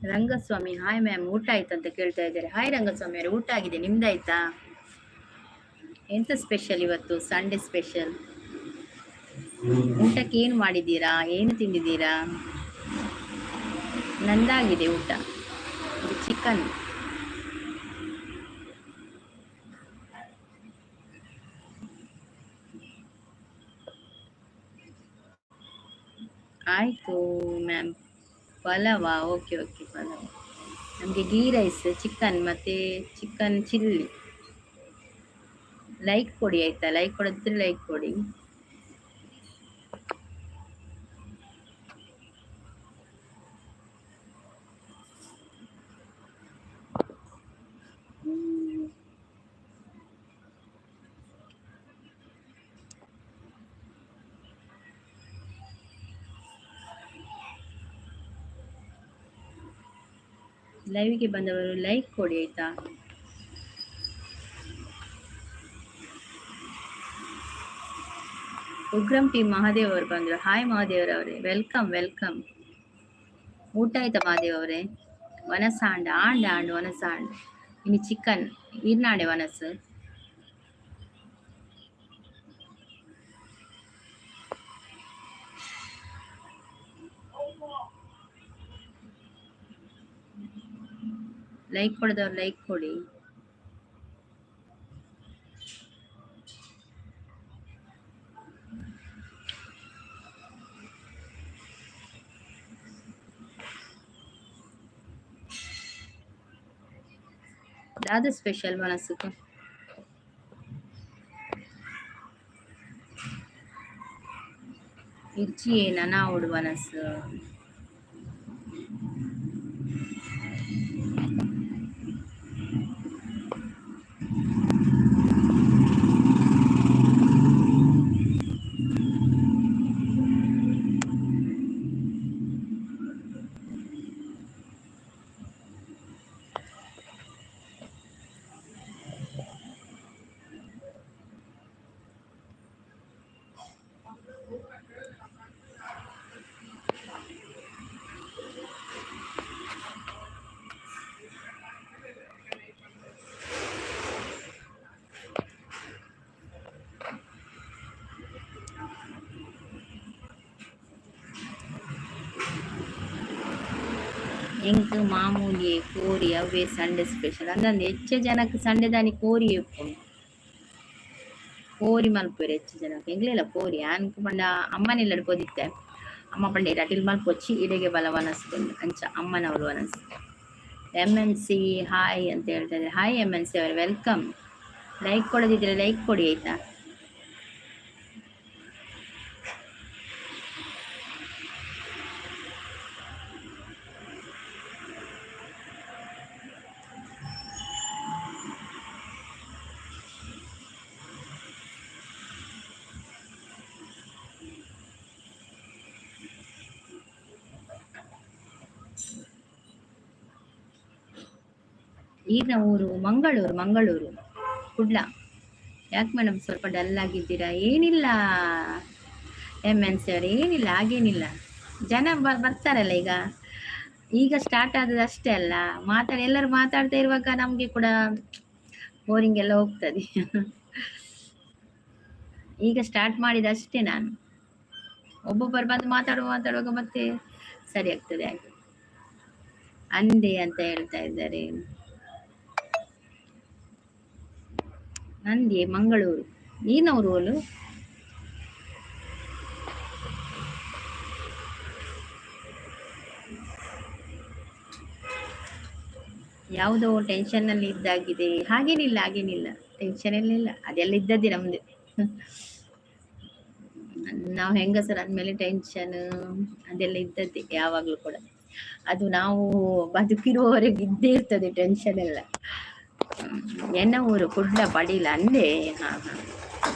Rangaswamy hi ma'am, ಊಟ ಆಯ್ತು ಅಂತ ಕೇಳ್ತಾ ಇದ್ದಾರೆ. ಹಾಯ್ ರಂಗಸ್ವಾಮಿ ಅವರೇ, ಊಟ ಆಗಿದೆ, ನಿಮ್ದಾಯ್ತಾ? ಎಂತ ಸ್ಪೆಷಲ್ ಇವತ್ತು? ಸಂಡೇ ಸ್ಪೆಷಲ್ ಊಟಕ್ಕೆ ಏನು ಮಾಡಿದ್ದೀರಾ? ಏನು ತಿಂದಿದ್ದೀರಾ? ನಂದಾಗಿದೆ ಊಟ, ಚಿಕನ್. ಆಯ್ತು ಮ್ಯಾಮ್. ಪಲಾವಾ? Okay okay, pulao. ನಮಗೆ ಗೀ ರೈಸ್, ಚಿಕನ್ ಮತ್ತೆ ಚಿಕನ್ ಚಿಲ್ಲಿ. ಲೈಕ್ ಕೊಡಿ ಆಯ್ತಾ? ಲೈಕ್ ಕೊಡದಿದ್ರೆ ಲೈಕ್ ಕೊಡಿ. ಲೈವ್ಗೆ ಬಂದವರು ಲೈಕ್ ಕೊಡಿ ಆಯ್ತಾ? ಉಗ್ರಂ ಟಿ ಮಹಾದೇವ್ ಅವರು ಬಂದ್ರು. ಹಾಯ್ ಮಹಾದೇವ್ ಅವರೇ, welcome welcome. ಊಟ ಆಯ್ತಾ ಮಹಾದೇವ್ ಅವರೇ? ವನಸಾಂಡ ಆಂಡ ಆಂಡ್ ವನಸಾಂಡ್ ಇನ್ನು ಚಿಕನ್ ಈರ್ನಾಡೆ ವನಸು. ಲೈಕ್ ಕೊಡದವ್ರು ಲೈಕ್ ಕೊಡಿ. ದಾದ ಸ್ಪೆಷಲ್ ಮನಸ್ಸುಕು? ಇಜ್ಜಿ ನನಾವುಡು ಮನಸ್ಸು. ಎಂಕ್ ಮಾಮೂಲಿ ಕೋರಿ ಅವೇ ಸಂಡೆ ಸ್ಪೆಷಲ್. ಅಂದಂದು ಹೆಚ್ಚ ಜನಕ್ಕೆ ಸಂಡೆ ದಾನಿ ಕೋರಿ ಇಪ್ಪುಂಡು. ಕೋರಿ ಮಲ್ಪುವೆರ್ ಹೆಚ್ಚ ಜನಕ್ಕೆ. ಎಂಗ್ಲೆಲ ಕೋರಿ ಆನ್ಕ್ ಪಂಡ ಅಮ್ಮನಿಲ್ಲಡ್ ಪೋದಿತ್ತೆ. ಅಮ್ಮ ಪಂಡ ಅಟಿಲ್ ಮಲ್ಪೊಚ್ಚಿ ಇಡೆಗೆ ಬಲ ವನಸ್ಕೊಂಡು ಅಂಚ ಅಮ್ಮನವರು ವನಸ್. ಎಮ್ ಎನ್ ಸಿ ಹಾಯ್ ಅಂತ ಹೇಳ್ತಾ ಇದ್ದಾರೆ. ಹಾಯ್ ಎಮ್ ಎನ್ ಸಿ ಅವರೇ, welcome. Like ಕೊಡದಿದ್ರೆ ಲೈಕ್ ಕೊಡಿ ಆಯ್ತಾ? ಈಗ ಊರು ಮಂಗಳೂರು, ಮಂಗಳೂರು ಕುಡ್ಲ. ಯಾಕೆ ಮೇಡಮ್ ಸ್ವಲ್ಪ ಡಲ್ ಆಗಿದ್ದೀರಾ? ಏನಿಲ್ಲ ಎಮ್ ಎನ್ ಸಿ ಅವ್ರು, ಏನಿಲ್ಲ, ಹಾಗೇನಿಲ್ಲ. ಜನ ಬರ್ತಾರಲ್ಲ ಈಗ, ಈಗ ಸ್ಟಾರ್ಟ್ ಆದದ್ದು ಅಷ್ಟೇ ಅಲ್ಲ. ಎಲ್ಲರೂ ಮಾತಾಡ್ತಾ ಇರುವಾಗ ನಮ್ಗೆ ಕೂಡ ಬೋರಿಂಗ್ ಎಲ್ಲ ಹೋಗ್ತದೆ. ಈಗ ಸ್ಟಾರ್ಟ್ ಮಾಡಿದ ಅಷ್ಟೇ ನಾನು. ಒಬ್ಬೊಬ್ಬರು ಬಂದು ಮಾತಾಡುವಾಗ ಮತ್ತೆ ಸರಿ ಆಗ್ತದೆ. ಹಾಗೆ ಅಂದೆ ಅಂತ ಹೇಳ್ತಾ ಇದ್ದಾರೆ. ನಂದಿ ಮಂಗಳೂರು, ನೀನವರು ಓಲು? ಯಾವುದೋ ಟೆನ್ಷನ್ ಅಲ್ಲಿ ಇದ್ದಾಗಿದೆ. ಹಾಗೇನಿಲ್ಲ ಹಾಗೇನಿಲ್ಲ, ಟೆನ್ಷನ್ ಎಲ್ಲ ಅದೆಲ್ಲ ಇದ್ದದ್ದೇ ನಮ್ದು. ನಾವು ಹೆಂಗಸರು ಅಂದ್ಮೇಲೆ ಟೆನ್ಷನ್ ಅದೆಲ್ಲ ಇದ್ದದ್ದೇ ಯಾವಾಗ್ಲೂ ಕೂಡ. ಅದು ನಾವು ಬದುಕಿರುವವರೆಗೆ ಇದ್ದೇ ಇರ್ತದೆ ಟೆನ್ಷನ್ ಎಲ್ಲ. ಎನ್ನ ಊರು ಕುಡ್ಲ ಪಡೀಲ ಅಂದೆ. ಹಾ ಹಾ,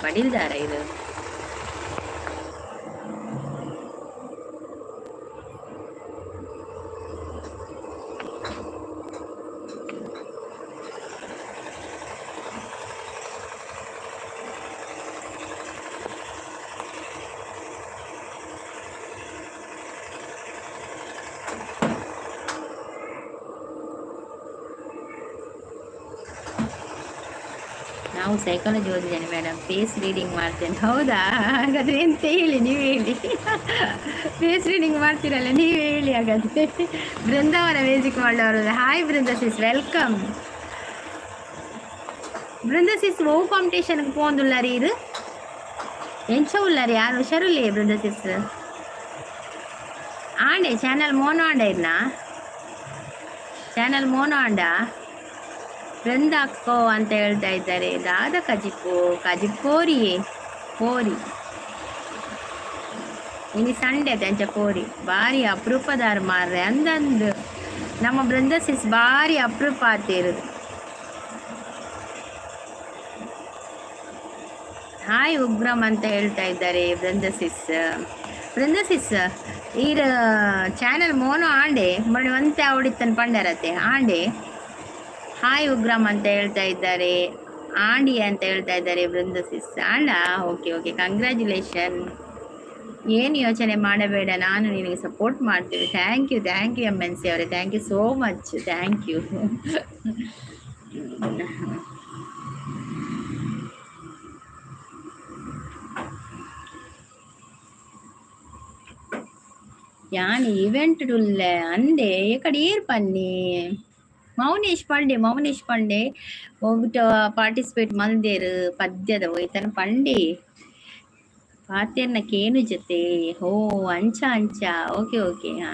ಪಡೀಲ್ದಾರ ಇದು. ಸೈಕಾಲಜಿ ಓದಿದ್ದೇನೆ ಮೇಡಮ್, ಫೇಸ್ ರೀಡಿಂಗ್ ಮಾಡ್ತೇನೆ. ಹೌದಾ? ಹಾಗಾದರೆ ಎಂತ ಹೇಳಿ, ನೀವು ಹೇಳಿ. ಫೇಸ್ ರೀಡಿಂಗ್ ಮಾಡ್ತೀರಲ್ಲ, ನೀವು ಹೇಳಿ ಹಾಗಾದರೆ. ಬೃಂದಾವನ ಮ್ಯೂಸಿಕ್ ಮಾಡೋರು. Hi Brinda sis, welcome. Brinda sis, ಓ ಕಾಂಪಿಟೇಷನ್ಗೆ ಪೋಂದುಲ್ಲಾರಿ? ಇದು ಎಂಚ ಉಲ್ಲಾರಿ? ಯಾರು ಹುಷಾರುಲ್ಲೇ ಬೃಂದ ಸಿಸ್? ಆಂಡೆ ಚಾನಲ್ ಮೋನೋ ಆಂಡ ಇರ್ನಾ? ಚಾನಲ್ ಮೋನೋ ಆಂಡ? ಬೃಂದಾಕ್ಕೋ ಅಂತ ಹೇಳ್ತಾ ಇದ್ದಾರೆ. ದಾದ ಕಜಿಪು? ಕಜಿಪೋರಿಯೇ ಪೋರಿ. ಇನಿ ಸಂಡೆ ಅಂಚ ಕೋರಿ. ಬಾರಿ ಅಪರೂಪದಾರ್ ಮಾರ್ರೆ. ಅಂದಂದು ನಮ್ಮ ಬೃಂದ ಸಿಸ್ ಬಾರಿ ಅಪರೂಪ ಆತಿರುದು. ಹಾಯ್ ಉಗ್ರಂ ಅಂತ ಹೇಳ್ತಾ ಇದ್ದಾರೆ ಬೃಂದ ಸಿಸ್. ಬೃಂದ ಸಿಸ್, ಈರ್ ಚಾನಲ್ ಮೋನೋ ಆಂಡೆ ಮೊನ್ನೆ ಒಂತೆ ಅವಡಿತ್ತನ್ ಪಂಡರತೆ ಆಂಡೆ. ಹಾಯ್ ಉಗ್ರಂ ಅಂತ ಹೇಳ್ತಾ ಇದ್ದಾರೆ. ಆಂಡಿ ಅಂತ ಹೇಳ್ತಾ ಇದ್ದಾರೆ ಬೃಂದ ಸಿಸ್. ಆಂಡ? Okay okay, congratulation. ಏನು ಯೋಚನೆ ಮಾಡಬೇಡ, ನಾನು ನಿನಗೆ ಸಪೋರ್ಟ್ ಮಾಡ್ತೀವಿ. Thank you, thank you M N C ಅವರೇ. Thank you so much, thank you. ಯಾನ್ ಇವೆಂಟ್ ಉಲ್ಲೆ ಅಂದೆ ಎಕಡೆ ಏರ್ ಪನ್ನಿ? ಮೌನೇಶ್ ಪಾಂಡೆ, ಮೌನೇಶ್ ಪಾಂಡೆ ಒಬ್ಬಟ ಪಾರ್ಟಿಸಿಪೇಟ್ ಮಲ್ದೇರು ಪದ್ಯದ ಒಯ್ತನ ಪಂಡೆ ಪಾತೆರ್ನ ಕೇನು ಜೊತೆ. ಹೋ, ಅಂಚ ಅಂಚ, ಓಕೆ ಓಕೆ. ಹಾ,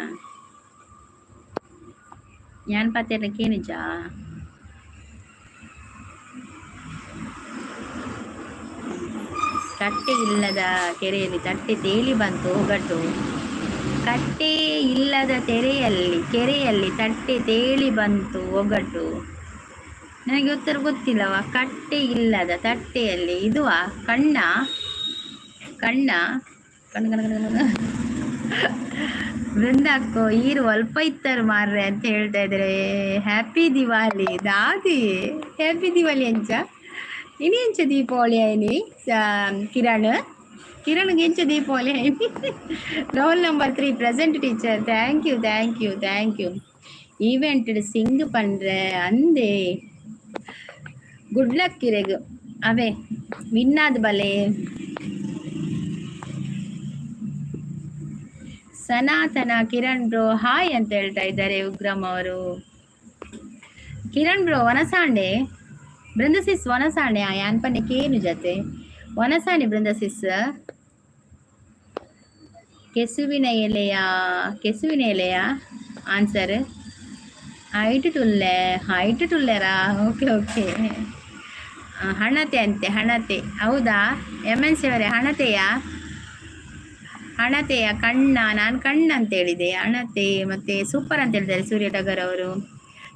ಯಾನ್ ಪಾತೆರ್ನ ಕೇನುಜಾ? ಕಟ್ಟೆ ಇಲ್ಲದ ಕೆರೆಯಲ್ಲಿ ತಟ್ಟೆ ತೇಲಿ ಬಂತು ಒಗಟು. ಕಟ್ಟೆ ಇಲ್ಲದ ತೆರೆಯಲ್ಲಿ ಕೆರೆಯಲ್ಲಿ ತಟ್ಟೆ ತೇಲಿ ಬಂತು ಒಗಟು. ನನಗೆ ಉತ್ತರ ಗೊತ್ತಿಲ್ಲವ. ಕಟ್ಟೆ ಇಲ್ಲದ ತಟ್ಟೆಯಲ್ಲಿ ಇದುವಾ? ಕಣ್ಣ ಕಣ್ಣ ಕಣ್ಣು ಕಣ್ಣು ಕಣ್ಣು ಕಣ್ಣು. ಬೃಂದಕ್ಕೋ, ಈರು ಅಲ್ಪ ಇತ್ತರು ಮಾರ್ರೆ ಅಂತ ಹೇಳ್ತಾ ಇದ್ದಾರೆ. ಹ್ಯಾಪಿ ದಿವಾಲಿ ದಾದಿ. ಹ್ಯಾಪಿ ದಿವಾಲಿ ಅಂಚ ಇನಿ ಎಂಚ ದೀಪಾವಳಿ ಆಯ್ನಿ ಕಿರಣ್? ಕಿರಣ್ ಎಂಚ Deepavali ಆಯ್ನಿ? Roll number 3 present teacher. Thank you, thank you, thank you. Event sing ಪಂಡ್ರೆ ಅಂದೆ. ಗುಡ್ ಲಕ್ ಇರೆಗ್. ಅವೇ ವಿನ್ನಾದ ಬಲೆ. ಸನಾತನ ಕಿರಣ್ ಬ್ರೋ ಹಾಯ್ ಅಂತ ಹೇಳ್ತಾ ಇದ್ದಾರೆ ಉಗ್ರಂ ಅವರು. ಕಿರಣ್ ಬ್ರೋ ವನಸಾಂಡೆ? ಬೃಂದಸಿಸ್ ವನಸಾಂಡೆ ಯಾನ್ ಪನ್ನೆ ಕೇನು ಜೊತೆ ವನಸಾಣಿ ಬೃಂದಸಿಸ್. ಕೆಸುವಿನ ಎಲೆಯ, ಕೆಸುವಿನ ಎಲೆಯ ಆನ್ಸರ್. ಹೈಟ್ ಟುಲ್ಲೆ, ಹೈಟ್ ಟುಲ್ಲೆರಾ? Okay okay. ಹಣತೆ ಅಂತೆ, ಹಣತೆ. ಹೌದಾ ಎಮ್ ಎನ್ ಸಿ ಅವರೇ? ಹಣತೆಯಾ? ಹಣತೆಯ ಕಣ್ಣ? ನಾನು ಕಣ್ಣ ಅಂತ ಹೇಳಿದೆ. ಹಣತೆ ಮತ್ತೆ ಸೂಪರ್ ಅಂತ ಹೇಳಿದ್ದಾರೆ ಸೂರ್ಯ ಟಗರ್ ಅವರು.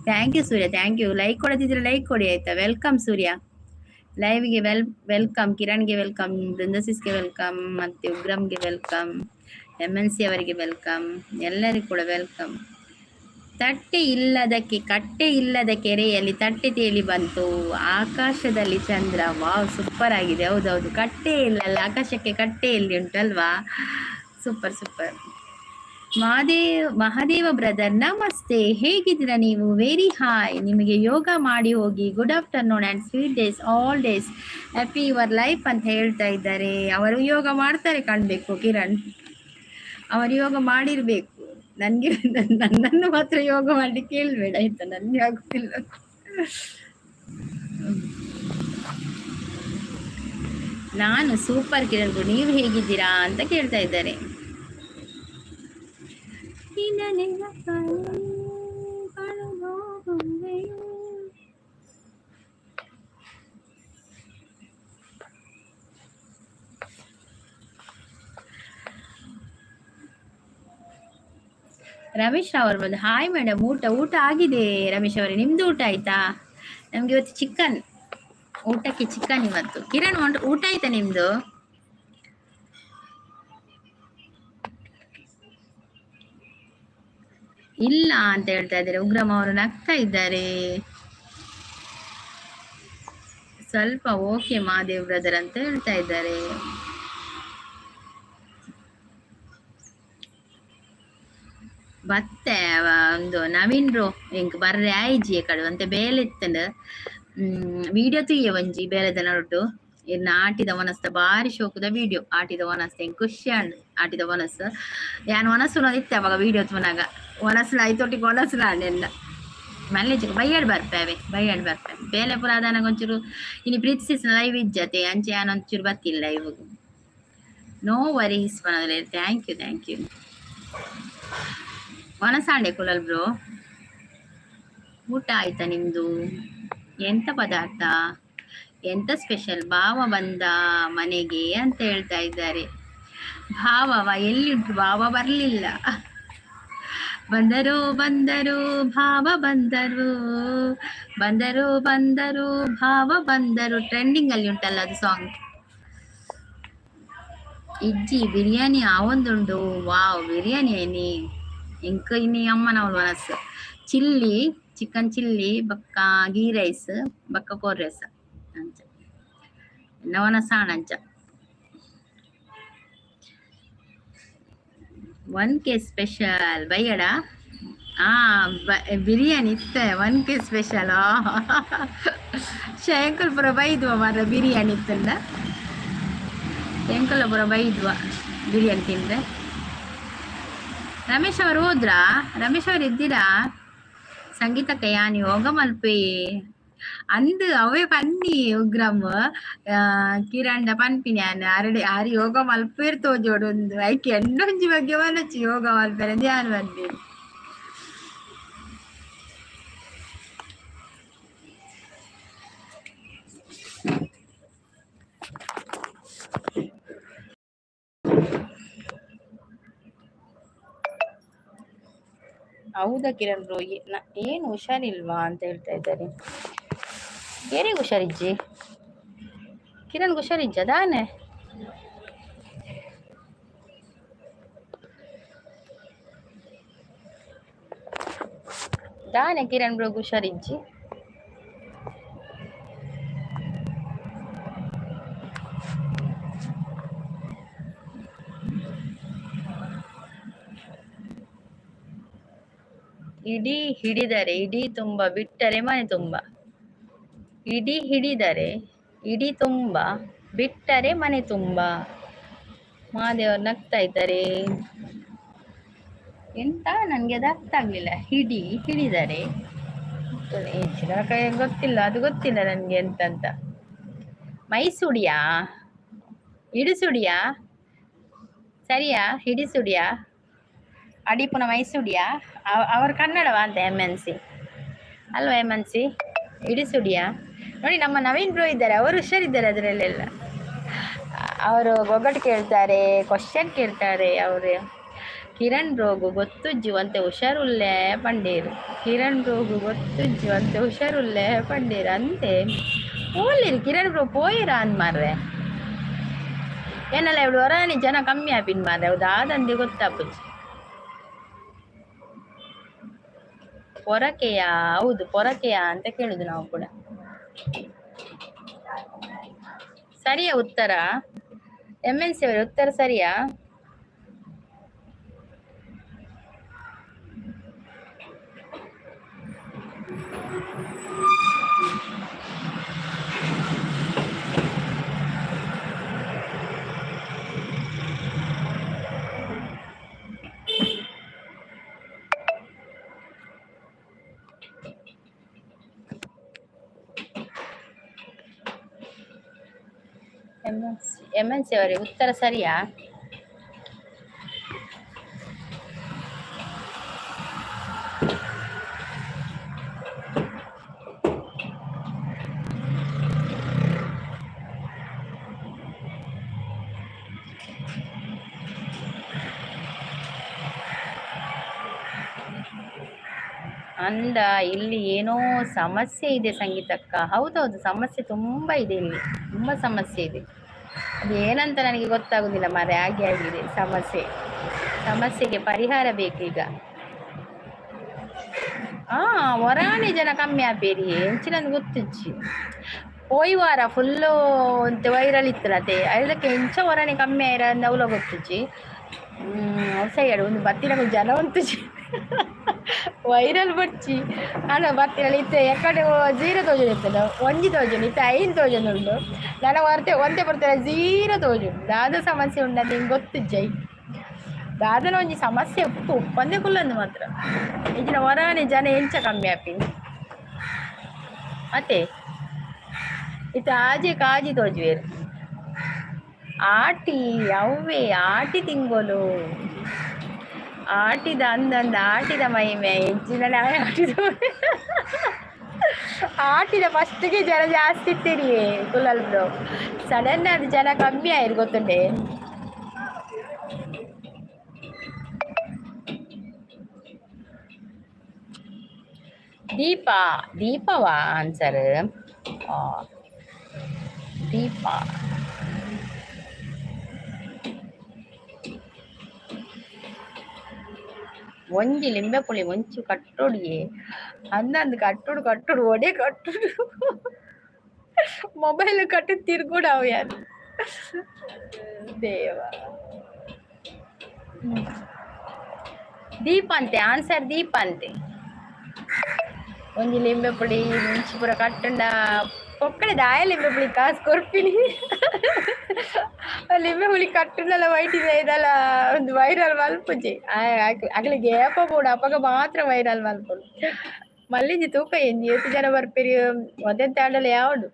Thank you Surya, thank you. Like ಕೊಡದಿದ್ರೆ ಲೈಕ್ ಕೊಡಿ ಆಯ್ತಾ. Welcome ಸೂರ್ಯ ಲೈವ್ಗೆ. Welcome ಕಿರಣ್ಗೆ, welcome ಬೃಂದಸಿಸ್ಗೆ, welcome ಮತ್ತೆ ಉಗ್ರಂಗೆ, welcome M N C ಅವರಿಗೆ, welcome ಎಲ್ಲರಿಗೂ ಕೂಡ welcome. ತಟ್ಟೆ ಇಲ್ಲದಕ್ಕೆ ಕಟ್ಟೆ ಇಲ್ಲದ ಕೆರೆಯಲ್ಲಿ ತಟ್ಟೆ ತೇಲಿ ಬಂತು. ಆಕಾಶದಲ್ಲಿ ಚಂದ್ರ. ವಾವ್, ಸೂಪರ್ ಆಗಿದೆ. ಹೌದೌದು, ಕಟ್ಟೆ ಇಲ್ಲಲ್ಲ, ಆಕಾಶಕ್ಕೆ ಕಟ್ಟೆ ಎಲ್ಲಿ ಉಂಟಲ್ವಾ? Super super. Mahadev, Mahadeva brother namaste, ಹೇಗಿದ್ದೀರಾ ನೀವು? Very hi. ನಿಮಗೆ ಯೋಗ ಮಾಡಿ ಹೋಗಿ. Good afternoon and sweet days, all days happy your life ಅಂತ ಹೇಳ್ತಾ ಇದ್ದಾರೆ. ಅವರು ಯೋಗ ಮಾಡ್ತಾರೆ ಕಾಣಬೇಕು. ಕಿರಣ್ ಅವರು ಯೋಗ ಮಾಡಿರ್ಬೇಕು. ನನಗೆ ನನ್ನನ್ನು ಮಾತ್ರ ಯೋಗ ಮಾಡ್ಲಿಕ್ಕೆ ಕೇಳಬೇಡ ಆಯ್ತಾ, ನನ್ಗೆ ಆಗುದಿಲ್ಲ. ನಾನು ಸೂಪರ್ ಕಿರಣ್, ನೀವು ಹೇಗಿದ್ದೀರಾ ಅಂತ ಕೇಳ್ತಾ ಇದ್ದಾರೆ. ರಮೇಶ್ ರಾವ್ ಅವರು ಬಂದು ಹಾಯ್ ಮೇಡಮ್, ಊಟ ಊಟ ಆಗಿದೆ ರಮೇಶ್ ಅವರೇ, ನಿಮ್ದು ಊಟ ಆಯ್ತಾ? ನಮ್ಗೆ ಇವತ್ತು ಚಿಕನ್, ಊಟಕ್ಕೆ ಚಿಕನ್ ಇವತ್ತು. ಕಿರಣ್, ಊಟ ಆಯ್ತಾ ನಿಮ್ದು? ಇಲ್ಲ ಅಂತ ಹೇಳ್ತಾ ಇದ್ದಾರೆ. ಉಗ್ರಮ್ಮ ಅವರು ನಗ್ತಾ ಇದ್ದಾರೆ ಸ್ವಲ್ಪ. ಓಕೆ ಮಹಾದೇವ್ ಬ್ರದರ್ ಅಂತ ಹೇಳ್ತಾ ಇದ್ದಾರೆ. ಬತ್ತೆ ಒಂದು ನವೀನ್ ಬ್ರೋ, ಎಂಕ್ ಬರ್ರೆ ಆಯ್ಜಿ ಕಡೆ ಒಂತೆ ಬೇಲೆ ಇತ್ತಂಡ್. ವಿಡಿಯೋ ತೂಯೆ ಒಂಜಿ ಬೇಲೆದ ನಡುಟು ಇರ್ನ ಆಟಿದ ಒನಸ್ದ ಬಾರಿ ಶೋಕುದ ವಿಡಿಯೋ. ಆಟಿದ ಒನಸ್ ಎಂಕ್ ಖುಷಿ ಆಂಡ್. ಆಟಿದ ಒನಸ್ ಯಾನ್ ಒನಸ್ ಇತ್ತೆ ಅವಾಗ ವಿಡಿಯೋ ತೂನಾಗ ಒನಸ್ಲ ಐತೊಟ್ಟಿಗೆ ಒನಸ್ಲ ಆಂಡ್ ಎಲ್ಲ. ಮಲ್ಲೇಜಿಗೆ ಬೈಯಾಡ್ ಬರ್ಪೇವೆ, ಬೈಯಾಡ್ ಬರ್ಪೆ. ಬೇಲೆ ಪೂರ ಆದಾನಗ ಒಂಚೂರು ಇನಿ ಪ್ರೀತಿಸಿನ ಲೈವ್ ಇಜ್ಜತೆ, ಅಂಚೆ ಯಾನ್ ಒಂಚೂರು ಬತ್ತಿಲ್ಲ ಲೈವ್. ನೋ ವರೀಸ್ ಪನೊಂದುಲ್ಲೆರ್. Thank you, thank you. ಒನಸಾಂಡೆ ಕುಲಲ್ ಬ್ರೋ. ಊಟ ಆಯ್ತಾ ನಿಮ್ದು? ಎಂತ ಪದಾರ್ಥ, ಎಂತ ಸ್ಪೆಷಲ್? ಭಾವ ಬಂದ ಮನೆಗೆ ಅಂತ ಹೇಳ್ತಾ ಇದ್ದಾರೆ. ಭಾವವ ಎಲ್ಲಿಂಟು? ಭಾವ ಬರ್ಲಿಲ್ಲ. ಬಂದರು ಬಂದರು ಭಾವ ಬಂದರು, ಬಂದರು ಬಂದರು ಭಾವ ಬಂದರು. ಟ್ರೆಂಡಿಂಗ್ ಅಲ್ಲಿ ಉಂಟಲ್ಲ ಅದು ಸಾಂಗ್. ಇಜ್ಜಿ ಬಿರಿಯಾನಿ ಆವೊಂದುಂಡು. ವಾವ್, ಬಿರಿಯಾನಿ ಏನಿ ಎಂಕ್ ಇನಿ ಅಮ್ಮನವಳು ಮನಸ್ಸು. ಚಿಲ್ಲಿ ಚಿಕನ್ ಚಿಲ್ಲಿ ಬೊಕ್ಕ ಗೀ ರೈಸ್ ಬೊಕ್ಕ ಕೋರ್ ರೈಸ್ ಅಂಚ ಎನ್ನ ಅಂಚ. 1K special ಬೈಯಡ. ಬಿರಿಯಾನಿ ಇತ್ತೆ 1K special. ಶಂಕಲ್ಪುರ ಬೈದ್ವ ಮಾರ ಬಿರಿಯಾನಿ ಇತ್ತಂಡ. ಎಂಕಲ್ಪುರ ಬೈದ್ವ ಬಿರಿಯಾನಿ ತಿಂದ್ರೆ. ರಮೇಶ್ ಅವರು ಹೋದ್ರಾ? ರಮೇಶ್ ಅವರು ಇದ್ದೀರಾ? ಸಂಗೀತಕ್ಕ ಯಾನ್ ಯೋಗ ಮಲ್ಪೆ ಅಂದ್ ಅವೇ ಪನ್ನಿ ಉಗ್ರಮ್ ಕಿರಂಡ ಪನ್ಪಿನಿ ಯಾನ್ ಅರಡೆ ಆರ್ ಯೋಗ ಮಲ್ಪೇರ್ ತೋಜೋಡು ಉಂದು ಐಕೆ ಎನ್ನೊಂಜಿ ಬಗ್ಗೆ ಮನಚಿ ಯೋಗ ಮಲ್ಪೆರೆ ಯಾನ್ ಪನ್ಪಿನಿ. ಹೌದಾ ಕಿರಣ್ ಬ್ರೋ, ಏನು ಹುಷಾರಿಲ್ವಾ ಅಂತ ಹೇಳ್ತಾ ಇದ್ದಾರೆ. ಏರಿಗೆ ಹುಷಾರಿಜ್ಜಿ? ಕಿರಣ್ ಹುಷಾರಿಜ್ಜ ದಾನೆ? ದಾನೆ ಕಿರಣ್ ಬ್ರೋ ಹುಷಾರಿಜ್ಜಿ? ಇಡೀ ಹಿಡಿದರೆ ಇಡೀ ತುಂಬ, ಬಿಟ್ಟರೆ ಮನೆ ತುಂಬ. ಇಡೀ ಹಿಡಿದರೆ ಇಡೀ ತುಂಬ, ಬಿಟ್ಟರೆ ಮನೆ ತುಂಬ. ಮಹಾದೇವರು ನಗ್ತಾ ಇದ್ದಾರೆ. ಎಂತ ನನ್ಗೆ ಅದು ಅರ್ಥ ಆಗ್ಲಿಲ್ಲ. ಹಿಡಿ ಹಿಡಿದರೆ ಗೊತ್ತಿಲ್ಲ, ಅದು ಗೊತ್ತಿಲ್ಲ ನನ್ಗೆ ಎಂತ. ಮೈಸೂಡಿಯಾ? ಹಿಡಿಸುಡಿಯಾ? ಸರಿಯಾ? ಹಿಡಿಸುಡಿಯಾ? ಅಡಿಪುನ ಮೈಸೂಡಿಯಾ? ಅವರು ಕನ್ನಡವಾ ಅಂತ ಎಮ್ ಎನ್ ಸಿ ಅಲ್ವಾ? ಎಮ್ ಎನ್ ಸಿ ಹಿಡಿಸುಡಿಯಾ? ನೋಡಿ ನಮ್ಮ ನವೀನ್ ಬ್ರೋ ಇದ್ದಾರೆ, ಅವರು ಹುಷಾರಿದ್ದಾರೆ ಅದರಲ್ಲೆಲ್ಲ. ಅವರು ಒಗ್ಗಟ್ಟು ಕೇಳ್ತಾರೆ, ಕ್ವಶನ್ ಕೇಳ್ತಾರೆ ಅವರು. ಕಿರಣ್ ಬ್ರೋಗು ಗೊತ್ತುಜ್ಜಿ ಒಂತೆ ಹುಷಾರುಲ್ಲೆ ಪಂಡೇರು. ಕಿರಣ್ ಬ್ರೋಗು ಗೊತ್ತುಜ್ಜಿ ಒಂತೆ ಹುಷಾರುಲ್ಲೆ ಪಂಡೇರು ಅಂತೆ. ಪೋಲಿರಿ ಕಿರಣ್ ಬ್ರೋ ಪೋಯಿರ ಅಂದ್ ಮಾರ್ರೆ. ಏನಲ್ಲ ಇವಳು ಹೊರಾನಿ ಜನ ಕಮ್ಮಿ ಆಪಿನ್ ಮಾರ್ರೆ. ಹೌದಾ ದಂದೆ ಗೊತ್ತಾಪುಜಿ. ಪೊರಕೆಯಾ? ಹೌದು, ಪೊರಕೆಯಾ ಅಂತ ಕೇಳುದು ನಾವು ಕೂಡ. ಸರಿಯಾ ಉತ್ತರ? ಎಮ್ ಎನ್ ಸಿ ಅವರೇ ಉತ್ತರ ಸರಿಯಾ? ಎಮ್ ಎನ್ ಸಿ ಅವರೇ ಉತ್ತರ ಸರಿಯಾ? ಅಂದ ಇಲ್ಲಿ ಏನೋ ಸಮಸ್ಯೆ ಇದೆ ಸಂಗೀತಕ್ಕ. ಹೌದೌದು, ಸಮಸ್ಯೆ ತುಂಬಾ ಇದೆ ಇಲ್ಲಿ, ತುಂಬಾ ಸಮಸ್ಯೆ ಇದೆ. ಅದು ಏನಂತ ನನಗೆ ಗೊತ್ತಾಗುದಿಲ್ಲ ಮಾರ್ರೆ, ಹಾಗೆ ಆಗಿದೆ ಸಮಸ್ಯೆ. ಸಮಸ್ಯೆಗೆ ಪರಿಹಾರ ಬೇಕೀಗ. ಹೊರಾಣಿ ಜನ ಕಮ್ಮಿ ಆಪೇರಿ ಎಂಚಿನಂದು ಗೊತ್ತಿಜ್ಜಿ. ಪೋಯಿ ವಾರ ಫುಲ್ಲು ಒಂತೆ ವೈರಲ್ ಇತ್ತಲತೆ, ಅದಕ್ಕೆ ಎಂಚ ಹೊರಾಣಿ ಕಮ್ಮಿ ಆಯ್ರ ಅಂದ್ ಅವ್ಲ ಗೊತ್ತಿಜ್ಜಿ. ಸೈಯಡ್ ಒಂದು ಬತ್ತಿನ ಜನ ಉಂತುಜಿ. ವೈರಲ್ ಬಡ್ಚಿ ಅಣ್ಣ ಬರ್ತೀರಲ್ಲ ಇತ್ತೆ ಎಕಡೆ 0 ತೋಜನ್ ಇತ್ತದ ಒಂಜಿ ತೋಜನ್ ಇತ್ತೆ 5 ತೋಜನ್ ಉಂಡು. ನನ್ನ ವರ್ತೆ ಒಂತೆ ಬರ್ತಾರೆ 0 ತೋಜುಂಡು. ದಾದ ಸಮಸ್ಯೆ ಉಂಡು ಅಂತ ಹಿಂಗೆ ಗೊತ್ತಿಜ್ಜೈ. ದಾದನ ಒಂಜಿ ಸಮಸ್ಯೆ ಉಪ್ಪು ಉಪ್ಪಂದೆ ಕುಲ್ಲಂದು ಮಾತ್ರ. ಇಜ್ಜಿನ ಹೊರನೆ ಜನ ಎಂಚ ಕಮ್ಮಿ ಆಪಿನಿ ಅತ್ತೆ. ಇತ್ತೆ ಆಜೆ ಕಾಜಿ ತೋಜುವೆರು. ಆಟಿ ಅವ್ವೆ ಆಟಿ ತಿಂಗಳು ಆಟಿದ ಅಂದಂದ ಆಟಿದ ಮಹಿಮೆ ಹೆಚ್ಚಿನ. ಆಟಿದ ಆಟಿದ ಫಸ್ಟಿಗೆ ಜನ ಜಾಸ್ತಿ ಇತ್ತೀರಿ ಕುಲ್ಲಲ್ ಬ್ರೋ. ಸಡನ್ ಅದು ಜನ ಕಮ್ಮಿ ಆಯ್ರು ಗೊತ್ತುಂಡೆ. ದೀಪ ದೀಪವಾ ಆನ್ಸರ್? ದೀಪ. ಒಂಜಿ ಲಿಂಬೆ ಪುಳಿ ಒಂಚು ಕಟ್ಟೊಡಿಯೇ ಅಂದಂದು ಕಟ್ಟುಡು ಕಟ್ಟುಡು ಒಡೆ ಕಟ್ಟುಡು ಮೊಬೈಲ್ ಕಟ್ಟು ತಿರ್ಗುಡು ಅವು ಯಾರು ದೇವ. ದೀಪ ಅಂತೆ ಆನ್ಸರ್, ದೀಪ ಅಂತೆ. ಒಂಜಿ ಲಿಂಬೆ ಪುಳಿ ಮುಂಚಿ ಪೂರ ಕಟ್ಟುಂಡ ಪೊಕ್ಕಡೆ ದಾಯ ಲಿಂಬೆ ಪುಳಿ ಕಾಸು ಕೊರ್ಪಿನಿ. ಲಿಂಬೆ ಹುಳಿ ಕಟ್ಟುಂಡಲ ವೈಟ್ ಇದೆ ಇದೆಲ್ಲ ಒಂದು ವೈರಲ್ ಮಲ್ಪುಜಿ. ಅಗಲಿಗೆ ಏಪ ಬೋಡು ಅಪಗ ಮಾತ್ರ ವೈರಲ್ ಮಲ್ಪುಡು. ಮಲ್ಲಿಂಜಿ ತೂಕ ಎಂಜಿ ಏತ್ ಜನ ಬರ್ಪಿರಿ ಒಂದೆಂತ ಆಂಡಲ ಯಾವಡು.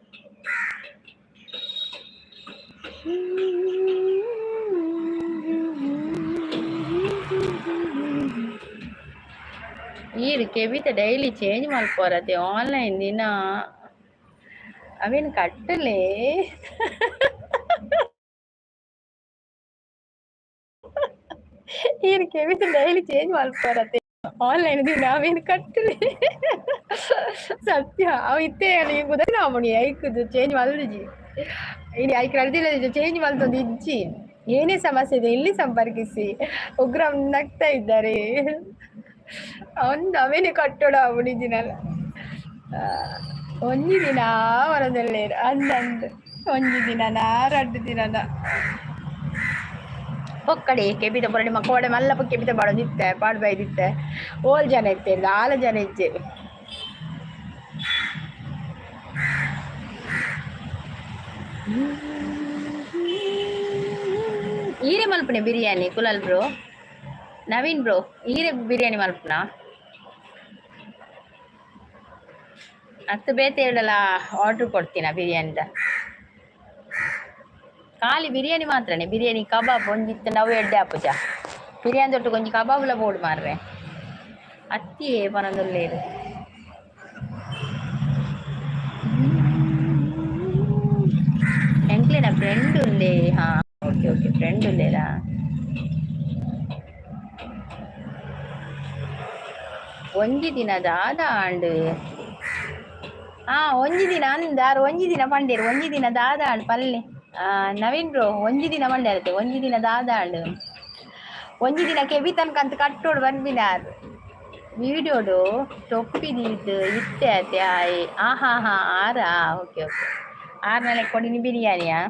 ಈರ್ ಕೆಬಿತ ಡೈಲಿ ಚೇಂಜ್ ಮಲ್ಪೋರತೆ ಆನ್ಲೈನ್ ದಿನ ಅವೇನು ಕಟ್ಟಲೆ. ಈರ್ ಕೆಬಿತ ಡೈಲಿ ಚೇಂಜ್ ಮಲ್ಪೋರತೆ ಆನ್ಲೈನ್ ದಿನ ಅವೇನು ಕಟ್ಟಲೆ. ಸತ್ಯ ಅವು ಇತ್ತೆ ಗುದನಾಮಣಿ ಐಕುದು ಚೇಂಜ್ ಮಲ್ದುಜಿ. ಇನಿ ಐಕ್ ರಡ್ದಿಲ್ಲ ಚೇಂಜ್ ಮಲ್ತೊಂದು ಇಜ್ಜಿ. ಏನೇ ಸಮಸ್ಯೆ ಇದೆ ಇಲ್ಲಿ ಸಂಪರ್ಕಿಸಿ. ಉಗ್ರಂ ನಗ್ತಾ ಇದ್ದಾರೆ. ಒಂದು ಅವೇನೆ ಕಟ್ಟೋಡ ಅವನಿಜಿನಲ್ಲ. ಒಂಜಿ ದಿನ ವರದಲ್ಲೇರು ಅಂದಂದು ಒಂಜಿ ದಿನನ ರಡ್ಡು ದಿನನ ಪೊಕ್ಕಡೆ ಕೆಬಿತ ಪೊರಡಿ ಮಕ್ಕೋಡೆ ಮಲ್ಲಪ್ಪ ಕೆಬಿತ ಪಾಡೊಂದಿತ್ತೆ ಪಾಡ್ ಬೈದಿತ್ತೆ. ಓಲ್ ಜನ ಇತ್ತೆ ಆಲ ಜನ ಇಜ್ಜೆ. ಈರೆ ಮಲ್ಪುನೆ ಬಿರಿಯಾನಿ ಕುಲಲ್ ಬ್ರೋ, ನವೀನ್ ಬ್ರೋ ಈರೆ ಬಿರಿಯಾನಿ ಮಲ್ಪುನ ಅತ್ತು ಬೇತೆ ಹೇಳಲ್ಲ ಆರ್ಡರ್ ಕೊಡ್ತೀನ ಬಿರಿಯಾನಿದ. ಖಾಲಿ ಬಿರಿಯಾನಿ ಮಾತ್ರನೇ ಬಿರಿಯಾನಿ ಕಬಾಬ್ ಒಂಜಿತ್ತು ನಾವು ಎಡ್ಡೆ ಆಪುಜ ಬಿರಿಯಾನಿ ದೊಟ್ಟು ಒಂಜಿ ಕಬಾಬ್ಲ ಬೋರ್ಡ್ ಮಾರ್ರೆ ಅತ್ತಿಯೇ ಪನೊಂದುಲ್ಲೇರು. ಎಂಕ್ಲೆನ ಫ್ರೆಂಡ್ ಉಂದೆ. ಹಾ ಓಕೆ ಓಕೆ ಫ್ರೆಂಡ್ ಉಲ್ಲೇರಾ. ಒಂಜಿ ದಿನ ದಾದ ಆಂಡ್. ಹಾ ಒಂಜಿ ದಿನ ಅಂದಾರು ಒಂಜಿ ದಿನ ಪಂಡೇರು ಒಂಜಿ ದಿನ ದಾದ ಆಂಡ್ ಪಲ್ಲೆ. ನವೀನ್ ಬ್ರೋ ಒಂಜಿ ದಿನ ಪಂಡೇರತ್ತೆ ಒಂಜಿ ದಿನ ದಾದ ಆಂಡ್. ಒಂಜಿ ದಿನ ಕೆಬಿ ತನಕ ಅಂತ ಕಟ್ಟೋಡು ಬನ್ಬಿನಾರ್ ವೀಡಿಯೋಡು ಟೊಪ್ಪಿ ದೀದ್ ಇತ್ತೆ ಅತೆ ಆಯ್. ಆ ಹಾ ಹಾ ಆರಾ ಓಕೆ ಓಕೆ ಆರ್ ನಾಳೆ ಕೊಡಿನಿ ಬಿರಿಯಾನಿಯಾ.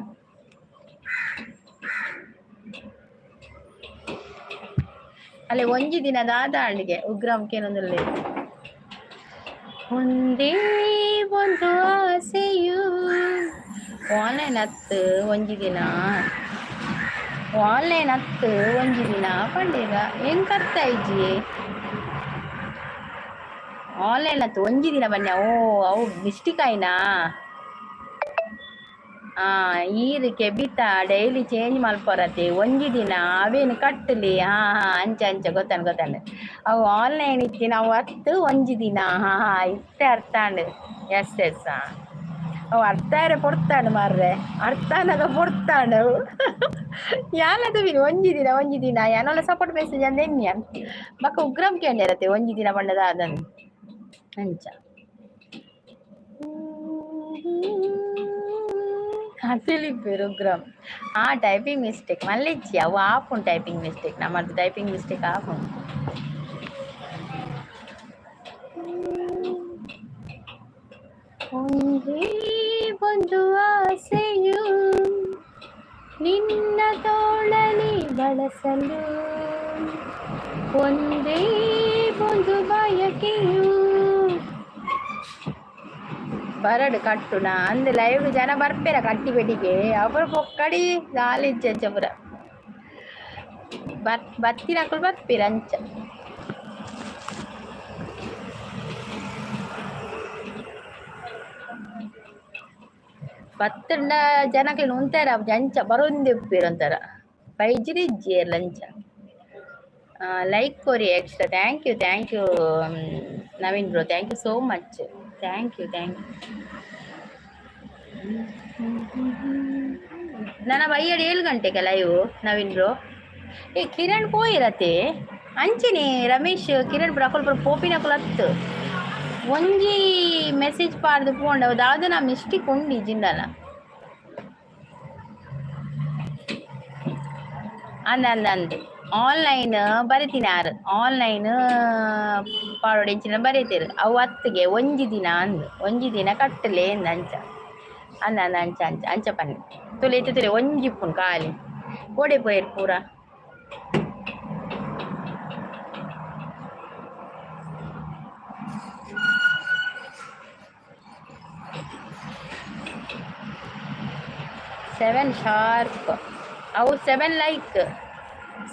ಅಲ್ಲೇ ಒಂಜಿ ದಿನ ದಾದ ಆಂಡಿಗೆ ಉಗ್ರಂ ಕೇನೊಂದುಲ್ಲೆ. ಒಂದೇ ಒಂದು ಆಸೆಯು ಆನ್ಲೈನ್ ಹತ್ತು ಒಂಜಿ ದಿನ ಆನ್ಲೈನ್ ಹತ್ತು ಒಂಜಿ ದಿನ ಪಂಡೇರ ಹೆಂಗ್ ಅರ್ಥ ಇಜ್ಜಿ. ಆನ್ಲೈನ್ ಹತ್ತು ಒಂಜಿ ದಿನ ಬನ್ನಿ. ಓ ಅವು ಮಿಸ್ಟೇಕ್ ಆಯ್ನಾ. ಆ ಈರ್ ಕೆಬಿತ ಡೈಲಿ ಚೇಂಜ್ ಮಲ್ಪೊರತೆ ಒಂಜಿ ದಿನ ಅವೇನು ಕಟ್ಟಲಿ. ಹಾ ಹಾ ಅಂಚ ಅಂಚ ಗೊತ್ತಾಂಡ್ ಗೊತ್ತಾಂಡ್. ಅವು ಆನ್ಲೈನ್ ಇತ್ತಿನ ಅವು ಹತ್ತು ಒಂಜಿ ದಿನ. ಹಾ ಹಾ ಇತ್ತೆ ಅರ್ಥ ಆಂಡ್. ಎಸ್ ಎಸ್ ಹಾ ಅವು ಅರ್ಥ ಆರೆ ಪೊರ್ತಾಂಡ್ ಮಾರ್ರೆ ಅರ್ಥ ಆನಗ ಪೊರ್ತಾಂಡ್ ಅವು. ಯಾನದ ಒಂಜಿ ದಿನ ಒಂಜಿ ದಿನ ಯಾನಲ ಸಪೋರ್ಟ್ ಮೆಸೇಜ್ ಅಂದ ಎನ್ನಿಯ ಬೊಕ ಉಗ್ರಂ ಕೇಂಡಿರತ್ತೆ ಒಂಜಿ ದಿನ ಪಂಡದ ಅದನ್ ಅಂಚ. ಅತಿಲಿಪ್ಪೆರ್ ಉಗ್ರಂ. ಆ ಟೈಪಿಂಗ್ ಮಿಸ್ಟೇಕ್ ಮಲ್ಲಿಜ್ಜಿ ಅವು ಆಪುಂಡು ಟೈಪಿಂಗ್ ಮಿಸ್ಟೇಕ್ ನಮ್ಮದು ಟೈಪಿಂಗ್ ಮಿಸ್ಟೇಕ್ ಆಪುಂಡು. ಒಂದೇ ಒಂದು ಆಸೆಯು ನಿನ್ನ ತೋಳಲಿ ಬಳಸಲು. ಒಂದೇ ಒಂದು ಬಯಕೆಯು. ಬರಡು ಕಟ್ಟುನ ಅಂದ್ ಲೈವ್ ಜನ ಬರ್ಪೇರ ಕಟ್ಟಿ ಬೆಡಿಗೆ ಅವರ ಪೊಕ್ಕಡಿ ದಾಲಿಜ್ಜ ಪುರ ಬತ್ ಬತ್ತಿನಕುಲು ಬರ್ಪೇರ ಅಂಚ. ಬತ್ತಂಡ ಜನಕ್ಲೆನ್ ಉಂತಾರ ಅಂಚ ಬರೊಂದೆ ಉಪ್ಪುವೆರ್ ಒಂಥರ ಬೈಜಿರಿ ಇಜ್ಜಿ ಅಂಚ. ಲೈಕ್ ಕೊರಿ extra. Thank you, thank you Naveen bro, thank you so much, thank you, thank you. ನನ್ನ ಬೈಯಡ್ 7 ಗಂಟೆಗೆ ಲೈವ್ ನವೀನ್ ಬ್ರೋ. ಏ ಕಿರಣ್ ಪೋಯಿರತೆ ಅಂಚನೆ ರಮೇಶ್ ಕಿರಣ್ ಬ್ರೋ ಅಕುಲು ಪೂರ ಪೋಪಿನಕುಲು ಅತ್ತು ಒಂಜಿ ಮೆಸೇಜ್ ಪಾಡ್ದು ಪೋಂಡ ದಾದನ ಮಿಸ್ಟೇಕ್ ಉಂಡು ಇಜ್ಜಿಂಡಲ. ಅಂದ ಅಂದ ಅಂದ್ ಆನ್ಲೈನ್ ಬರಿತಿನಾರ್ ಆನ್ಲೈನ್ ಪಾಡೋಡು ಎಂಚಿನ ಬರೀತೇರು ಅವು ಅತ್ತಿಗೆ ಒಂಜಿ ದಿನ ಅಂದ್ ಒಂಜಿ ದಿನ ಕಟ್ಟಲೆ ಅಂದ್ ಅಂಚ ಅಂದ ಅಂದ ಅಂಚ ಅಂಚ ಅಂಚ ಪನ್ನೆ ತುಲೆ ಇತ್ತೆ ತುಲೆ ಒಂಜಿ ಇಪ್ಪುಂಡು ಖಾಲಿ ಓಡೆ ಪೋಯೆರ್ ಪೂರ. 7 ಶಾರ್ಪ್ ಅವು 7 ಲೈಕ್.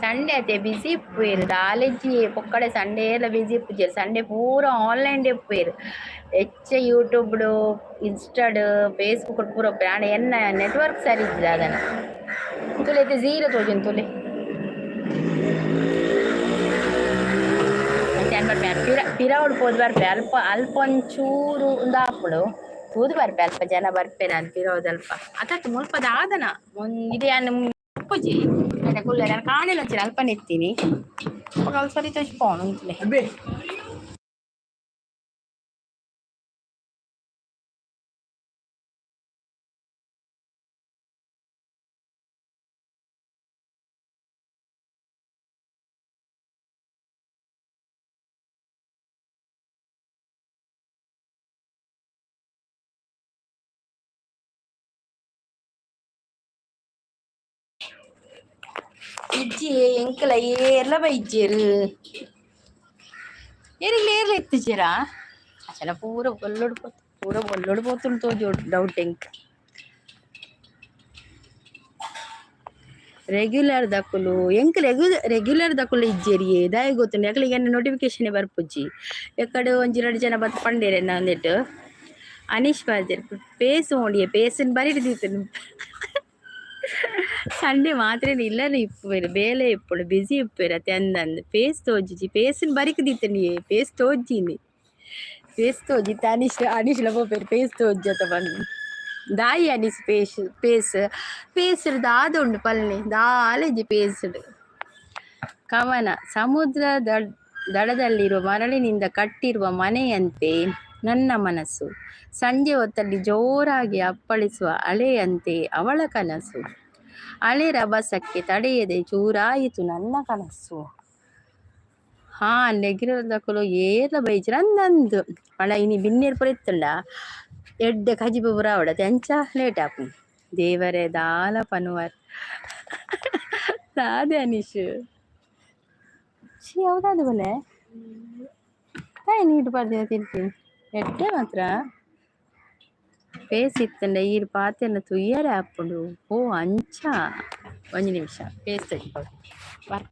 ಸಂಡೇ ಅತೆ ಬಿಸಿ ಇಪ್ಪುವೆರ್ ದಾಲೆಜ್ಜಿ ಪೊಕ್ಕಡೆ ಸಂಡೇ ಎಲ್ಲ ಬಿಸಿ ಇಪ್ಪುಜೆರ್ ಸಂಡೇ ಪೂರ ಆನ್ಲೈನ್ ಇಪ್ಪುವೆರ್ ಹೆಚ್ಚ ಯೂಟ್ಯೂಬ್ಡ್ ಇನ್ಸ್ಟಾಡ್ ಫೇಸ್ಬುಕ್ ಪೂರ ಉಪ್ಪುವೆರ್. ಆಂಡ ಎನ್ನ ನೆಟ್ವರ್ಕ್ ಸರಿ ಇಜ್ಜಿ ದಾದನ ತುಲೆ ಇತ್ತೆ ಝೀರೋ ತೋಜುಂಡು ತುಲೆ ಅಂಚ ಬರ್ಪೆ ಪಿರ ಪಿರವುಡು ಪೋದು ಬರ್ಪೆ ಅಲ್ಪ ಅಲ್ಪ ಒಂಚೂರು ಉಂದಾಪುಂಡು ತೂದು ಬರ್ಪೆ ಅಲ್ಪ ಜನ ಬರ್ಪೆರ್ ಅಂದ್ ಪಿರವುದಲ್ಪ ಅತತ್ ಮುಲ್ಪ ದಾದನ ಇದೆ ಯಾನ್ ಉಪ್ಪುಜಿ ಅಂಡ ಕುಲ್ಲೆರೆ ಯಾನ್ ಕಾಣೆಲ ಒಂಚೂರು ಅಲ್ಪನೆ ಇತ್ತೀನಿ ಬೊಕ ಅಲ್ಪ ಸರಿ ತೋಜಿಪಾವುಂಡು ಉಂತುಲೆ. ಇಜ್ಜಿ ಎಂಕಲ ಏರ್ಲ ಬೈಜೆರ್ ಏರಿಗ್ಲ ಏರ್ಲ ಇತ್ತಿಜೆರಾ ಅಚಲ ಪೂರ ಬೊಲ್ಲೊಡು ಪೂರ ಬೊಲ್ಲೊಡು ಪೋತುಂಡು ತೋಜೋಡು ಡೌಟ್ ಎಂಕ್. ರೆಗ್ಯುಲರ್ ದಕುಲು ಎಂಕ್ ರೆಗ್ಯುಲರ್ ದಕುಲು ಇಜ್ಜೆರಿಯೇ ದಾಯೆ ಗೊತ್ತುಂಡು ಅಕ್ಲೆಗ್ ಎನ್ನ ನೋಟಿಫಿಕೇಶನ್ ಬರ್ಪುಜಿ ಎಕ್ಕಡ್ ಒಂಜಿ ರಡ್ಡ್ ಜನ ಬತ್ತ್ ಪಂಡೆರ್ ಎನ್ನ ಉಂದೆಟ್ ಅನೀಶ್ ಬಾಜೆರ್ ಪೇಸ್ ಓಂಡಿಯೆ ಪೇಸನ್ ಬರಿಟ್ ದೀತುಂಡು ಸಂಡೆ ಮಾತ್ರ ಇಲ್ಲನೆ ಇಪ್ಪುವೆರ್ ಬೇಲೆ ಇಪ್ಪುಂಡು ಬಿಸಿ ಇಪ್ಪುವೆರ್ ಅತೆ ಅಂದಂದ್ ಪೇಸ್ ತೋಜುಜಿ ಪೇಸನ್ ಬರಿಕ್ ದೀತುಂಡಿಯೆ ಪೇಸ್ ತೋಜ್ಜಿನಿ ಪೇಸ್ ತೋಜಿತ್ತೆ ಅನೀಶ್ ಅನೀಶ್ಲ ಪೋಪೆರ್ ಪೇಸ್ ತೋಜ್ಜತ ಪಂದ್ ದಾಯಿ ಅನೀಶ್ ಪೇಶ್ ಪೇಸ್ ಪೇಸ್ಡ್ ದಾದ ಉಂಡು ಪಲ್ನೆ ದಾಲ ಇಜ್ಜಿ ಪೇಸ್ಡ್. ಕವನ ಸಮುದ್ರ ದಡದಲ್ಲಿರುವ ಮರಳಿನಿಂದ ಕಟ್ಟಿರುವ ಮನೆಯಂತೆ ನನ್ನ ಮನಸ್ಸು, ಸಂಜೆ ಹೊತ್ತಲ್ಲಿ ಜೋರಾಗಿ ಅಪ್ಪಳಿಸುವ ಅಲೆಯಂತೆ ಅವಳ ಕನಸು, ಅಲೆ ರಭಸಕ್ಕೆ ತಡೆಯದೆ ಚೂರಾಯಿತು ನನ್ನ ಕನಸು. ಹಾ ನೆಗಿರದಕುಲು ಏರ್ಲ ಬೈಜೆರ್ ಅಂದಂದ್ ಪಂಡ ಇನಿ ಬಿನ್ನೆರ್ ಪೂರ ಇತ್ತುಂಡ ಎಡ್ಡೆ ಕಜಿಪು ಪೂರ ಆವಡ್ ಅಂಚ ಲೇಟ್ ಆಪುಂಡು. ದೇವರೇ ದಾಲ ಪನುವರ್ ದಾದೆ ಅನೀಶ್ ಛೀ ಅವು ದಾದ ಬೊಲ್ಲೆ ದಾಯೆ ನೀಟ್ ಪಾಡ್ದಿನ ತಿನ್ಪಿ ಎಡ್ಡೆ ಮಾತ್ರ ಪೇಸ್ ಇತ್ತುಂಡ ಈರ್ ಪಾತೆರ್ನ ತೂಯರೆ ಆಪುಂಡು ಓ ಅಂಚ ಒಂಜಿ ನಿಮಿಷ ಪೇಸ್ ತೋಜಿಪಾವು ಬರ್.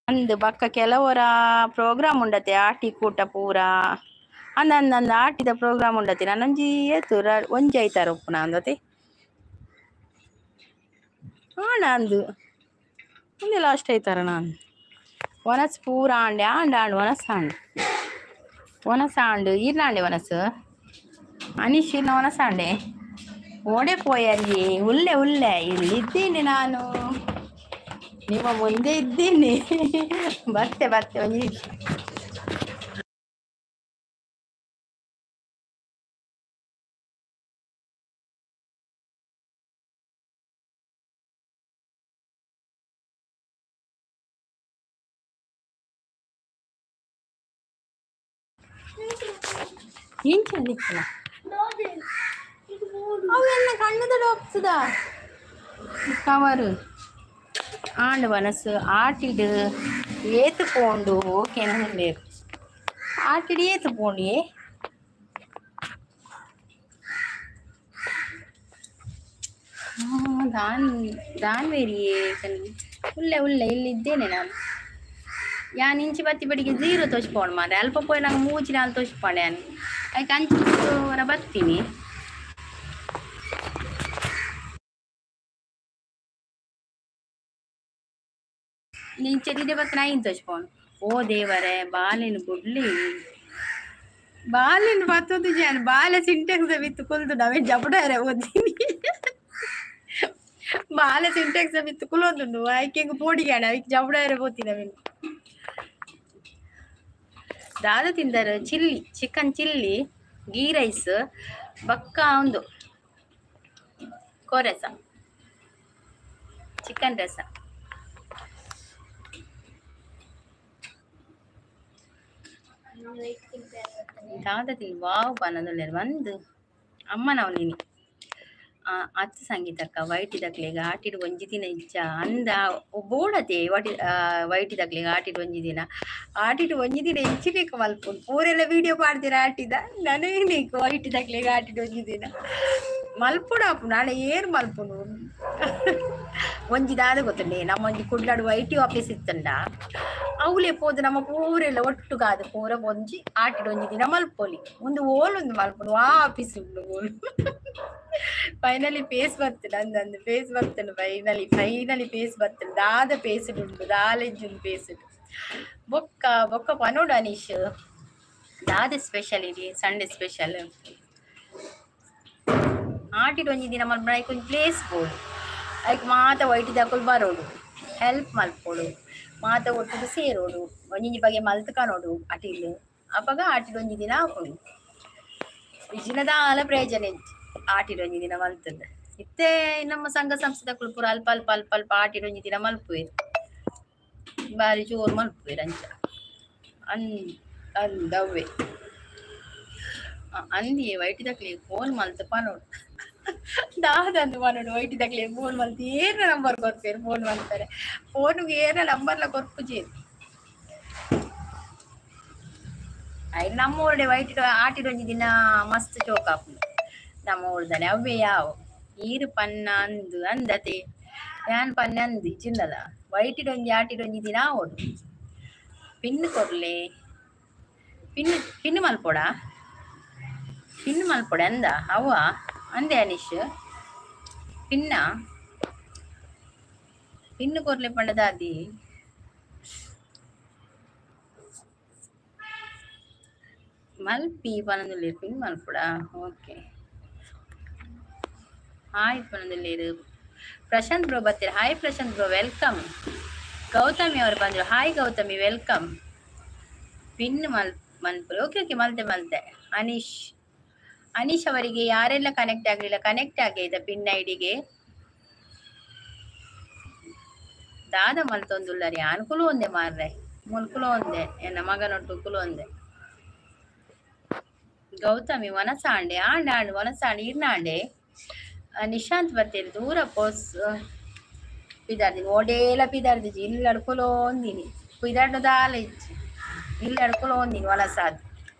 ಅಂದ್ ಬೊಕ್ಕ ಕೆಲವೊರ ಪ್ರೋಗ್ರಾಮ್ ಉಂಡತೆ ಆಟಿ ಕೂಟ ಪೂರ ಅಂದ್ ಅಂದ್ ಅಂದ್ ಆಟಿದ ಪ್ರೋಗ್ರಾಮ್ ಉಂಡತೆ ನನೊಂಜಿ ಏತ್ ಒಂಜಿ ಐತಾರ ಉಪ್ಪುನ ಅಂದತೆ ಆಂಡ ಅಂದ್ ಉಂದು ಲಾಸ್ಟ್ ಐತಾರ ನಾನು ವನಸ್ ಪೂರ ಆಂಡೆ ಆಂಡ ಆಂಡ್ ವನಸ್ ಆಂಡ್ ವನಸ್ ಆಂಡ್ ಈರ್ಲಾಂಡೆ ವನಸ್ ಅನೀಶ್ ಇರ್ನ ವನಸ್ ಆಂಡೆ ಓಡೆ ಪೋಯರ್ಯೆ ಉಲ್ಲೆ ಉಲ್ಲೆ ಇಲ್ಲಿದ್ದೇನೆ ನಾನು ನಿಮ್ಮ ಮುಂದೆ ಇದ್ದೀನಿ ಬರ್ತೆ ಬರ್ತೆ ಒಂಜಿ ನಿಮಿಷ. ಇಂಚ ನಿಕ್ಕನ ಅವೆಲ್ಲ ಕಣ್ಣದ ಡಾಪ್ಸದ ಕವರ್ ಆಂಡ್ ವನಸು ಆಟಿಡ್ ಏತ್ ಪೋಂಡು. ಓಕೆ, ಆಟಿಡ್ ಏತ್ ಪೋಂಡು? ಏ ದಾನ್ ದಾನ್ವೇರಿಯೇ ಕಣಿ. ಉಲ್ಲೆ ಉಲ್ಲೆ, ಇಲ್ಲಿ ಇದ್ದೇನೆ ನಾನು. ಯಾನ್ ಇಂಚಿ ಬತ್ತಿ ಬಡಿಗೆ ಜೀರೋ ತೋಚ್ಪೋಂಡು ಮಾರೆ. ಅಲ್ಪ ಪೋಯಿ ನಂಗೆ ಮೂಜಿ ನಾಲ್ ತೋಚ್ಪೋಂಡೆ ಯಾನ್. ಐಕ್ ಅಂಚಿ ಒರ ಬತ್ತೀನಿ. ಇಂಚೆ ದಿಡೆ ಬತ್ತಿನ ಐನ್ ತೋಚ್ಪೋಂಡು. ಓ ದೇವರೇ, ಬಾಲೆನ್ ಬುಡ್ಲಿ, ಬಾಲೆನ್ ಬತ್ತೊಂದು ಜಾನ್. ಬಾಲೆ ಸಿಂಟೆಕ್ಸ್ ಬಿತ್ತು ಕುಲ್ದು ನಾವೇ ಜಬಡಾರೆ ಓದ್ತೀನಿ. ಬಾಲೆ ಸಿಂಟೆಕ್ಸ್ ಬಿತ್ತು ಕುಲೊಂದುಂಡು. ಐಕೆಗ್ ಪೋಡಿಗಾಣ ಐಕ್ ಜಬಡಾರೆ ಪೋತೀನಿ ಅವೇನು. ದಾದ ತಿಂದರು? Chilli, chicken chilli, ghee rice, ಬಕ್ಕ ಒಂದು ಕೋರಸ, ಚಿಕನ್ ರಸ. ದಾದ ತಿನ್ ವಾವ್ ಪನೊಂದುಲ್ಲೆರ್ ಒಂದು ಅಮ್ಮನವು ನೀನಿ. ಅತ್ತ್ ಸಂಗೀತಕ್ಕ, ವೈಟಿದಕ್ಲೆಗ್ ಆಟಿಡ್ ಒಂಜಿ ದಿನ ಇಜ್ಜ ಅಂದ ಬೋಡತೆ. ವಟಿ ವೈಟಿದಕ್ಲೆಗ್ ಆಟಿಡ್ ಒಂಜಿ ದಿನ, ಆಟಿಡ್ ಒಂಜಿ ದಿನ ಎಂಚಿನೇಕ ಮಲ್ಪುನು? ಪೂರೆಲ್ಲ ವಿಡಿಯೋ ಪಾಡ್ದಿರ ಆಟಿದ. ನನಗೇನಿಕ್ ವೈಟಿದಕ್ಲೆಗ್ ಆಟಿಡ್ ಒಂಜಿ ದಿನ ಮಲ್ಪುಡಾಪುಂಡು. ಆಂಡ ಏರ್ ಮಲ್ಪುನು? ಒಂಜಿ ದಾದ ಗೊತ್ತುಂಡೆ, ನಮ್ಮ ಒಂಜಿ ಕುಡ್ಲಡ್ ವೈಟಿ ಆಫೀಸ್ ಇತ್ತಂಡ ಅವ್ಲೆ ಪೋದು ನಮ್ಮ ಪೂರೆಲ್ಲ ಒಟ್ಟುಗಾದ್ ಪೂರ ಒಂಜಿ ಆಟಿಡ್ ಒಂಜಿ ದಿನ ಮಲ್ಪೊಲಿ. ಉಂದು ಓಲುಂದು ಮಲ್ಪುನು? ವಾ ಆಫೀಸ್ ಉಂಡು ಓಲು? ಫೈನಲಿ ಫೇಸ್ ಬರ್ತದೆ ಅಂದಂದು, ಫೇಸ್ ಬರ್ತದೆ. ಫೈನಲಿ ಫೈನಲಿ ಫೇಸ್ ಬರ್ತದೆ. ದಾದ ಫೇಸ್ ಉಂಡು, ದಾಲೆಂಜುಂಡು ಫೇಸ್. ಬೊಕ್ಕ ಬೊಕ್ಕ ಪನೋಡು ಅನೀಶ್, ದಾದ ಸ್ಪೆಷಲ್ ಇಡಿ ಸಂಡೇ ಸ್ಪೆಷಲ್? ಆಟಿಡ್ ಒಂಜಿ ದಿನ ಮಲ್ಪುನ ಐಕ್ ಒಂಜಿ ಪ್ಲೇಸ್ ಬೋಡು. ಐಕ್ ಮಾತ ವೈಟ್ ದಕುಲು ಬರೋಡು, ಹೆಲ್ಪ್ ಮಲ್ಪೊಡು, ಮಾತ ಒಟ್ಟುಗು ಸೇರೋಡು, ಒಂಜೊಂಜಿ ಬಗೆ ಮಲ್ತ್ ಕನೋಡು ಅಟಿಲ್. ಅಪಗ ಆಟಿಡ್ ಒಂಜಿ ದಿನ ಆಪುಂಡು. ಇಜ್ಜಿಂಡ ದಾಲ ಪ್ರಯೋಜನ ಇಜ್ಜಿ ಆಟಿಡ್ ಒಂಜಿ ದಿನ ಮಲ್ತುಂಡ. ಇತ್ತೆ ನಮ್ಮ ಸಂಘ ಸಂಸ್ಥೆದಕುಲು ಪೂರ ಅಲ್ಪ ಅಲ್ಪ ಅಲ್ಪ ಅಲ್ಪ ಆಟಿಡ್ ಒಂಜಿ ದಿನ ಮಲ್ಪುವೆರ್. ಬಾರಿ ಜೋರು ಮಲ್ಪುವೆರ್ ಅಂಚ. ಅನ್ ಅಂದವ್ವೆ ಅಂದಿ ವೈಟಿದಕ್ಲೆಗ್ ಫೋನ್ ಮಲ್ತ್ ಪನೊಡು. ದಾದಂದ್ ಪನೊಡು? ವೈಟಿದಕ್ಲೆಗ್ ಫೋನ್ ಮಲ್ತ್ ಏರ್ನ ನಂಬರ್ ಕೊರ್ಪೆರ್ ಫೋನ್ ಮಲ್ಪೆರೆ? ಫೋನ್ಗ್ ಏರ್ನ ನಂಬರ್ಲ ಕೊರ್ಪುಜೆರ್. ಐನ್ ನಮ್ಮ ಊರುಡೆ ವೈಟ್ ಆಟಿಡ್ ಒಂಜಿ ದಿನ ಮಸ್ತ್ ಚೋಕ್ ಆಪುಂಡು ನಮ್ಮ ಊರ್ದನೆ. ಅವ್ವೆ ಯಾವು ಈರ್ ಪನ್ನ ಅಂದ್ ಅಂದತೆ. ಯಾನ್ ಪನ್ನೆ ಅಂದ್ ಇಜ್ಜಿಂಡಲ ವೈಟಿಡ್ ಒಂಜಿ ಆಟಿಡ್ ಒಂಜಿ ದಿನ ಆವೊಡು. ಪಿನ್ ಕೊರ್ಲೆ, ಪಿನ್ ಪಿನ್ ಮಲ್ಪೊಡ, ಪಿನ್ ಮಲ್ಪೊಡ ಅಂದ ಅವ್ವ ಅಂದೆ. ಅನೀಶ್, ಪಿನ್ನ ಪಿನ್ ಕೊರ್ಲೆ ಪಂಡ ದಾದಿ? ಮಲ್ಪಿ ಪನೊಂದುಲ್ಲೆರ್. ಪಿನ್ ಮಲ್ಪೊಡ? ಓಕೆ. ಹಾಯ್ ಪನೊಂದುಲ್ಲೆರ್. ಪ್ರಶಾಂತ್ ಬ್ರೋ ಬತ್ತೆರ್. Hi Prashanth bro, welcome. Gautami ಅವರು ಬಂದ್ರು. Hi Gautami, welcome. Pin ಮಲ್ ಮನ್ಪುಲೆ. ಓಕೆ ಓಕೆ, ಮಲ್ತೆ ಮಲ್ತೆ. ಅನೀಶ್ ಅನೀಶ್ ಅವರಿಗೆ ಯಾರೆಲ್ಲ ಕನೆಕ್ಟ್ ಆಗಲಿಲ್ಲ, ಕನೆಕ್ಟ್ ಆಗಿದೆ ಪಿನ್ ಐಡಿಗೆ. ದಾದ ಮಲ್ತೊಂದುಲ್ಲರಿ? ಯಾನ್ ಕುಲೊಂದೆ ಮಾರ್ರೆ, ಮೂಲು ಕುಲೊಂದೆ. ಎನ್ನ ಮಗನೊಟ್ಟು ಕುಲೊಂದೆ. ಗೌತಮಿ ವನಸಾಂಡೆ ಆಂಡ್ ಆಂಡ್ ವನಸಾಂಡ್ ಇರ್ನಾಂಡೆ. ನಿಶಾಂತ್ ಬತ್ತೇರಿ. ದೂರ ಪೋಸ್ ಪಿದಾರ್ದಿನಿ, ಓಡೇಲ ಪಿದಾರ್ದಿಜಿ. ಇಲ್ಲಡ್ ಕುಲೊಂದಿನಿ. ಪಿದಾರ್ಡ ದಾಲ ಇಜ್ಜಿ, ಇಲ್ಲಡ್ ಕುಲೊಂದಿನಿ. ವನಸಾದ್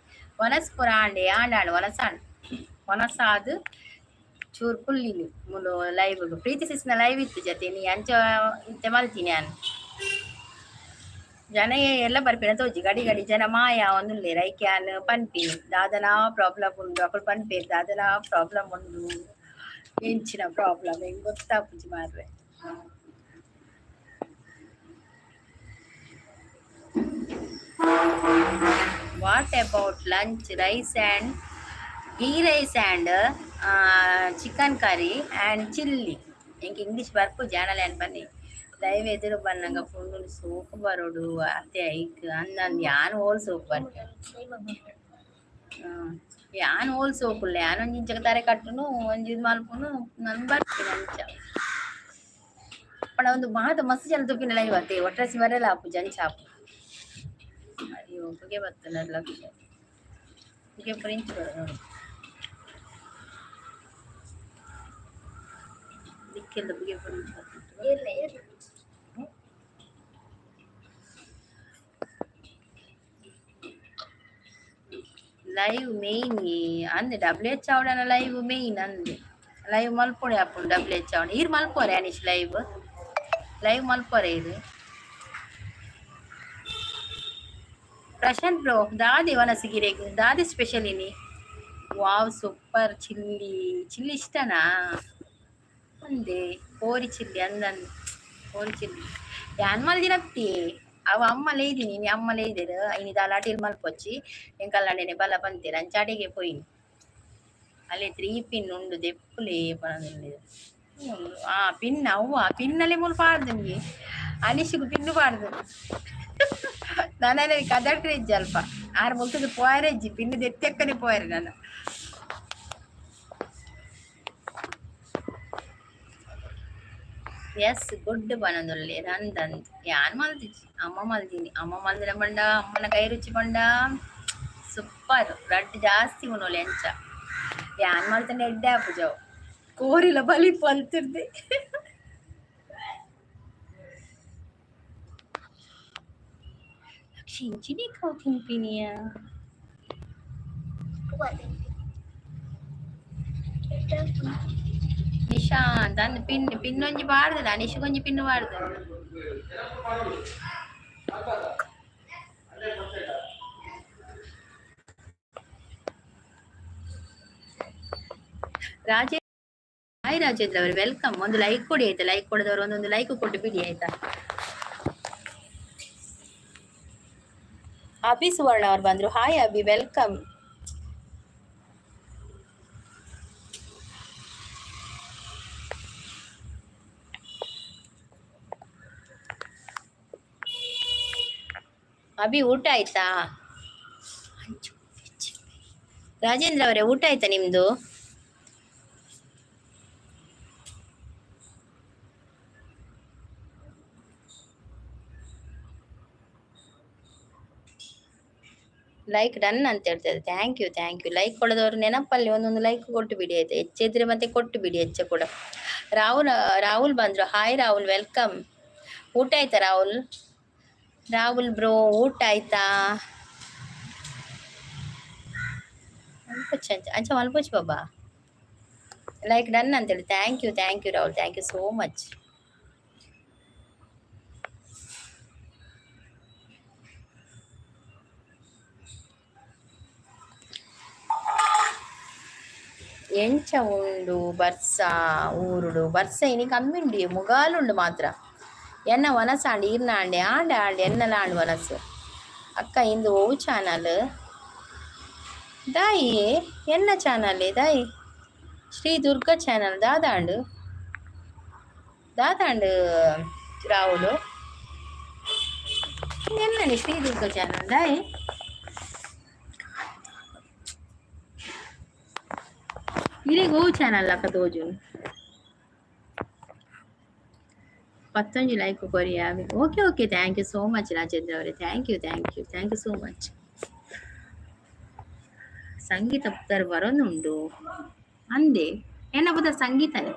ವನಸ್ ಪೂರ ಆಂಡೆ ಆಂಡ್ ಆಂಡ್ ವನಸಾಂಡ್. ವನಸಾದ್ ಚೂರು ಕುಲ್ಲಿನಿ ಮುಲು. ಲೈವ್ ಪ್ರೀತಿ ಸಿಸ್ನ ಲೈವ್ ಇತ್ತು ಜೊತೆ ನೀ ಅಂಚ ಇತ್ತೆ ಮಲ್ತೀನಿ ಯಾನ್. ಜನ ಎಲ್ಲ ಬರ್ಪಿನ ತೋಜಿ, ಗಡಿ ಗಡಿ ಜನ ಮಾಯ ಒಂದುಲ್ಲೆರ್. ಐಕ್ ಯಾನ್ ಪನ್ಪಿನಿ ದಾದನಾ ಪ್ರಾಬ್ಲಮ್ ಉಂಡು. ಅಕುಲು ಪನ್ಪೆರ್ ದಾದನಾ ಪ್ರಾಬ್ಲಮ್ ಉಂಡು. ಎಂಚಿನ ಪ್ರಾಬ್ಲಮ್ ಎಂಕ್ ಗೊತ್ತಾಪುಜಿ ಮಾರ್ರೆ. What about lunch? Rice and ghee rice and chicken curry and chilli. ಎಂಕ್ ಇಂಗ್ಲೀಷ್ ಬರ್ಪುಜಿ, ಆಂಡಲ ಯಾನ್ ಪನ್ನೆ. ಲೈವ್ ಎದುರು ಬನ್ನಗ ಪೊಣ್ಣುಲು ಸೋಕು ಬರೋಡು ಅತೆ. ಐಕ್ ಅಂದಂದ್ ಯಾನ್ ಓಲ್ ಸೋಕು ಬರ್ಪೆ? ಯಾನ್ ಓಲ್ ಸೋಕುಲ್ಲೆ? ಯಾನ್ ಒಂಜಿ ಇಂಚಕ ತರೆ ಕಟ್ಟುನು, ಒಂಜಿ ಇದು ಮಲ್ಪುನು, ನನ್ ಬರ್ಪಿನಿ ಅಂಚ. ಪಂಡ ಒಂದು ಮಾತ ಮಸ್ತ್ ಜನ ತೂಪಿನ ಲೈವ್ ಅತ್ತೆ, ಒಟ್ರಾಸಿ ಬರೆಲ ಆಪುಜಿ, ಅಂಚ ಆಪುಂಡು. ಅಯ್ಯೋ, ಪುಗೆ ಬತ್ತುಂಡು ಲಕ್ಷ. ಪುಗೆ ಪೂರ ಇಂಚಿ ಬರೋಡು. ದಿಕ್ಕೆಲ್ದ ಪುಗೆ ಪೂರ ಇಂಚಿ ಬರ್ತುಂಡು. ಇರ್ಲ ಇರ್ಲ. ಲೈವ್ ಮೇಯ್ನ್ ಅಂದೆ ಡಬ್ಲ್ಯೂ ಎಚ್ ಅವಡನ ಲೈವ್ ಮೇಯ್ನ್ ಅಂದೆ. ಲೈವ್ ಮಲ್ಪೊಡೆ ಆಪುಂಡು ಡಬ್ಲ್ಯೂ ಎಚ್ ಅವಡ. ಈರ್ ಮಲ್ಪೊರೆ ಅನೀಶ್ ಲೈವ್ ಲೈವ್ ಮಲ್ಪೊರೆ ಇರು. ಪ್ರಶಾಂತ್ ಬ್ರೋ, ದಾದಿ ವನಸಗಿರೆಗ್ ದಾದಿ ಸ್ಪೆಷಲ್ ಇನಿ? ವಾವ್, ಸೂಪರ್. ಚಿಲ್ಲಿ ಚಿಲ್ಲಿ ಇಷ್ಟನಾ? ಅಂದೆ ಕೋರಿ ಚಿಲ್ಲಿ ಅಂದನ್ ಕೋರಿ ಚಿಲ್ಲಿ ಯಾನ್ ಮಲ್ದಿನತ್ತಿ. ಅವ ಅಮ್ಮ ಲೇದಿನಿ, ನೀ ಅಮ್ಮ ಲೇದಿರು ಇನಿ ದಾಲ ಅಟಿಲ್ ಮಲ್ಪೊಚ್ಚಿ ಎಂಕಲ್ನಡೆನೆ ಬಲ ಪಂತೆರ್ ಅಂಚ ಅಡೆಗೆ ಪೋಯಿನಿ. ಅಲ್ಲೇ ತ್ರೀ ಪಿನ್ ಉಂಡು ದೆಪ್ಪುಲೆ ಪನೊಂದುಲ್ಲೆರ್. ಆ ಪಿನ್ ಅವ್ವ ಪಿನ್ನಲೆ ಮೂಲು ಪಾಡ್ದು ಅನಿಶಿಗ್ ಪಿನ್ನು ಪಾಡ್ದು ನನ ಕದಟ್ರೆ ಇಜ್ಜಿ ಅಲ್ಪ ಆರ್ ಮುಲ್ತದ ಪೋಯರೆ ಇಜ್ಜಿ ಪಿನ್ನು ದೆತ್ತೆಕ್ಕನೆ ಪೋಯರೆ ನಾನು. Yes good ಪನೊಂದುಲ್ಲೆರ್. ಅಂದಂದ್ ಯಾನ್ ಮಲ್ದಿಜಿ, ಅಮ್ಮ ಮಲ್ದಿನಿ. ಅಮ್ಮ ಮಲ್ದಿನ ಪಂಡ ಅಮ್ಮನ ಕೈ ರುಚಿ ಪಂಡ ಸೂಪರ್. ರಡ್ಡ್ ಜಾಸ್ತಿ ಉಣೋಲಿ ಅಂಚ. ಯಾನ್ ಮಲ್ತಂಡ ಎಡ್ಡೆ ಆಪುಜವು. ಕೋರಿಲ ಬಲಿ ಪಲ್ತಿರ್ದೆ. ಇಂಚಿನೆ ಕಾವು ತಿನ್ಪಿನಿಯ? ನಿಶಾಂತ್ ಅಂದ್ ಪಿನ್ ಪಿನ್ನೊಂಜಿ ಪಾಡ್ದದ ಅನಿಶ್ ಒಂಜಿ ಪಿನ್ ಪಾಡ್ದ. ರಾಜೇ ಹಾಯ್ ರಾಜೇಂದ್ರ ಅವರು, welcome. ಒಂದು ಲೈಕ್ ಕೊಡಿ ಆಯ್ತಾ? ಲೈಕ್ ಕೊಡದವರು ಒಂದೊಂದು ಲೈಕ್ ಕೊಟ್ಟು ಬಿಡಿ ಆಯ್ತಾ? ಅಭಿ ಸುವರ್ಣ ಅವ್ರು ಬಂದ್ರು. Hi Abhi, welcome. Abhi ಊಟ ಆಯ್ತಾ? ರಾಜೇಂದ್ರ ಅವರೇ ಊಟ ಆಯ್ತಾ ನಿಮ್ದು? ಲೈಕ್ ಡನ್ ಅಂತ ಹೇಳ್ತಾರೆ. Thank you, thank you. Like ಕೊಡದವರು ನೆನಪಲ್ಲಿ ಒಂದೊಂದು ಲೈಕ್ ಕೊಟ್ಟು ಬಿಡಿ ಆಯ್ತಾ? ಹೆಚ್ಚಿದ್ರೆ ಮತ್ತೆ ಕೊಟ್ಟು ಬಿಡಿ ಹೆಚ್ಚ ಕೂಡ. ರಾಹುಲ್ ರಾಹುಲ್ ಬಂದ್ರು. Hi Rahul, welcome. ಊಟ ಆಯ್ತಾ ರಾಹುಲ್? ರಾಹುಲ್ ಬ್ರೋ ಊಟ ಆಯ್ತಾ? ಮಲ್ಪೊಚ್ಚಿ ಅಂಚ ಅಂಚ ಮಲ್ಪೊಚ್ಚಿ ಬಾಬಾ. ಲೈಕ್ ಡನ್ ಅಂತೇಳಿ. Thank you, thank you Rahul, thank you so much. ಎಂಚ ಉಂಡು ಬರ್ಸ ಊರುಡು? ಬರ್ಸ ಇನಿ ಕಮ್ಮಿ ಉಂಡು, ಮುಗಾಲುಂಡು ಮಾತ್ರ. ಎನ್ನ ವನಸಾಂಡ್ ಈರ್ನ ಆಂಡೆ ಆಂಡೆ ಆಂಡೆ ಎನ್ನಲ ಆಂಡ್ ವನಸು. ಅಕ್ಕ ಇಂದು ಒವು ಚಾನಲ್ ದಾಯಿ? ಎನ್ನ ಚಾನಲ್ ದಾಯಿ? ಶ್ರೀ ದುರ್ಗಾ ಚಾನಲ್. ದಾದಾಂಡು ದಾದಾಂಡು ರಾಹುಲ್? ಎನ್ನನಿ ಶ್ರೀ ದುರ್ಗಾ ಚಾನಲ್ ದಾಯಿ? ಇರೆಗ್ ಒವು ಚಾನಲ್ ಅಕ್ಕ ತೋಜುನು? ಪತ್ತೊಂಜಿ ಲೈಕ್ ಕೊರಿಯ. Okay okay, thank you so much Rajendra ಅವರೇ. Thank you, thank you, thank you so much. Sangeetha ಪುದರ್ ಬರೊಂದುಂಡು ಅಂದೆ. ಎನ್ನ ಪುದರ್ ಸಂಗೀತನೆ.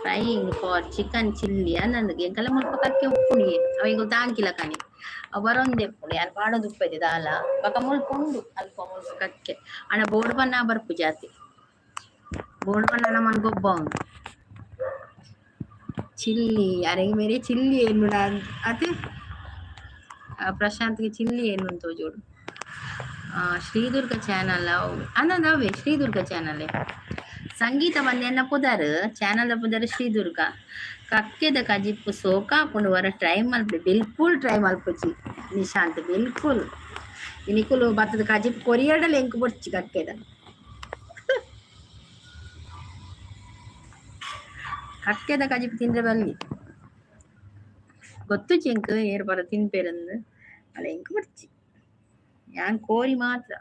ಫ್ರೈಯಿಂಗ್ ಫಾರ್ ಚಿಕನ್ ಚಿಲ್ಲಿ ಅಂದಂದು. ಎಂಕಲ್ಲ ಮುಲ್ಪ ಕಕ್ಕೆ ಉಪ್ಪುಂಡು, ಅವ ತಾಂಕಿಲ ಕಣಿ ಅವ್ ಬರೊಂದೆ ಉಪ್ಪುಂಡು. ಯಾನ್ ಪಾಡೊಂದು ಉಪ್ಪೆದೆ ದಾಲ ಬೊಕ ಮುಲ್ಪ ಉಂಡು ಅಲ್ಪ ಮುಲ್ಪ ಕಕ್ಕೆ. ಅಣ್ಣ ಬೋರ್ಡ್ ಬನ್ನ ಬರ್ಪು ಜಾತಿ ಬೋರ್ಡ್ ಬನ್ನ ನಮನ್ ಗೊಬ್ಬ ಉಂಡು. ಚಿಲ್ಲಿ ಅರೆಗೆ ಮೇರೆ ಚಿಲ್ಲಿ ಏನು ಅದೇ ಪ್ರಶಾಂತ್ಗೆ ಚಿಲ್ಲಿ ಏನು ತೋಜೋಡು. ಶ್ರೀದುರ್ಗ ಚಾನಲ್ ಅಂದಂದ ಅವೇ ಶ್ರೀದುರ್ಗ ಚಾನಲ್. ಸಂಗೀತ ಬಂದೆನ್ನ ಪುದರ್ ಚಾನಲ್ ಪುದರ್ ಶ್ರೀದುರ್ಗ. ಕಕ್ಕೆದ ಕಜಿಪ್ಪು ಸೋಕಾಪುಂಡು, ವರ ಟ್ರೈ ಮಲ್ಪೆ. ಬಿಲ್ಕುಲ್ ಟ್ರೈ ಮಲ್ಪುಜಿ ನಿಶಾಂತ್, ಬಿಲ್ಕುಲ್. ಇನಿಕುಲು ಬತ್ತದ ಕಜಿಪ್ಪು ಕೊರಿಯಡಲ್ ಎಂಕ್ ಬೊಡ್ಚಿ ಕಕ್ಕೆದ. ಕಕ್ಕೆದ ಕಜಿಪ್ಪು ತಿಂದ್ರೆ ಬಲ್ಲಿ ಗೊತ್ತುಜಿ ಎಂಕ್ ಏರ್ ಪರ ತಿನ್ಪೇರಂದು ಅಲ್ಲ ಎಂಕ್ ಬೊಡ್ಚಿ. ಯಾನ್ ಕೋರಿ ಮಾತ್ರ,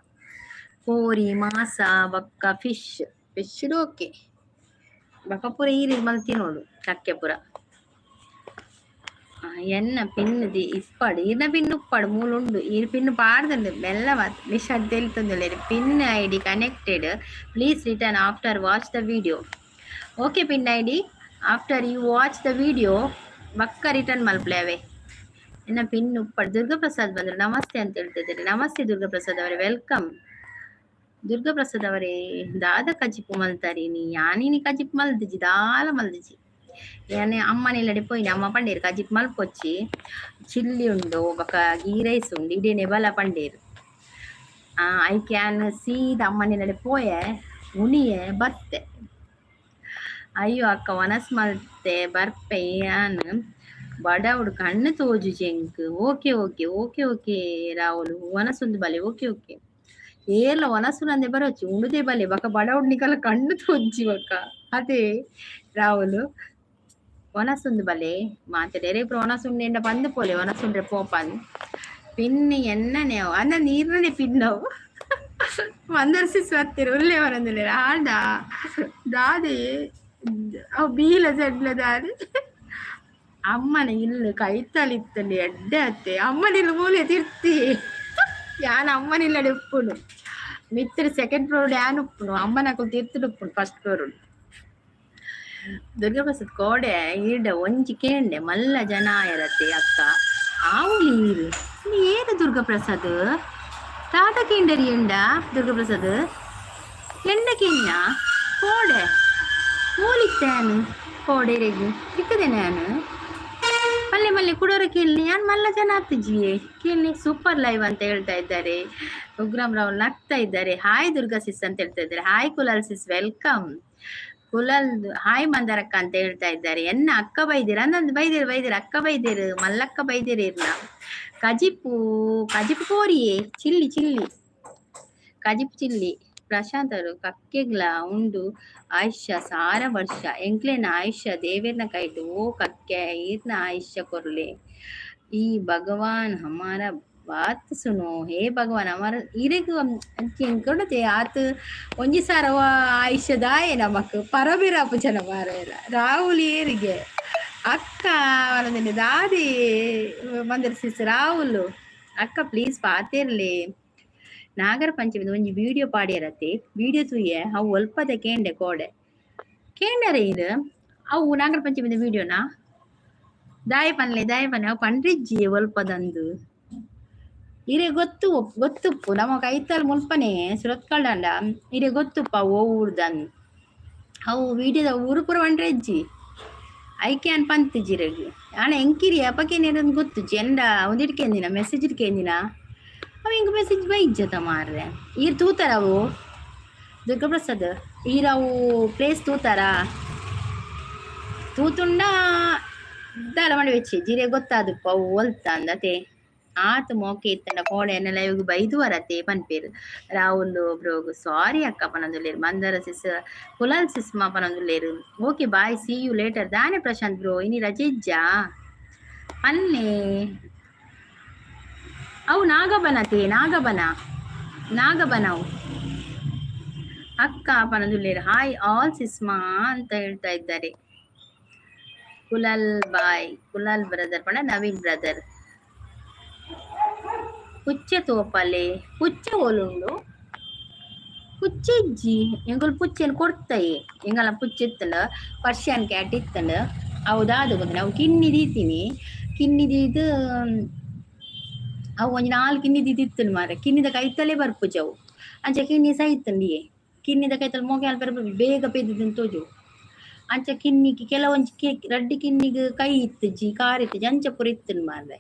ಕೋರಿ ಮಾಸ ಬೊಕ್ಕ ಫಿಶ್. Fish okay. ಬೊಕ ಪೂರ ಈರ್ ಮಲ್ತಿ ನೋಡು ಕಕ್ಕೆ ಪೂರ. ಎನ್ನ ಪಿನ್ the ಇಪ್ಪಡು, ಇರ್ನ ಪಿನ್ ಉಪ್ಪಡು ಮೂಲುಂಡು. ಈರ್ ಪಿನ್ ಪಾಡ್ದುಂಡು ಮೆಲ್ಲ ಮಾತ್ Nishant ತೆಲ್ತೊಂದುಲ್ಲೆರ್. Pin ID connected, please return after watch the video. Okay, pin ID, after you watch the video ಬಕ್ಕ ರಿಟರ್ನ್ ಮಲ್ಪಲೆ ಅವೇ. ಎನ್ನ ಪಿನ್ ಉಪ್ಪಡು. ದುರ್ಗಾಪ್ರಸಾದ್ ಬಂದ್ರು, ನಮಸ್ತೆ ಅಂತ ಹೇಳ್ತಿದ್ದಾರೆ. ನಮಸ್ತೆ ದುರ್ಗಾಪ್ರಸಾದ್ ಅವರೇ, welcome. Durgaprasad ಅವರೇ, ದಾದ ಕಜಿಪು ಮಲ್ತಾರಿ ನೀ? ಯಾನಿನಿ ಕಜಿಪು ಮಲ್ದಿಜಿ, ದಾಲ ಮಲ್ದಿಜಿ. ಯಾನೆ ಅಮ್ಮನಿಲ್ಲಡೆ ಪೋಯಿನಿ, ಅಮ್ಮ ಪಂಡೇರು ಕಜಿಪು ಮಲ್ಪೊಚ್ಚಿ, ಚಿಲ್ಲಿ ಉಂಡು ಬೊಕ ಗೀ ರೈಸ್ ಉಂಡು, ಇಡೀನೆ ಬಲ ಪಂಡೇರು. I can ಸೀದ ಅಮ್ಮನಿಲ್ಲಡೆ ಪೋಯೆ, ಉಣಿಯೆ ಬತ್ತೆ. ಅಯ್ಯೋ ಅಕ್ಕ, ವನಸ್ ಮಲ್ತೆ ಬರ್ಪೆ ಯಾನ್, ಬಡವುಡು ಕಣ್ಣು ತೋಜುಜಿ ಎಂಕ್. Okay okay okay okay Rahul, ವನಸುಂದು ಬಲೆ. ಓಕೆ ಓಕೆ, ಏರ್ಲ ವನಸುನಂದೆ ಬರೋಚಿ, ಉಂಡುದೇ ಬಲೆ. ಬಕ ಬಡವುಡು ನಿಕಲ ಕಣ್ಣು ತೋಜಿ ಬಕ್ಕ. ಅದೇ ರಾಹುಲ್, ವನಸುಂದು ಬಲೆ ಮಾತೆರೆ ಪೂರ ವನಸುಂಡೆ ಪಂದ್ ಪೋಲೆ, ವನಸುಂಡ್ರೆ ಪೋಪನ್. ಪಿನ್ ಎನ್ನನೆ ಅನ್ನ ನೀರ್ನೇ ಪಿನ್ನವು ಮಂದರ್ಸಿ ಸತ್ತಿರು ಉಲ್ಲೆ ಬರಂದಿಲ್ಲ. ಆಂಡ ದಾದೆ ಅವು ಬೀಲ ಸೆಡ್ಲ ದಾದೆ? ಅಮ್ಮನ ಇಲ್ಲು ಕೈತಲಿತ್ತಂడి ಎಡ್ಡೆ ಅತ್ತೆ. ಅಮ್ಮನ ಇಲ್ಲು ಮೂಲೆ ತಿರ್ತಿ. ಯಾನ್ ಅಮ್ಮನ ಇಲ್ಲಡೆ ಉಪ್ಪುನು, ಮಿತ್ರ ಸೆಕೆಂಡ್ ಫ್ಲೋರ್ ಯಾನ್ ಉಪ್ಪುನು, ಅಮ್ಮನಕುಲು ತಿರ್ತುಡು ಉಪ್ಪುನು ಫಸ್ಟ್ ಫ್ಲೋರ್. ದುರ್ಗಾಪ್ರಸಾದ್ ಕೋಡೆ ಈಡ ಒಂಜಿ ಕೇಂಡೆ, ಮಲ್ಲ ಜನ ಆಯರತ್ತೆ ಅಕ್ಕ ಆವುಲಿ ಈರು ಏರು. ದುರ್ಗಾಪ್ರಸಾದ್ ದಾದ ಕೇಂಡರಿ ಎಂಡ? ದುರ್ಗಾಪ್ರಸಾದ್ ಎಂಡ ಕೇನ್ಯ? ಕೋಡೆ ಓಲಿತ್ತೇನು ಕೋಡೆರೆಗ್ ತಿಕ್ಕದೆ ನಾನು ಮಲ್ಲೆ ಮಲ್ಲೆ ಕುಡೋರ ಕೇಳಲಿ. ಯಾನ್ ಮಲ್ಲ ಜನ ಆತಿಜಿಯೇ ಕೇಳಲಿ. ಸೂಪರ್ ಲೈವ್ ಅಂತ ಹೇಳ್ತಾ ಇದ್ದಾರೆ. ಉಗ್ರಾಮ್ ರಾವ್ ನಗ್ತಾ ಇದ್ದಾರೆ. ಹಾಯ್ ದುರ್ಗಾ ಸಿಸ್ ಅಂತ ಹೇಳ್ತಾ ಇದ್ದಾರೆ. Hi Kulal sis, welcome Kulal. Hi ಮಂದರಕ್ಕ ಅಂತ ಹೇಳ್ತಾ ಇದ್ದಾರೆ. ಎನ್ನ ಅಕ್ಕ ಬೈದಿರ ಅಂದಂದು ಬೈದಿರು ಬೈದಿರು ಅಕ್ಕ ಬೈದಿರು, ಮಲ್ಲಕ್ಕ ಬೈದಿರು ಇರ್ನ. ಕಜಿಪು ಕಜಿಪು ಕೋರಿಯೇ, ಚಿಲ್ಲಿ ಚಿಲ್ಲಿ ಕಜಿಪು ಚಿಲ್ಲಿ. ಪ್ರಶಾಂತ್ ಅವರು ಕಕ್ಕೆಗ್ಲ ಉಂಡು ಆಯುಷ್ಯ 1000 ವರ್ಷ, ಎಂಕ್ಲೆನ ಆಯುಷ್ಯ ದೇವೆರ್ನ ಕೈಟ್. ಓ ಕಕ್ಕೆ, ಈರ್ನ ಆಯುಷ್ಯ ಕೊರ್ಲೆ. ಈ ಭಗವಾನ್ ಹಮಾರ ಬಾತ್ ಸುನೋ, ಹೇ ಭಗವಾನ್ ಹಮಾರ. ಇರೆಗ್ ಎಂಕೊಡತೆ ಆತ್ ಒಂಜಿ ಸಾರ ಆಯುಷ್ಯ ದಾಯೆ ನಮಕ್ ಪರಬಿರಾಪು ಜನ ಮಾರಾಯ. ರಾಹುಲ್ ಏರಿಗೆ ಅಕ್ಕ ವನದಿನಿ ದಾದಿ ಮಂದಿರ ಸಿಸ್. ರಾಹುಲ್ ಅಕ್ಕ ಪ್ಲೀಸ್ ಪಾತಿರ್ಲಿ. ನಾಗರ ಪಂಚಮಿ ಒಂಜಿ ವಿಡಿಯೋ ಪಾಡ್ಯರತ್ತೆ, ವಿಡಿಯೋ ತೂಯೆ. ಅವು ಒಲ್ಪದ ಕೇಂಡೆ ಕೋಡೆ ಕೇಂಡರೆ ಇದು ಅವು ನಾಗರ ಪಂಚಮಿದ ವಿಡಿಯೋನಾ? ದಾಯ ಪನ್ಲೆ, ದಾಯ ಪನ್ಲೆ, ಅವು ಪಂಡ್ರಿಜ್ಜಿ ಒಲ್ಪದಂದು. ಇರೆ ಗೊತ್ತು ಗೊತ್ತುಪ್ಪು, ನಮ್ಮ ಕೈತಲ್ ಮುಲ್ಪನೆ ಸುರತ್ಕಲ್ಡಂಡ ಇರೆ ಗೊತ್ತುಪ್ಪ ಓ ಊರ್ದನ್. ಅವು ವಿಡಿಯೋದ ಊರು ಪೂರ ಪಂಡ್ರೆಜ್ಜಿ, ಐಕೆ ಅನ್ ಪಂತಿಜಿರೆಗ್. ಆಣ ಎಂಕಿರಿ ಅಪಕೇನೇರಂದು ಗೊತ್ತು ಜೆಂಡ ಒಂದಿಟ್ ಕೇಂದಿನ ಮೆಸೇಜ್ ಕೇಂದಿನ. ಅವ ಹಿಂಗ ಮೆಸೇಜ್ ಬೈಜ್ಜತ ಮಾರ್ರೆ. ಈರ್ ತೂತಾರ ಅವು ದುರ್ಗಾಪ್ರಸಾದ್? ಈರವು ಪ್ಲೇಸ್ ತೂತಾರ? ತೂತುಂಡ ದಾಲ ಮಾಡಿ വെಚ್ಚಿ ಜಿರೆ ಗೊತ್ತಾದಪ್ಪ ಅವು ಒಲ್ತ ಅಂದತೆ. ಆತ್ ಮೋಕೆ ಇತ್ತಂಡ ಕೋಡೆ ಎನ್ನ ಲೈವ್ಗ್ ಬೈದು ವರತೆ ಪನ್ಪೇರು. ರಾಹುಲ್ ಬ್ರೋಗ್ ಸಾರಿ ಅಕ್ಕ ಪನೊಂದುಲ್ಲೆರ್. ಮಂದರ ಸಿಸ್, ಕುಲಾಲ್ ಸಿಸ್ ಮಾ ಪನೊಂದುಲ್ಲೆರ್. Okay, bye, see you later. ದಾನೆ ಪ್ರಶಾಂತ್ ಬ್ರೋ, ಇನಿ ರಜೆ ಇಜ್ಜಾ ಪನ್ನೆ. ಅವು ನಾಗಬನತೆ, ನಾಗಬನ ನಾಗಬನ ಅವು. ಅಕ್ಕ ಪನೊಂದುಲ್ಲೆರ್. ಹಾಯ್ ಆಲ್ ಸಿಸ್ಮಾ ಅಂತ ಹೇಳ್ತಾ ಇದ್ದಾರೆ ಕುಲಾಲ್ ಬಾಯ್, ಕುಲಾಲ್ ಬ್ರದರ್ ಪಂಡ ನವೀನ್ ಬ್ರದರ್. ಪುಚ್ಚೆ ತೋಪಲೆ, ಪುಚ್ಚೆ ಓಲುಂಡು? ಪುಚ್ಚೆ ಇಜ್ಜಿ ಎಂಕುಲು ಪುಚ್ಚೆನ್ ಕೊಡ್ತಾಯಿ. ಎಂಗಲ ಪುಚ್ಚೆ ಇತ್ತಂಡ, ಪರ್ಷಿಯನ್ ಕ್ಯಾಟ್ ಇತ್ತಂಡ. ಅವು ದಾದ ಗೊತ್ತುಂಡ, ಅವು ಕಿನ್ನಿ ದೀತೀನಿ. ಕಿನ್ನಿ ದೀದ್ ಅವು ಒಂಜಿ ನಾಲ್ ಕಿನ್ನಿ ದೀದಿತ್ತುಂಡು ಮಾರ್ರೆ. ಕಿನ್ನಿದ ಕೈತಲೇ ಬರ್ಪುಜಿ ಅವು. ಅಂಚ ಕಿನ್ನಿ ಸೈತುಂಡಿಯೇ. ಕಿನ್ನಿದ ಕೈತಲ್ ಮೋಕೆ ಅಲ್ಪ ಬೇಗ ಪೆದ್ದುದು ತೋಜು. ಅಂಚ ಕಿನ್ನಿಗೆ ಕೆಲವೊಂಜಿ ರಡ್ಡ್ ಕಿನ್ನಿಗ್ ಕೈ ಇತ್ತುಜಿ, ಕಾರ್ ಇತ್ತುಜಿ, ಅಂಚ ಪೂರ ಇತ್ತುಂಡು ಮಾರ್ರೆ.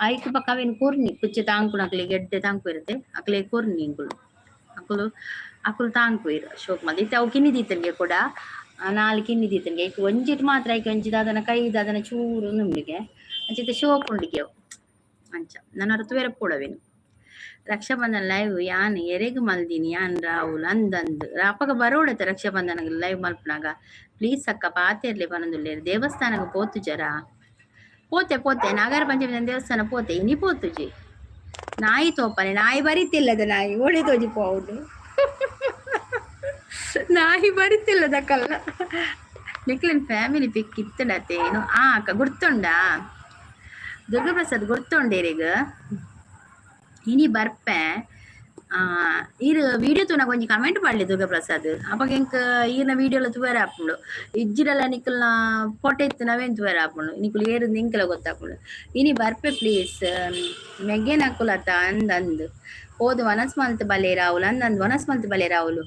ಐಕ್ ಬೊಕ ಅವೆನ್ ಕೊರ್ನಿ ಪುಚ್ಚೆ ತಾಂಕುನಕ್ಲೆಗ್. ಎಡ್ಡೆ ತಾಂಕುವೆರುತ್ತೆ, ಅಕ್ಲೆಗ್ ಕೊರ್ನಿ ಎಂಕುಲು. ಅಕುಲು ಅಕುಲು ತಾಂಕುವೆರ್ ಶೋಕ್ ಮಲ್ತ್. ಇತ್ತೆ ಅವು ಕಿನ್ನಿ ದೀತನ್ಗೆ ಕೂಡ, ನಾಲ್ ಕಿನ್ನಿ ದೀತನ್ಗೆ. ಐಕ್ ಒಂಜಿಟ್ ಮಾತ್ರ ಐಕ್ ಒಂಜಿ ದಾದನ ಕೈ ದಾದನ ಚೂರು ಉಂಡುಗೆ. ಅಂಚ ಇತ್ತೆ ಶೋಕ್ ಉಂಡುಗೆ ಅವು. ಅಂಚ ನನ ತೂವೆರೆ ಪೋಡು. ರಕ್ಷಾಬಂಧನ ಲೈವ್ ಯಾನ್ ಎರೆಗ್ ಮಲ್ದಿನಿ ಯಾನ್ ರಾಹುಲ್ ಅಂದಂದ್ ಅಪಗ ಬರೋಡತ್ತೆ ರಕ್ಷಾಬಂಧನ ಲೈವ್ ಮಲ್ಪುನಗ. ಪ್ಲೀಸ್ ಅಕ್ಕ ಪಾತೆರ್ಲೆ ಪನೊಂದುಲ್ಲೆರ್. ದೇವಸ್ಥಾನಗ್ ಪೋತುಜರ? ಪೋತೆ ಪೋತೆ, ನಾಗರ ಪಂಚಮಿ ದೇವಸ್ಥಾನ ಪೋತೆ, ಇನಿ ಪೋತುಜಿ. ನಾಯಿ ತೋಪನೆ, ನಾಯಿ ಬರಿತಿಲ್ಲದ, ನಾಯಿ ಓಡಿ ತೋಜಿ ಪೋವುಡು. ನಾಯಿ ಬರಿತಿಲ್ಲದ ಕಲ್ಲ. ನಿಕ್ಲೆನ್ ಫ್ಯಾಮಿಲಿ ಪಿಕ್ ಇತ್ತಡತೆ ಏನು? ಆ ಅಕ್ಕ ಗುರ್ತುಂಡಾ? ದುರ್ಗಾಪ್ರಸಾದ್ ಗೊತ್ತುಂಡೇರಿಗ ಇನಿ ಬರ್ಪೆ. ಈರ್ ವಿಡಿಯೋ ತೂನಗ ಒಂಜಿ ಕಮೆಂಟ್ ಪಾಡ್ಲೆ ದುರ್ಗಾಪ್ರಸಾದ್. ಅಪಗ ಎಂಕ್ ಈರ್ನ ವಿಡಿಯೋಲ ತೂವೆರೆ ಆಪುಂಡು. ಇಜ್ಜಿಡಲ ನಿಕಲ್ನ ಫೋಟೋ ಇತ್ತಿನವೇನ್ ತೂವೆರೆ ಆಪುಂಡು. ನಿಕುಲು ಏರ್ ಎಂಕಲ ಗೊತ್ತಾಪುಂಡು. ಇನಿ ಬರ್ಪೆ ಪ್ಲೀಸ್. ಮೆಗ್ಗೆನಕುಲತ ಅಂದ್ ಅಂದ್ ಪೋದು ವನಸ್ ಮಲ್ತ್ ಬಲೆ ರಾಹುಲ್ ಅಂದ್ ವನಸ್ ಮಲ್ತ್ ಬಲೆ ರಾಹುಲ್.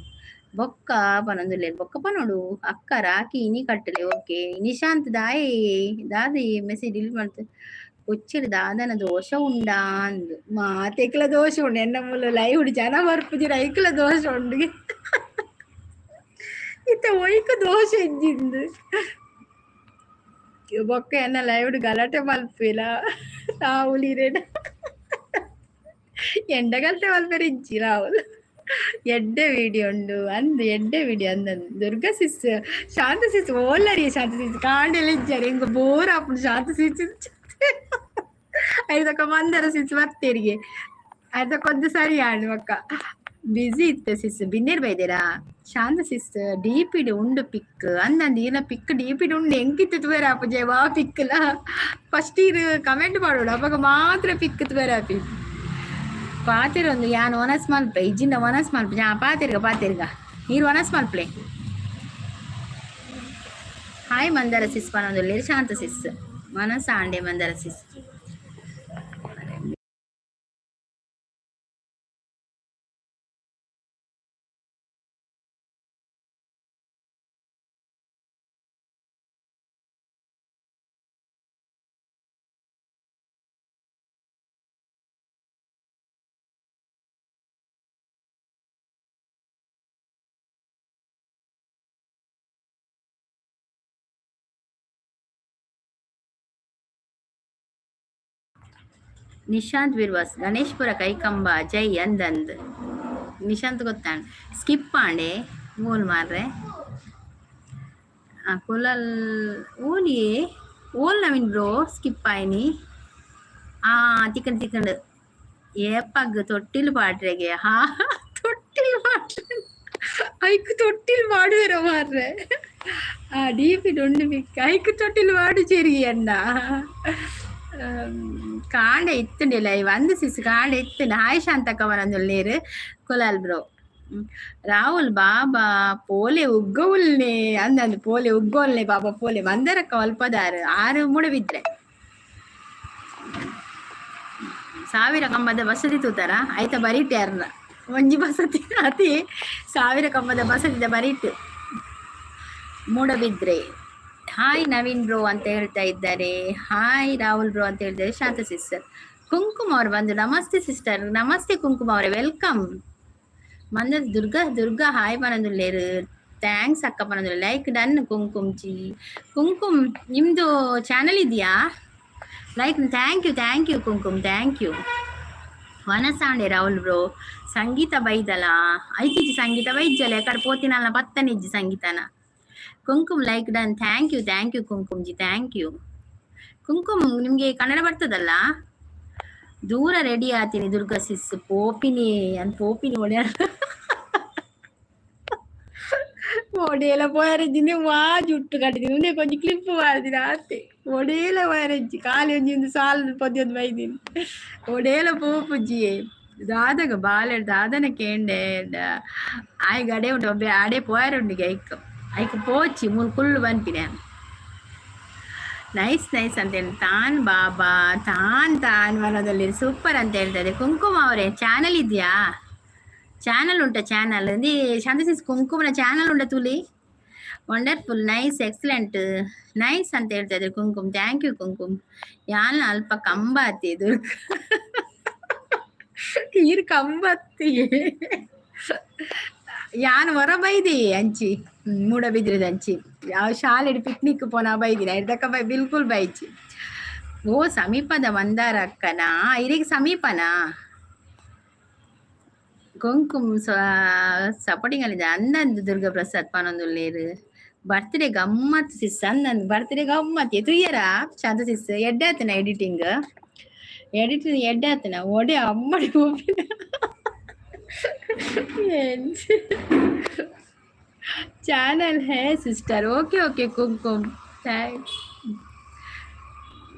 ಬೊಕ್ಕ ಪನೊಂದುಲ್ಲೆರ್ ಬೊಕ್ಕ ಪನೊಡು. ಅಕ್ಕ ರಾಖಿ ಇನಿ ಕಟ್ಟಲೆ ಓಕೆ. ನಿಶಾಂತ್ ದಾಯೆ ದಾದ ಮೆಸೇಜ್ ಡಿಲೀಟ್ ಮಲ್ತ್ ಕೊಚ್ಚಿಡ್ ದಾದನ ದೋಷ ಉಂಡಾ ಅಂದ್. ಮಾತೆಕ್ಲ ದೋಷ ಉಂಡು. ಎನ್ನ ಮೂಲ ಲೈವ್ ಜನ ಬರ್ಪುಜಿರ ಐಕ್ಲ ದೋಷ ಉಂಡು. ಇತ್ತ ಒಯ್ಕ ದೋಷ ಇಜ್ಜಿಂದು. ಬೊಕ್ಕ ಎನ್ನ ಲೈವ್ ಗಲಾಟೆ ಮಲ್ಪಿಲ ರಾಹುಲ್ ಇರೇನ ಎಂಡ ಗಲಾಟೆ ಮಲ್ಪೆರೆ ಇಜ್ಜಿ ರಾಹುಲ್. ಎಡ್ಡೆ ವಿಡಿಯೋ ಉಂಡು ಅಂದ್ ಎಡ್ಡೆ ವಿಡಿಯೋ ಅಂದ್ ದುರ್ಗಾ ಸಿಸ್ ಶಾಂತ ಸಿಸ್ ಓಲ್ಲರಿ ಶಾಂತ ಸಿಸ್ ಕಾಂಡೆಲ ಇಜ್ಜಾರೆ ಎಂಕ್ ಬೋರ್ ಆಪುಂಡು ಶಾಂತ ಸಿಸ್. ಐದಕ್ಕ ಮಂದರ ಸಿಸ್ ಬರ್ತೇರಿಗೆ ಐದಕ್ಕೊಂದು ಸರಿ ಆಂಡ್ ಬೊಕ್ಕ ಬಿಸಿ ಇತ್ತೆ ಸಿಸ್. ಬಿನ್ನೆರ್ ಬೈದೇರಾ ಶಾಂತ ಸಿಸ್ ಡಿಪಿಡ್ ಉಂಡು ಪಿಕ್ ಅಂದಂದು ಈರ್ನ ಪಿಕ್ ಡಿಪಿಡ್ ಉಂಡು ಎಂಕಿತ್ತು ತೂವೆರೆ ಆಪುಜೆ ವಾ ಪಿಕ್ಲ. ಫಸ್ಟ್ ಈರ್ ಕಮೆಂಟ್ ಮಾಡೋಡು ಅಪಗ ಮಾತ್ರ ಪಿಕ್ ತೂವೆರೆ ಆಪಿ. ಪಾತೆರೊಂದು ಯಾನ್ ವನಸ್ ಮಲ್ಪೆ ಇಜ್ಜಿಂಡ ವನಸ್ ಮಲ್ಪೆ. ಪಾತೆರ್ಗ ಪಾತೆರ್ಗ ಈರ್ ವನಸ್ ಮಲ್ಪಲೆ. ಹಾಯ್ ಮಂದರ ಸಿಸ್ ಪನೊಂದುಲ್ಲೆರ್ ಶಾಂತ ಸಿಸ್ ವನಸ್ ಆಂಡೆ ಮಂದರ ಸಿಸ್. ನಿಶಾಂತ್ ಬಿರ್ವಾಸ್ ಗಣೇಶ್ಪುರ ಕೈಕಂಬ ಜೈ ಅಂದಂದ್. ನಿಶಾಂತ್ ಗೊತ್ತಾಂಡ್ ಸ್ಕಿಪ್ ಆಂಡೆ ಓಲ್ ಮಾರ್ರೆ. ಕುಲಲ್ ಓಲಿಯೇ ಓಲ್ ನವೀನ್ ಬ್ರೋ ಸ್ಕಿಪ್ ಆಯ್ನಿ. ಆ ತಿಕ್ಕಂಡ್ ತಿಕ್ಕಂಡ್ ಏಪಗ್ ತೊಟ್ಟಿಲ್ ಪಾಡ್ರೆಗೆ. ಹಾ ತೊಟ್ಟಿಲ್ ಪಾಡ್ರೆ ಐಕ್ ತೊಟ್ಟಿಲ್ ಮಾಡುವೆರ ಮಾರ್ರೆ. ಆ ಡಿಪಿ ಉಂಡು ಪಿಕ್ ಐಕ್ ತೊಟ್ಟಿಲ್ ಮಾಡು ಚೆರಿ ಅಣ್ಣ. ಕಾಂಡೆ ಇತ್ತುಂಡೆ ಲೈವ್ ಅಂದ್ ಸಿಸ್ ಕಾಂಡೆ ಇತ್ತುಂಡೆ. ಹಾಯ್ ಶಾಂತಕ್ಕ ಬರಂದುಲ್ಲೇರು ಕುಲಾಲ್ ಬ್ರೋ. ರಾಹುಲ್ ಬಾಬಾ ಪೋಲೆ ಉಗ್ಗವುಲ್ನೆ ಅಂದಂದು ಪೋಲೆ ಉಗ್ಗೋಲ್ನೆ ಬಾಬಾ ಪೋಲೆ ಮಂದರಕ್ಕ ಅಲ್ಪದಾರು ಆರು ಮೂಡಬಿದ್ರೆ ಸಾವಿರ ಕಂಬದ ಬಸದಿ ತೂತಾರ ಆಯ್ತ ಬರೀಟೆ ಅರ್ನ ಒಂಜಿ ಬಸತಿ ಅತಿ ಸಾವಿರ ಕಂಬದ ಬಸದಿದ ಬರೀಟು ಮೂಡಬಿದ್ರೆ. ಹಾಯ್ ನವೀನ್ ಬ್ರೋ ಅಂತ ಹೇಳ್ತಾ ಇದ್ದಾರೆ. ಹಾಯ್ ರಾಹುಲ್ ಬ್ರೋ ಅಂತ ಹೇಳ್ತಾರೆ ಶಾಂತ ಸಿಸ್ಟರ್. ಕುಂಕುಮ ಅವರು ಬಂದು ನಮಸ್ತೆ ಸಿಸ್ಟರ್. ನಮಸ್ತೆ ಕುಂಕುಮ ಅವರೇ, welcome. ಮಂದ ದುರ್ಗಾ ದುರ್ಗಾ ಹಾಯ್ ಪನೊಂದುಲ್ಲೆರ್. Thanks ಅಕ್ಕ ಪನೊಂದುಲ್ಲೆರ್. Like done Kumkum ji. ಕುಂಕುಮ್ ನಿಮ್ದು ಚಾನಲ್ ಇದೆಯಾ? Like thank you thank you Kumkum thank you. ವನಸಾಂಡೆ ರಾಹುಲ್ ಬ್ರೋ. ಸಂಗೀತ ಬೈದಲ ಐತಿಜ್ಜಿ ಸಂಗೀತ ಬೈಜ್ಜಲ ಎಕಡೆ ಪೋತಿನಲ್ಲ ಪತ್ತನಿಜ್ಜಿ ಸಂಗೀತನ. Kumkum like done thank you thank you Kumkum G thank you. Kumkum ನಿಮಗೆ ಕನ್ನಡ ಬರ್ತದಲ್ಲ? ದೂರ ರೆಡಿ ಆತೀನಿ ದುರ್ಗಾ ಸಿಸ್ ಪೋಪಿನಿ ಅನ್ ಪೋಪಿನಿ ಒಡೆಯ ಒಡೆಯಲ ಪೋಯರೆಜ್ಜಿ ವಾ ಜುಟ್ಟು ಕಟ್ಟಿದ್ದೀನಿ ಉಂದೆ ಕೊಂಚ ಕ್ಲಿಪ್ ಮಾಡ್ತೀನಿ ಆತೆ ಒಡೇಲ ಪೋಯರೆಜ್ಜಿ ಖಾಲಿ ಒಂಜಿ ಒಂದು ಸಾಲ್ ಪದ್ಯೊಂದು ಬೈದೀನಿ ಒಡೇಲ ಪೋಪುಜ್ಜಿಯೇ ದಾದಗ ಬಾಲೆ ದಾದನ ಕೇಂಡೆ ಆಯ್ ಗಡೆ ಉಂಟು ಒಬ್ಬೆ ಆಡೆ ಪೋಯರುಂಡಿಗೆ ಐಕ್ ಐಕ್ ಪೋಚಿ ಮೂಲು ಕುಲ್ಲು ಬನ್ಪಿನೆ. ನೈಸ್ ನೈಸ್ ಅಂತ ಹೇಳಿ ತಾನ್ ಬಾಬಾ ತಾನ್ ತಾನ್ ಮನದಲ್ಲಿ ಸೂಪರ್ ಅಂತ ಹೇಳ್ತಾರೆ. ಕುಂಕುಮ ಅವರೇ ಚಾನಲ್ ಇದೆಯಾ? ಚಾನಲ್ ಉಂಟಾ? ಚಾನಲ್ ಶಾಂತ ಸಿಸ್ ಕುಂಕುಮನ ಚಾನಲ್ ಉಂಟಾ ತುಲಿ? ವಂಡರ್ಫುಲ್ ನೈಸ್ ಎಕ್ಸಲೆಂಟ್ ನೈಸ್ ಅಂತ ಹೇಳ್ತಾ ಇದ್ದಾರೆ ಕುಂಕುಮ್. Thank you Kumkum. ಯಾನ್ ಅಲ್ಪ ಕಂಬಾತಿ ದುರ್ಗ ಈರ್ ಕಂಬತ್ತಿ ಯಾನ್ ಹೊರ ಬೈದಿ ಅಂಚಿ ಮೂಡಬಿದ್ರಿದ ಅಂಚಿ ಯಾವ ಶಾಲೆಡ್ ಪಿಕ್ನಿಕ್ ಪೋನ ಬೈದಿನ ಐದಕ್ಕ ಬೈ ಬಿಲ್ಕುಲ್ ಬೈಜಿ. ಓ ಸಮೀಪದ ಮಂದಾರ ಅಕ್ಕನಾ? ಇರಿಗೆ ಸಮೀಪನಾ? ಕುಂಕುಮ್ ಸಪೋರ್ಟಿಂಗ್ ಅಲ್ಲಿ ಅಂದಂದು ದುರ್ಗಾ ಪ್ರಸಾದ್ ಪನೊಂದುಲ್ಲೇರು. ಬರ್ತ್ಡೇ ಗಮ್ಮತ್ ಸಿಸ್ ಅಂದಂದು ಬರ್ತ್ಡೇ ಗಮ್ಮತ್ ತುಯ್ಯರ ಶಾಂತ ಸಿಸ್ ಎಡ್ಡೆ ಆತನ ಎಡಿಟಿಂಗ್ ಎಡಿಟಿಂಗ್ ಎಡ್ಡೆ ಆತನ ಒಡೆ ಅಮ್ಮಡಿ ಹೋಗಿನ. ಚಾನಲ್ ಹೇ sister. Okay okay Kumkum thanks.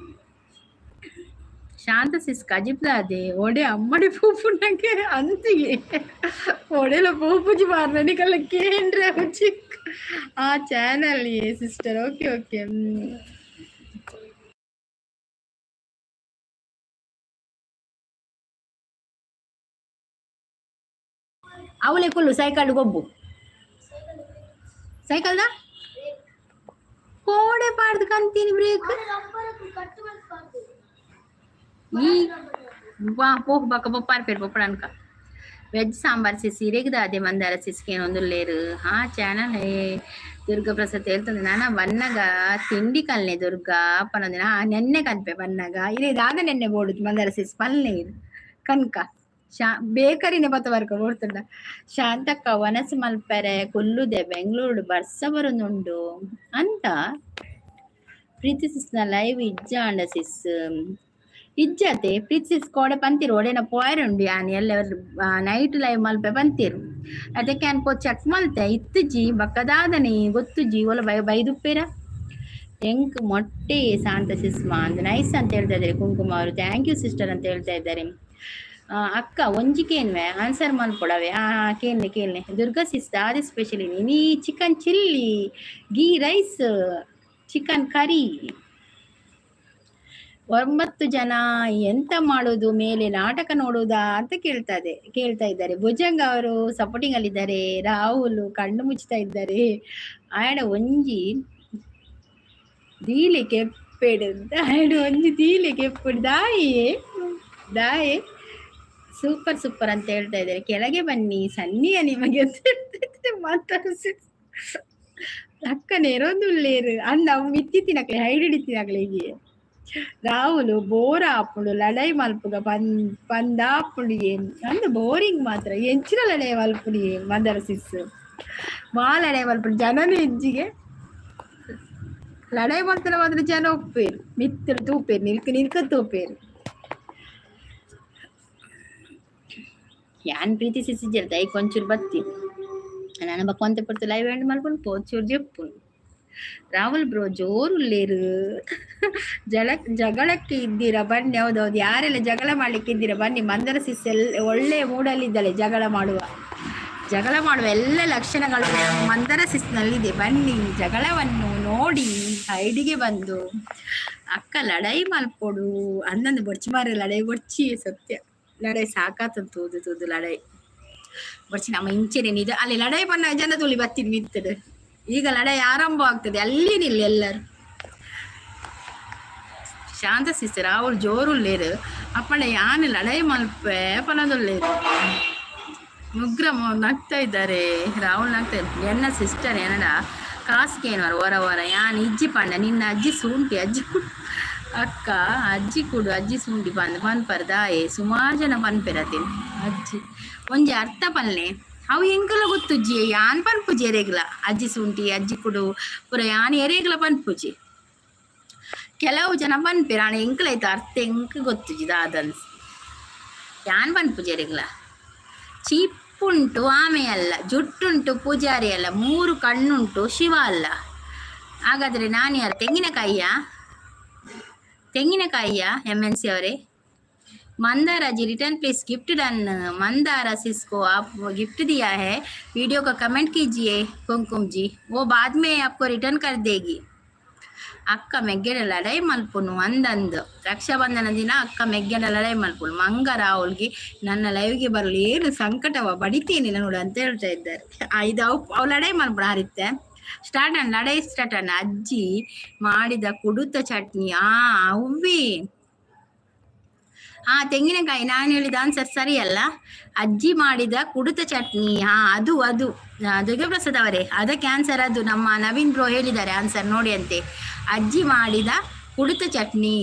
ಶಾಂತ ಸಿಸ್ ಕಜಿಪ್ಲಾದೆ ಒಡೆ ಅಮ್ಮಡಿ ಪೂಪುನಕ್ಕೆ ಅಂತಿಗೆ ಒಡೆಲ ಪೂಪುಜಿ ಮಾರ್ನ ನಿಕಲ್ಲ ಕೇಂದ್ರ ಚಿಕ್ ಆ ಚಾನಲ್ ಏ ಸಿಸ್ಟರ್. Okay okay. ಅವಳೆ ಕುಲ್ಲು ಸೈಕಲ್ ಗೊಬ್ಬು ಸೈಕಲ್ದ ಕೋಡೆ ಪಾಡ್ದು ಕಂತೀನಿ ಬ್ರೇಕ್ ಈ ವಾ ಪೋಕ್ ಬಕ್ಕ ಬೊಪ್ಪಾರ್ ಪೇರು ಪೊಪ್ಪಡನ್ಕ ವೆಜ್ ಸಾಂಬಾರ್ ಸಿಸ್ ಇರೆಗ್ದ ಅದೇ ಮಂದಾರ ಸಿಸ್ಗೆ ಒಂದುಲ್ಲೇರು. ಹಾ ಚಾನಲ್ ಹೇ ದುರ್ಗಾ ಪ್ರಸಾದ್ ಹೇಳ್ತಂದೆ ನಾನ ಬನ್ನಗ ತಿಂಡಿ ಕಲ್ನೆ ದುರ್ಗಾ ಪನೊಂದಿನ. ಹಾ ನೆನ್ನೆ ಕನ್ಪೆ ಬನ್ನಗ ಇದೇ ದಾದ ನೆನ್ನೆ ಬೋಡು ಮಂದಾರ ಸಿಸ್ ಪಲ್ನೆ ಇದು ಕನ್ಕ ಶಾ ಬೇಕರಿನ ಬತ್ತ ವರ್ಕ ಓಡ್ತುಂಡ. ಶಾಂತಕ್ಕ ವನಸ್ ಮಲ್ಪೆರೆ ಕುಲ್ಲುದೆ ಬೆಂಗಳೂರು ಬರ್ಸ ಬರೊಂದುಂಡು ಅಂತ. ಪ್ರೀತಿ ಸಿಸ್ನ ಲೈವ್ ಇಜ್ಜಾಂಡ ಸಿಸ್ ಇಜ್ಜತೆ ಪ್ರೀತಿ ಸಿಸ್ ಕೋಡೆ ಪಂತಿರು ಒಡೆನ ಪೋಯರುಂಡು ಯಾನ್ ಎಲ್ಲ ನೈಟ್ ಲೈವ್ ಮಲ್ಪೆ ಪಂತಿರು ಅದಕ್ಕೆ ಯಾನ್ ಪೋ ಚೆಕ್ ಮಲ್ತೆ ಇತ್ತುಜಿ ಬಕ್ಕದಾದನೆ ಗೊತ್ತುಜಿ ಒಲ ಬೈ ಬೈದುಪ್ಪೇರ ಎಂಕ್ ಮೊಟ್ಟೆ ಶಾಂತ ಸಿಸ್ಮಾ ಅಂದ್ ನೈಸ್ ಅಂತ ಹೇಳ್ತಾ ಇದ್ದಾರೆ ಕುಂಕುಮ ಅವರು. Thank you sister ಅಂತ ಹೇಳ್ತಾ ಇದ್ದಾರೆ. ಅಕ್ಕ ಒಂಜಿ ಕೇನ್ವೆ ಆನ್ಸರ್ ಮಲ್ಪೊಡವೆ. ಆ ಕೇನ್ಲೆ ಕೇನ್ಲೆ ದುರ್ಗಾ ಸಿಸ್ ದಾದೆ ಸ್ಪೆಷಲ್ ನೀ Chicken chilli, ghee rice, chicken curry. 9 ಜನ ಎಂತ ಮಾಡೋದು ಮೇಲೆ ನಾಟಕ ನೋಡುವುದಾ ಅಂತ ಕೇಳ್ತಾ ಇದ್ದಾರೆ. ಭುಜಂಗ ಅವರು ಸಪೋರ್ಟಿಂಗ್ ಅಲ್ಲಿದ್ದಾರೆ. ರಾಹುಲ್ ಕಣ್ಣು ಮುಚ್ತಾ ಇದ್ದಾರೆ. ಆಯಡ ಒಂಜಿ ದೀಲೆ ಕೆಪ್ಪೆಡು ಆಯಡ ಒಂಜಿ ದೀಲೆ ಕೆಪ್ಪೆಡು ದಾಯೆ ದಾಯೆ ಸೂಪರ್ ಸೂಪರ್ ಅಂತ ಹೇಳ್ತಾ ಇದ್ದಾರೆ. ಕೆಳಗೆ ಬನ್ನಿ ಸನ್ನಿಯ ನಿಮಗೆ ಅಂತ ಹೇಳ್ತಾ ಇದ್ದಾರೆ. ಮಾತಾಡಿಸಿ ಅಕ್ಕ ನೇರೊಂದುಲ್ಲೇರು ಅಂದ ಅವು ಮಿತ್ತಿತ್ತಿನಕ್ಲೆ ಹೈಡ್ ಹಿಡಿತಿನಕ್ಲೆಗೆ. ರಾಹುಲ್ ಬೋರ್ ಆಪುಂಡು ಲಡೈ ಮಲ್ಪುಗ ಪನ್ ಪಂದಾಪುಂಡು ಏನ್ ಅಂದ್ ಬೋರಿಂಗ್ ಮಾತ್ರ ಎಂಚಿನ ಲಡೈ ಮಲ್ಪುನಿ ಮಂದರ ಸಿಸ್ ಮಾ ಲಡೈ ಮಲ್ಪುಂಡು ಜನನು ಇಜ್ಜಿಗೆ ಲಡೈ ಮಲ್ತನ ಮಾತ್ರ ಜನ ಒಪ್ಪೇರು ಮಿತ್ತರು ತೂಪೇರು ನಿಲ್ಕ ನಿಲ್ಕ ತೂಪೇರು. ಯಾನ್ ಪ್ರೀತಿ ಸಿಸಿಜ್ಜೆರ್ ದೈ ಕೊಂಚೂರು ಬತ್ತಿ ನಾನು ಬೊಕ್ಕ ಒಂತೆ ಪೊರ್ತು ಲೈವ್ ಎಂಡ್ ಮಲ್ಪುಂಡು ಪೋಚೂರು ಜೆಪ್ಪುಂಡು. ರಾಹುಲ್ ಬ್ರೋ ಜೋರುಲ್ಲೇರು ಜಗಳಕ್ಕೆ ಇದ್ದೀರಾ ಬನ್ನಿ. ಹೌದೌದು, ಯಾರೆಲ್ಲ ಜಗಳ ಮಾಡ್ಲಿಕ್ಕೆ ಇದ್ದೀರಾ ಬನ್ನಿ. ಮಂದರ ಸಿಸ್ ಎಲ್ ಒಳ್ಳೆ ಮೂಡಲ್ಲಿದ್ದಾಳೆ. ಜಗಳ ಮಾಡುವ ಎಲ್ಲ ಲಕ್ಷಣಗಳು ಮಂದರ ಸಿಸ್ನಲ್ಲಿದೆ. ಬನ್ನಿ ಜಗಳವನ್ನು ನೋಡಿ ಐಡಿಗೆ ಬಂದು ಅಕ್ಕ ಲಡೈ ಮಲ್ಪೊಡು ಅಂದಂದು ಬೊಡ್ಚಿ ಮಾರ ಲಡೈ ಬೊಡ್ಚಿ ಸತ್ಯ ಲಡೈ ಸಾಕಾತಂದು ತೂದು ತೂದು ಲಡೈ ಬೊಡ್ಚಿ ನಮ್ಮ ಇಂಚೆನೆ ನಿಜ ಅಲ್ಲಿ ಲಡೈ ಬಣ್ಣ ಜನ ತುಳಿ ಬತ್ತೀನಿ ನಿಂತದೆ. ಈಗ ಲಡೈ ಆರಂಭ ಆಗ್ತದೆ ಅಲ್ಲಿ ನಿಲ್ಲ ಎಲ್ಲರೂ. ಶಾಂತ ಸಿಸ್ಟರ್ ಅವಳು ಜೋರುಲ್ಲೇರು ಅಪ್ಪಣ ಯಾನ್ ಲಡೈ ಮಲ್ಪೆ ಪನದುಲ್ಲೇರು. ಮುಗ್ರ ನಗ್ತಾ ಇದ್ದಾರೆ ರಾಹುಲ್ ನಗ್ತಾ ಇದ್ದಾರೆ. ಎನ್ನ ಸಿಸ್ಟರ್ ಏನಡ ಕಾಸ್ಗೆ ಏನವರ ಹೊರ ಹೊರ ಯಾನ್ ಇಜ್ಜಿ ಪಂಡ ನಿನ್ನ ಅಜ್ಜಿ ಸೂಂಟಿ ಅಜ್ಜಿ ಕುಡು ಅಕ್ಕ ಅಜ್ಜಿ ಕುಡು ಅಜ್ಜಿ ಸೂಂಟಿ ಪಂದ್ ಪನ್ಪರ್ ದಾಯೆ ಸುಮಾರು ಜನ ಪನ್ಪೆರತಿನ್ ಅಜ್ಜಿ ಒಂಜಿ ಅರ್ಥ ಪಲ್ನೆ ಅವು ಎಂಕಲ ಗೊತ್ತುಜ್ಜಿ ಯಾನ್ ಪನ್ಪುಜಿ ಎರೆಗ್ಲ ಅಜ್ಜಿ ಸೂಂಟಿ ಅಜ್ಜಿ ಕುಡು ಪೂರ ಯಾನ್ ಎರೆಗ್ಲ ಪನ್ಪುಜಿ. ಕೆಲವು ಜನ ಪನ್ಪೆರ್ ಆಂಡ ಎಂಕಲ ಐತ ಅರ್ಥ ಎಂಕ್ ಗೊತ್ತುಜ್ಜಿ ದಾದನ್ಸ್ ಯಾನ್ ಪನ್ಪುಜಿ ಎರೆಗ್ಲ. ಚೀಪುಂಟು ಆಮೆ ಅಲ್ಲ, ಜುಟ್ಟುಂಟು ಪೂಜಾರಿ ಅಲ್ಲ, ಮೂರು ಕಣ್ಣುಂಟು ಶಿವ ಅಲ್ಲ. ಹಾಗಾದ್ರೆ ನಾನು ಯಾರು? ತೆಂಗಿನಕಾಯಿಯಾ? ತೆಂಗಿನಕಾಯಿಯಾ ಎಮ್ ಎನ್ ಸಿ ಅವರೇ? Mandara ji return please gift done. Mandara sis को आप गिफ्ट दिया है, वीडियो का कमेंट कीजिए कुमकुम जी, वो बाद में आपको रिटर्न कर देगी. ಅಕ್ಕ ಮೆಗ್ಗೆಡ ಲಡೈ ಮಲ್ಪುನು ಅಂದಂದು ರಕ್ಷಾಬಂಧನ ದಿನ ಅಕ್ಕ ಮೆಗ್ಗೆಡ ಲಡೈ ಮಲ್ಪುನು ಮಂಗ ರಾಹುಲ್ಗೆ ನನ್ನ ಲೈವ್ಗೆ ಬರಲು ಏನು ಸಂಕಟವ ಬಡಿತೇನೆ ನೋಡು ಅಂತ ಹೇಳ್ತಾ ಇದ್ದಾರೆ. ಇದು ಅವು ಅವು ಲಡೈ ಮಲ್ಪುಣ ಹರಿತ್ತೆ ಸ್ಟಾರ್ಟ್ ಅಣ್ಣ ಲಡೈ ಸ್ಟಾರ್ಟ್ ಅಣ್ಣ. ಅಜ್ಜಿ ಮಾಡಿದ ಕುಡುತ ಚಟ್ನಿ ಆ ಅವ್ವಿ ಆ ತೆಂಗಿನಕಾಯಿ ನಾನು ಹೇಳಿದ ಆನ್ಸರ್ ಸರಿಯಲ್ಲ. ಅಜ್ಜಿ ಮಾಡಿದ ಕುಡುತ ಚಟ್ನಿ ಹಾ ಅದು ಅದು ದುರ್ಗಾಪ್ರಸಾದ್ ಅವರೇ ಅದಕ್ಕೆ ಆನ್ಸರ್ ಅದು ನಮ್ಮ ನವೀನ್ ಬ್ರೋ ಹೇಳಿದ್ದಾರೆ ಆನ್ಸರ್ ನೋಡಿ ಅಂತೆ. ಅಜ್ಜಿ ಮಾಡಿದ ಕುಡುತ ಚಟ್ನಿ.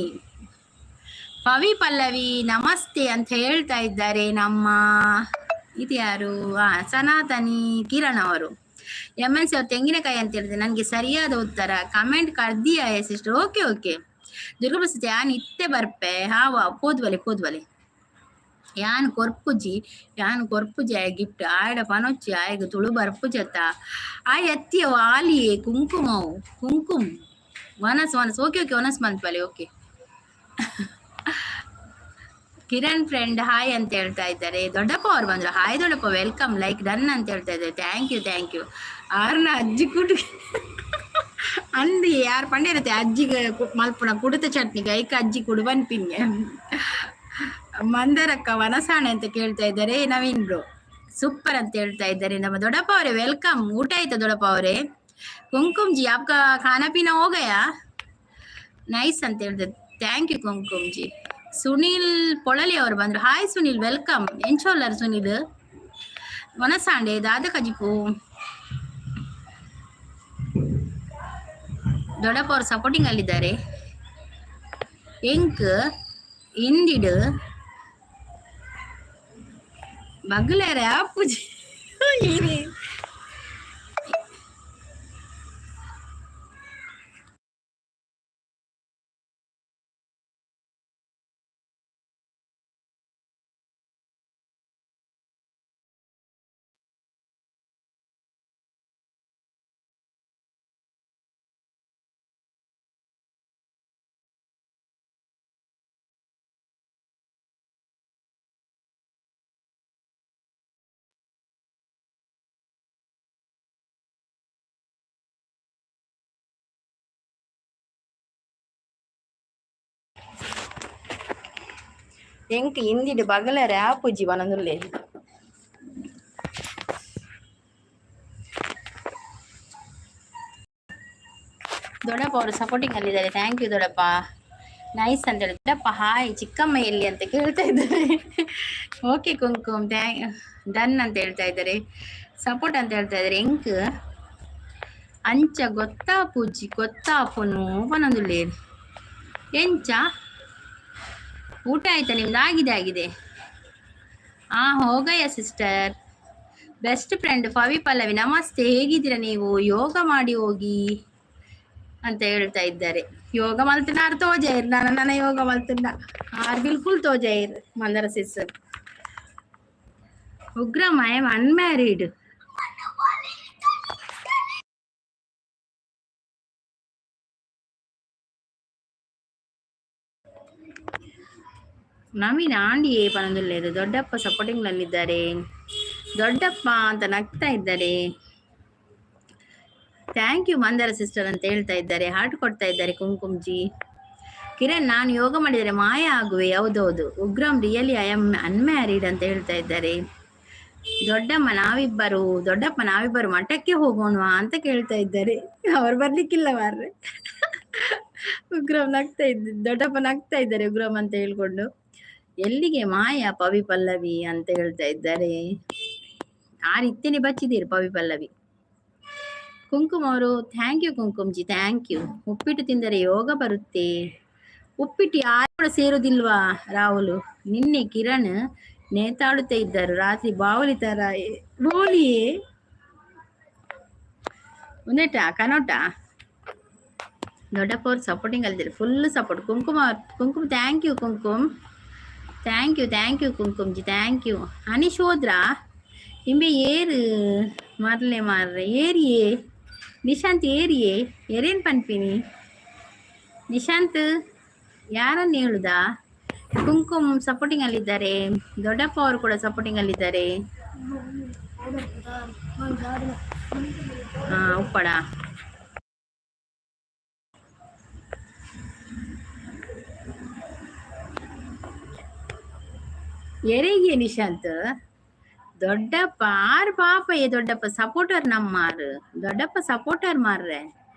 ಪವಿ ಪಲ್ಲವಿ ನಮಸ್ತೆ ಅಂತ ಹೇಳ್ತಾ ಇದ್ದಾರೆ ನಮ್ಮ ಇದು ಯಾರು ಸನಾತನಿ ಕಿರಣ್ ಅವರು. ಎಮ್ ಎನ್ ಸಿ ಅವ್ರು ತೆಂಗಿನಕಾಯಿ ಅಂತ ಹೇಳಿದ್ರೆ ನನಗೆ ಸರಿಯಾದ ಉತ್ತರ ಕಮೆಂಟ್ ಕರ್ದಿಯಾ ಸಿಸ್ಟರ್. ಓಕೆ ಓಕೆ ದುರ್ಗಾಪ್ರಸಾದ್ ಯಾನ್ ಇತ್ತೆ ಬರ್ಪೆ ಹಾವ ಪೋದ್ವಲೆ ಪೋದ್ವಲೆ ಯಾನ್ ಕೊರ್ಪುಜಿ ಯಾನ್ ಕೊರ್ಪುಜಿ ಆಯ ಗಿಫ್ಟ್ ಆಯಡ ಪನೊಚ್ಚಿ ಆಯಗ್ ತುಳು ಬರ್ಪುಜತ್ತ ಆ ಎತ್ತಿಯ ವಾಲಿಯೇ ಕುಂಕುಮವು ಕುಂಕುಮ್ ವನಸ್ ವನಸ್ ಓಕೆ ಓಕೆ ವನಸ್ ಮನ್ಪಲೆ ಓಕೆ. ಕಿರಣ್ ಫ್ರೆಂಡ್ ಹಾಯ್ ಅಂತ ಹೇಳ್ತಾ ಇದ್ದಾರೆ. ದೊಡ್ಡಪ್ಪ ಅವ್ರು ಬಂದ್ರು. ಹಾಯ್ ದೊಡ್ಡಪ್ಪ, welcome. Like done ಅಂತ ಹೇಳ್ತಾ ಇದ್ದಾರೆ. Thank you, thank you. ಆರ್ನ ಅಜ್ಜಿ ಕುಡು ಅಂದು ಯಾರು ಪಂಡಿರತ್ತೆ ಅಜ್ಜಿಗೆ ಮಲ್ಪುಣ ಕುಡುತ ಚಟ್ನಿಗೆ ಐಕ ಅಜ್ಜಿ ಕುಡು ಪನ್ಪಿನ್ಗೆ. ಮಂದರಕ್ಕ ವನಸಾಣೆ ಅಂತ ಕೇಳ್ತಾ ಇದ್ದಾರೆ. ನವೀನ್ ಬ್ರೋ ಸೂಪರ್ ಅಂತ ಹೇಳ್ತಾ ಇದ್ದಾರೆ. ನಮ್ಮ ದೊಡ್ಡಪ್ಪ ಅವರೇ welcome. ಊಟ ಆಯ್ತಾ ದೊಡ್ಡಪ್ಪ ಅವರೇ? ಕುಂಕುಮ್ ಜಿ, आपका खाना पीना हो गया? ನೈಸ್ ಅಂತ ಹೇಳ್ತಾರೆ. Thank you Kumkum G. Sunil Polali ಅವರು ಬಂದ್ರು. Hi Sunil, welcome. ಎಂಚೋಲ್ಲರ್ ಸುನಿಲ್? ವನಸಾಂಡೆ ದಾದ ಕಜಿಪು. ದೊಡ್ಡಪ್ಪ ಅವರು ಸಪೋರ್ಟಿಂಗ್ ಅಲ್ಲಿದ್ದಾರೆ. ಎಂಕ್ ಇಂದಿಡು ಬಗ್ಲೇರೆ ಅಪ್ಪುಜಿ ಇರಿ. ಎಂಕ್ ಇಂದಿಡು ಬಗಲರೆ ಆಪುಜಿ ವನದುಲ್ಲೆ. ದೊಡ್ಡಪ್ಪ ಅವರು ಸಪೋರ್ಟಿಂಗ್ ಅಲ್ಲಿದ್ದಾರೆ. Thank you ದೊಡ್ಡಪ್ಪ. ನೈಸ್ ಅಂತ ಹೇಳಿ. ದೊಡ್ಡಪ್ಪ ಹಾಯ್, ಚಿಕ್ಕಮ್ಮ ಎಲ್ಲಿ ಅಂತ ಕೇಳ್ತಾ ಇದ್ದಾರೆ. ಓಕೆ ಕುಂಕುಮ್, thank done ಅಂತ ಹೇಳ್ತಾ ಇದ್ದಾರೆ. ಸಪೋರ್ಟ್ ಅಂತ ಹೇಳ್ತಾ ಇದ್ದಾರೆ. ಎಂಕ್ ಅಂಚ ಗೊತ್ತಾ ಪೂಜಿ ಗೊತ್ತಾಪುನು ಪನೊಂದುಲ್ಲೇರು. ಎಂಚ ಊಟ ಆಯ್ತಾ ನಿಮ್ದು? ಆಗಿದೆ ಆಗಿದೆ. ಆ ಹೋಗಯ್ಯ ಸಿಸ್ಟರ್. ಬೆಸ್ಟ್ ಫ್ರೆಂಡ್ ಪವಿ ಪಲ್ಲವಿ ನಮಸ್ತೆ, ಹೇಗಿದ್ದೀರಾ ನೀವು? ಯೋಗ ಮಾಡಿ ಹೋಗಿ ಅಂತ ಹೇಳ್ತಾ ಇದ್ದಾರೆ. ಯೋಗ ಮಲ್ತಿನಾರ್ ತೋಜಾಯಿರ್ ನನ್ನ ನನ್ನ ಯೋಗ ಮಲ್ತಿನ ಆರ್ ಬಿಲ್ಕುಲ್ ತೋಜಾಯಿರ್ ಮಂದರ ಸಿಸ್ಟರ್. ಉಗ್ರಮ್, I am unmarried. Naveen ಆಂಡಿಯೇ ಪನೊಂದುಲ್ಲೇರು. ದೊಡ್ಡಪ್ಪ ಸಪೋರ್ಟಿಂಗ್ ನಲ್ಲಿದ್ದಾರೆ. ದೊಡ್ಡಪ್ಪ ಅಂತ ನಗ್ತಾ ಇದ್ದಾರೆ. Thank you Mandara sister ಅಂತ ಹೇಳ್ತಾ ಇದ್ದಾರೆ. ಹಾರ್ಟ್ ಕೊಡ್ತಾ ಇದ್ದಾರೆ ಕುಂಕುಮ್ಜಿ. ಕಿರಣ್, ನಾನು ಯೋಗ ಮಾಡಿದರೆ ಮಾಯ ಆಗುವೆ. ಹೌದೌದು. Ugramm, really I am unmarried ಅಂತ ಹೇಳ್ತಾ ಇದ್ದಾರೆ. ದೊಡ್ಡಮ್ಮ ನಾವಿಬ್ಬರು, ದೊಡ್ಡಪ್ಪ ನಾವಿಬ್ಬರು ಮಠಕ್ಕೆ ಹೋಗೋಣವಾ ಅಂತ ಕೇಳ್ತಾ ಇದ್ದಾರೆ. ಅವ್ರು ಬರ್ಲಿಕ್ಕಿಲ್ಲ ಮಾರ್ರೆ. ಉಗ್ರಂ ನಗ್ತಾ ಇದ್ದ, ದೊಡ್ಡಪ್ಪ ನಗ್ತಾ ಇದ್ದಾರೆ ಉಗ್ರಂ ಅಂತ ಹೇಳ್ಕೊಂಡು. ಎಲ್ಲಿಗೆ ಮಾಯ ಪವಿ ಪಲ್ಲವಿ ಅಂತ ಹೇಳ್ತಾ ಇದ್ದಾರೆ. ಆರ್ ಇತ್ತೇನೆ ಬಚ್ಚಿದ್ದೀರಿ ಪವಿ ಪಲ್ಲವಿ. ಕುಂಕುಮ ಅವರು thank you ಕುಂಕುಮ್ಜಿ, thank you. ಉಪ್ಪಿಟ್ಟು ತಿಂದರೆ ಯೋಗ ಬರುತ್ತೆ. ಉಪ್ಪಿಟ್ಟು ಯಾರು ಕೂಡ ಸೇರುದಿಲ್ವಾ ರಾಹುಲ್? ನಿನ್ನೆ ಕಿರಣ್ ನೇತಾಡುತ್ತಾ ಇದ್ದರು ರಾತ್ರಿ ಬಾವಲಿ ತರ ಬೋಲಿಯೇ. ಒಂದೇಟ ಕನೋಟ. ದೊಡ್ಡಪ್ಪ ಅವ್ರು ಸಪೋರ್ಟಿಂಗ್ ಅಲ್ಲಿದ್ದಾರೆ, ಫುಲ್ ಸಪೋರ್ಟ್. ಕುಂಕುಮ, ಕುಂಕುಮ thank you Kumkum, thank you, thank you ಕುಂಕುಮ್ಜಿ, thank you. Anish ಹೋದ್ರಾ? ಇಂಬೆ ಏರು ಮರ್ಲೆ ಮಾರ್ರೆ ಏರಿಯೇ. ನಿಶಾಂತ್ ಏರಿಯೇ, ಎರೇನ್ ಪನ್ಪಿನಿ ನಿಶಾಂತ್? ಯಾರನ್ನು ಹೇಳುದಾ? ಕುಂಕುಮ್ ಸಪೋರ್ಟಿಂಗ್ ಅಲ್ಲಿದ್ದಾರೆ. ದೊಡ್ಡಪ್ಪ ಅವರು ಕೂಡ ಸಪೋರ್ಟಿಂಗ್ ಅಲ್ಲಿದ್ದಾರೆ. ಹಾ ಉಪ್ಪಡ ಎರೆಗೆ ನಿಶಾಂತ್. ದೊಡ್ಡಪ್ಪ ಆರ್ ಪಾಪ ಏ ದೊಡ್ಡಪ್ಪ ಸಪೋರ್ಟರ್ ನಮ್ಮಾರು. ದೊಡ್ಡಪ್ಪ ಸಪೋರ್ಟರ್ ಮಾರ್ರೆ.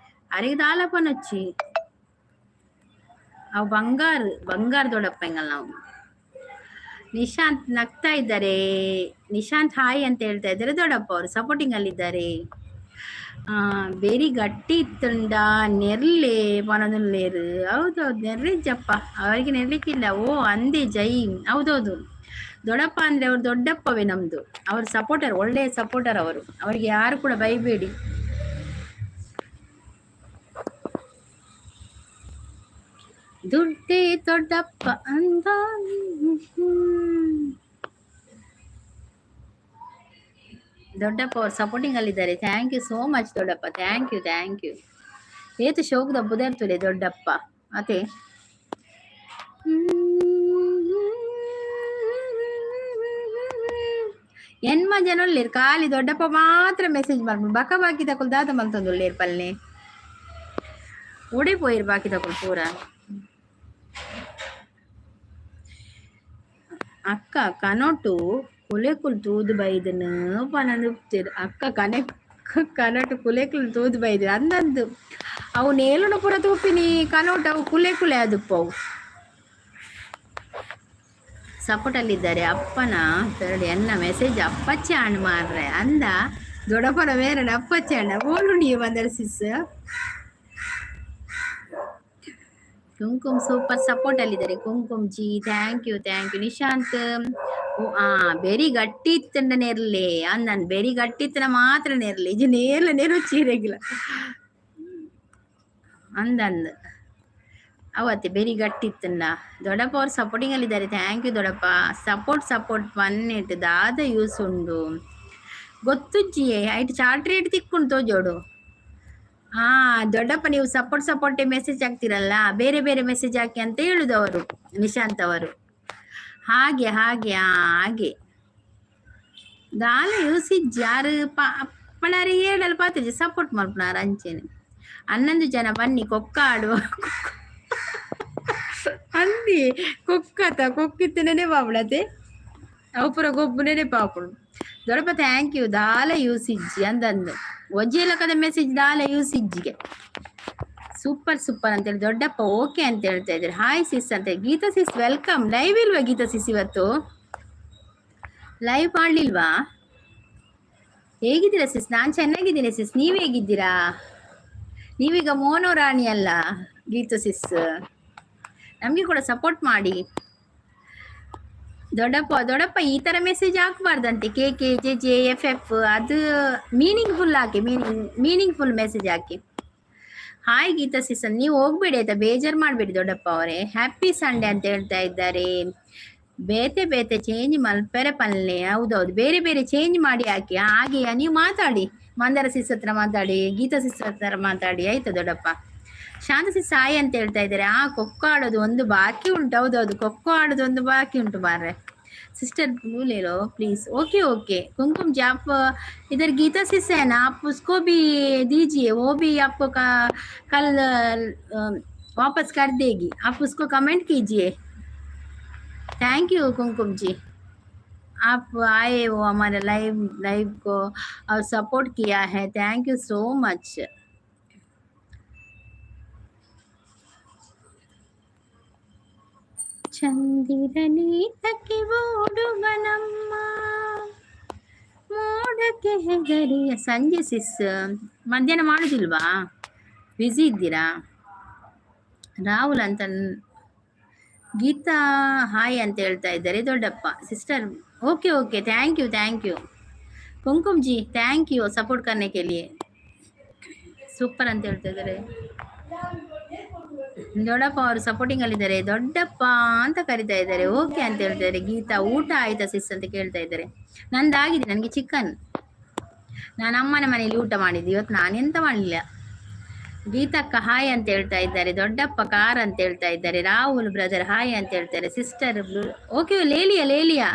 ಅರೆಗೆ ದಾಲಪನೊಚ್ಚಿ ಅವು ಬಂಗಾರ ಬಂಗಾರ ದೊಡ್ಡಪ್ಪ ಎಂಗಲ್ ನಾವು. ನಿಶಾಂತ್ ನಗ್ತಾ ಇದ್ದಾರೆ. ನಿಶಾಂತ್ ಹಾಯ್ ಅಂತ ಹೇಳ್ತಾ ಇದ್ದಾರೆ. ದೊಡ್ಡಪ್ಪ ಅವರು ಸಪೋರ್ಟಿಂಗ್ ಅಲ್ಲಿದ್ದಾರೆ. ಬೇರಿ ಗಟ್ಟಿ ಇತ್ತುಂಡ ನೆರ್ಲೆ ಪನೊಂದುಲ್ಲೇರು. ಹೌದೌದು, ನೆರ್ಲಿಜ್ಜಪ್ಪ ಅವರಿಗೆ ನೆರ್ಲಿಕ್ಕಿಲ್ಲ. ಓ ಅಂದೆ ಜೈ. ಹೌದೌದು, ದೊಡ್ಡಪ್ಪ ಅಂದ್ರೆ ಅವ್ರು ದೊಡ್ಡಪ್ಪವೇ ನಮ್ದು. ಅವ್ರ ಸಪೋರ್ಟರ್, ಒಳ್ಳೆಯ ಸಪೋರ್ಟರ್ ಅವರು. ಅವರಿಗೆ ಯಾರು ಕೂಡ ಬೈಬೇಡಿ. ದುಡ್ಡೇ ದೊಡ್ಡಪ್ಪ ಅಂದ. ದೊಡ್ಡಪ್ಪ ಅವ್ರು ಸಪೋರ್ಟಿಂಗ್ ಅಲ್ಲಿದ್ದಾರೆ. Thank you so much ದೊಡ್ಡಪ್ಪ, thank you, thank you. ಏತು ಶೋಕದ ಬುದರ್ತುಲೆ ದೊಡ್ಡಪ್ಪ ಅತೆ. ಎನ್ಮ ಜನ ಉಳ್ಳೇರು ಖಾಲಿ ದೊಡ್ಡಪ್ಪ ಮಾತ್ರ ಮೆಸೇಜ್ ಮಲ್ಪುನು ಬಕ ಬಾಕಿ ತಕೊಲ್ ದಾದ ಮಲ್ತೊಂದು ಉಳ್ಳೇರು ಪಲ್ನೆ ಓಡೆ ಪೋಯಿರ್ ಬಾಕಿ ತಕೊಲ್ ಪೂರ. ಅಕ್ಕ ಕನೊಟು ಕುಲೆಕುಲು ತೂದು ಬೈದನು ಪನೊಂದು ಉಪ್ತೇರು. ಅಕ್ಕ ಕನೆ ಕನೊಟು ಕುಲೆಕುಲು ತೂದು ಬೈದು ಅಂದಂದು ಅವು ನೇಲುನ ಪೂರ ತೂಪಿನಿ ಕನೋಟು ಅವು ಕುಲೆ ಕುಲೆ ಅದುಪ್ಪವು. ಸಪೋರ್ಟಲ್ಲಿದ್ದಾರೆ ಅಪ್ಪನ ಪೆರಡು ಎನ್ನ ಮೆಸೇಜ್ ಅಪ್ಪಚ್ಚೆ ಆಣ್ ಮಾರ್ರೆ ಅಂದ ದೊಡ್ಡಪ್ಪನ ಬೇರೆ ಅಪ್ಪಚ್ಚೆ ಅಣ್ಣ ಓಲು ನೀವು ಬಂದರೆ ಸಿಸ್. ಕುಂಕುಮ್ ಸೂಪರ್ ಸಪೋರ್ಟ್ ಅಲ್ಲಿದ್ದಾರೆ Kumkum ji thank you thank you. Nishant ಬೆರಿ ಗಟ್ಟಿ ಇತ್ತಂಡ ನೇರ್ಲೆ ಅಂದನ್ ಬೆರಿ ಗಟ್ಟಿ ಇತ್ತನ ಮಾತ್ರ ನೇರ್ಲೆ ಇಜಿ ನೇರ್ಲ ನೇರು ಚೀರೆಗಿಲ್ಲ ಅಂದಂದ್ ಅವತ್ತೆ ಬೆರಿ ಗಟ್ಟಿ ಇತ್ತಂಡ. ದೊಡ್ಡಪ್ಪ ಅವ್ರು ಸಪೋರ್ಟಿಂಗ್ ಅಲ್ಲಿದ್ದಾರೆ thank you ದೊಡ್ಡಪ್ಪ. ಸಪೋರ್ಟ್ ಸಪೋರ್ಟ್ ಪನ್ನೆಟ್ ದಾದ ಯೂಸ್ ಉಂಡು ಗೊತ್ತುಜ್ಜಿಯೇ ಐಟ್ ಚಾಟ್ ರೇಟ್ ತಿಕ್ಕೊಂಡು ತೋಜೋಡು. ಹಾ ದೊಡ್ಡಪ್ಪ ನೀವು ಸಪೋರ್ಟ್ ಸಪೋರ್ಟ್ ಮೆಸೇಜ್ ಹಾಕ್ತಿರಲ್ಲ, ಬೇರೆ ಬೇರೆ ಮೆಸೇಜ್ ಹಾಕಿ ಅಂತ ಹೇಳುದು ಅವರು ನಿಶಾಂತ್ ಅವರು. ಹಾಗೆ ಹಾಗೆ ಹಾಗೆ ದಾಲ ಯೂಸ್ ಇಜ್ಜಿ ಯಾರು ಪಣಾರಿ ಏಡಲ್ ಪಾತ್ರೆ ಸಪೋರ್ಟ್ ಮಲ್ಪುನಾರ ಅಂಚೆನೆ. 11 ಜನ ಬನ್ನಿ ಕೊಕ್ಕ ಆಡುವ ಅಂದಿ ಕೊಕ್ಕತ ಕೊಕ್ಕಿತ್ತನೇ ಬಾಬಳತೆ ಅವು ಪೂರ ಗೊಬ್ಬುನೇ ಪಾಪುಡು. ದೊಡ್ಡಪ್ಪ thank you ದಾಲ ಯೂಸ್ ಇಜ್ಜಿ ಅಂದಂದು ಒಂಜಿ ಲಕ್ಕದ ಮೆಸೇಜ್ ದಾಲ ಯೂಸ್ ಇಜ್ಜಿಗೆ. ಸೂಪರ್ ಸೂಪರ್ ಅಂತೇಳಿ ದೊಡ್ಡಪ್ಪ ಓಕೆ ಅಂತ ಹೇಳ್ತಾ ಇದ್ದಾರೆ. ಹಾಯ್ ಸಿಸ್ ಅಂತ ಗೀತಾ ಸಿಸ್ welcome. Live ಇಲ್ವಾ ಗೀತಾ ಸಿಸ್? ಇವತ್ತು ಲೈವ್ ಮಾಡ್ಲಿಲ್ವಾ? ಹೇಗಿದ್ದೀರಾ ಸಿಸ್? ನಾನು ಚೆನ್ನಾಗಿದ್ದೀನಿ ಸಿಸ್, ನೀವು ಹೇಗಿದ್ದೀರಾ? ನೀವೀಗ ಮೋನೋ ರಾಣಿ ಅಲ್ಲ ಗೀತಾ ಸಿಸ್, ನಮಗೆ ಕೂಡ ಸಪೋರ್ಟ್ ಮಾಡಿ. ದೊಡ್ಡಪ್ಪ ದೊಡ್ಡಪ್ಪ ಈ ತರ ಮೆಸೇಜ್ ಹಾಕ್ಬಾರ್ದಂತೆ. K K J J F F ಅದು ಮೀನಿಂಗ್ಫುಲ್ ಹಾಕಿ, ಮೀನಿಂಗ್ಫುಲ್ ಮೆಸೇಜ್ ಹಾಕಿ. ಹಾಯ್ ಗೀತಾ ಸಿಸನ್, ನೀವು ಹೋಗ್ಬೇಡಿ ಆಯ್ತಾ, ಬೇಜಾರು ಮಾಡಬೇಡಿ ದೊಡ್ಡಪ್ಪ ಅವರೇ. ಹ್ಯಾಪಿ ಸಂಡೇ ಅಂತ ಹೇಳ್ತಾ ಇದ್ದಾರೆ. ಬೇತೆ ಬೇತೆ ಚೇಂಜ್ ಮಲ್ಪೆರೆ ಪಲ್ಲೆ. ಹೌದೌದು, ಬೇರೆ ಬೇರೆ ಚೇಂಜ್ ಮಾಡಿ ಹಾಕಿ. ಹಾಗೆ ನೀವು ಮಾತಾಡಿ, ಮಂದಾರ ಸಿಸ್ ಹತ್ರ ಮಾತಾಡಿ, ಗೀತಾ ಸಿಸ್ ಹತ್ರ ಮಾತಾಡಿ ಆಯ್ತಾ ದೊಡ್ಡಪ್ಪ. ಶಾಂತ ಸಿಸ್ ಸಾಯಿ ಅಂತ ಹೇಳ್ತಾ ಇದ್ದಾರೆ. ಆ ಕೊಕ್ಕೋ ಆಡೋದು ಒಂದು ಬಾಕಿ ಉಂಟು. ಹೌದೌದು, ಕೊಕ್ಕೋ ಆಡೋದು ಒಂದು ಬಾಕಿ ಉಂಟು ಮಾರ್ರೆ. सिस्टर ब्लू ले लो प्लीज। ओके ओके कुमकुम जी, आप इधर गीता सिस है ना, आप उसको भी दीजिए, वो भी आपको कल वापस कर देगी। आप उसको कमेंट कीजिए। Thank you कुमकुम जी, आप आए वो हमारे लाइव लाइव को और सपोर्ट किया है, thank you so much. ಚಂದಿರನೀತಕ್ಕೆ ಓಡುವನಮ್ಮ ಮೋಡಕ್ಕೆ ಹೆದರಿಯ. ಸಂಜೆ ಸಿಸ್ ಮಧ್ಯಾಹ್ನ ಮಾಡುದಿಲ್ವಾ? ಬ್ಯುಸಿ ಇದ್ದೀರಾ? ರಾಹುಲ್ ಅಂತ ಗೀತಾ ಹಾಯ್ ಅಂತ ಹೇಳ್ತಾ ಇದ್ದಾರೆ ದೊಡ್ಡಪ್ಪ. Sister okay okay thank you thank you Kumkum ji, thank you support करने के लिए. ಸೂಪರ್ ಅಂತ ಹೇಳ್ತಾ ಇದ್ದಾರೆ ದೊಡ್ಡಪ್ಪ ಅವರು. ಸಪೋರ್ಟಿಂಗ್ ಅಲ್ಲಿದ್ದಾರೆ ದೊಡ್ಡಪ್ಪ ಅಂತ ಕರಿತಾ ಇದ್ದಾರೆ. ಓಕೆ ಅಂತ ಹೇಳ್ತಾ ಗೀತಾ ಊಟ ಆಯ್ತಾ ಸಿಸ್ ಅಂತ ಕೇಳ್ತಾ ಇದ್ದಾರೆ. ನಂದಾಗಿದೆ, ನನಗೆ ಚಿಕನ್. ನಾನು ಅಮ್ಮನ ಮನೆಯಲ್ಲಿ ಊಟ ಮಾಡಿದ್ದು ಇವತ್ತು, ನಾನೆಂತ ಮಾಡಲಿಲ್ಲ. ಗೀತಕ್ಕ ಹಾಯ್ ಅಂತ ಹೇಳ್ತಾ ಇದ್ದಾರೆ. ದೊಡ್ಡಪ್ಪ ಕಾರ್ ಅಂತ ಹೇಳ್ತಾ ಇದ್ದಾರೆ. ರಾಹುಲ್ ಬ್ರದರ್ ಹಾಯ್ ಅಂತ ಹೇಳ್ತಾರೆ. ಸಿಸ್ಟರ್ ಓಕೆ ಲೇಲಿಯಾ ಲೇಲಿಯಾ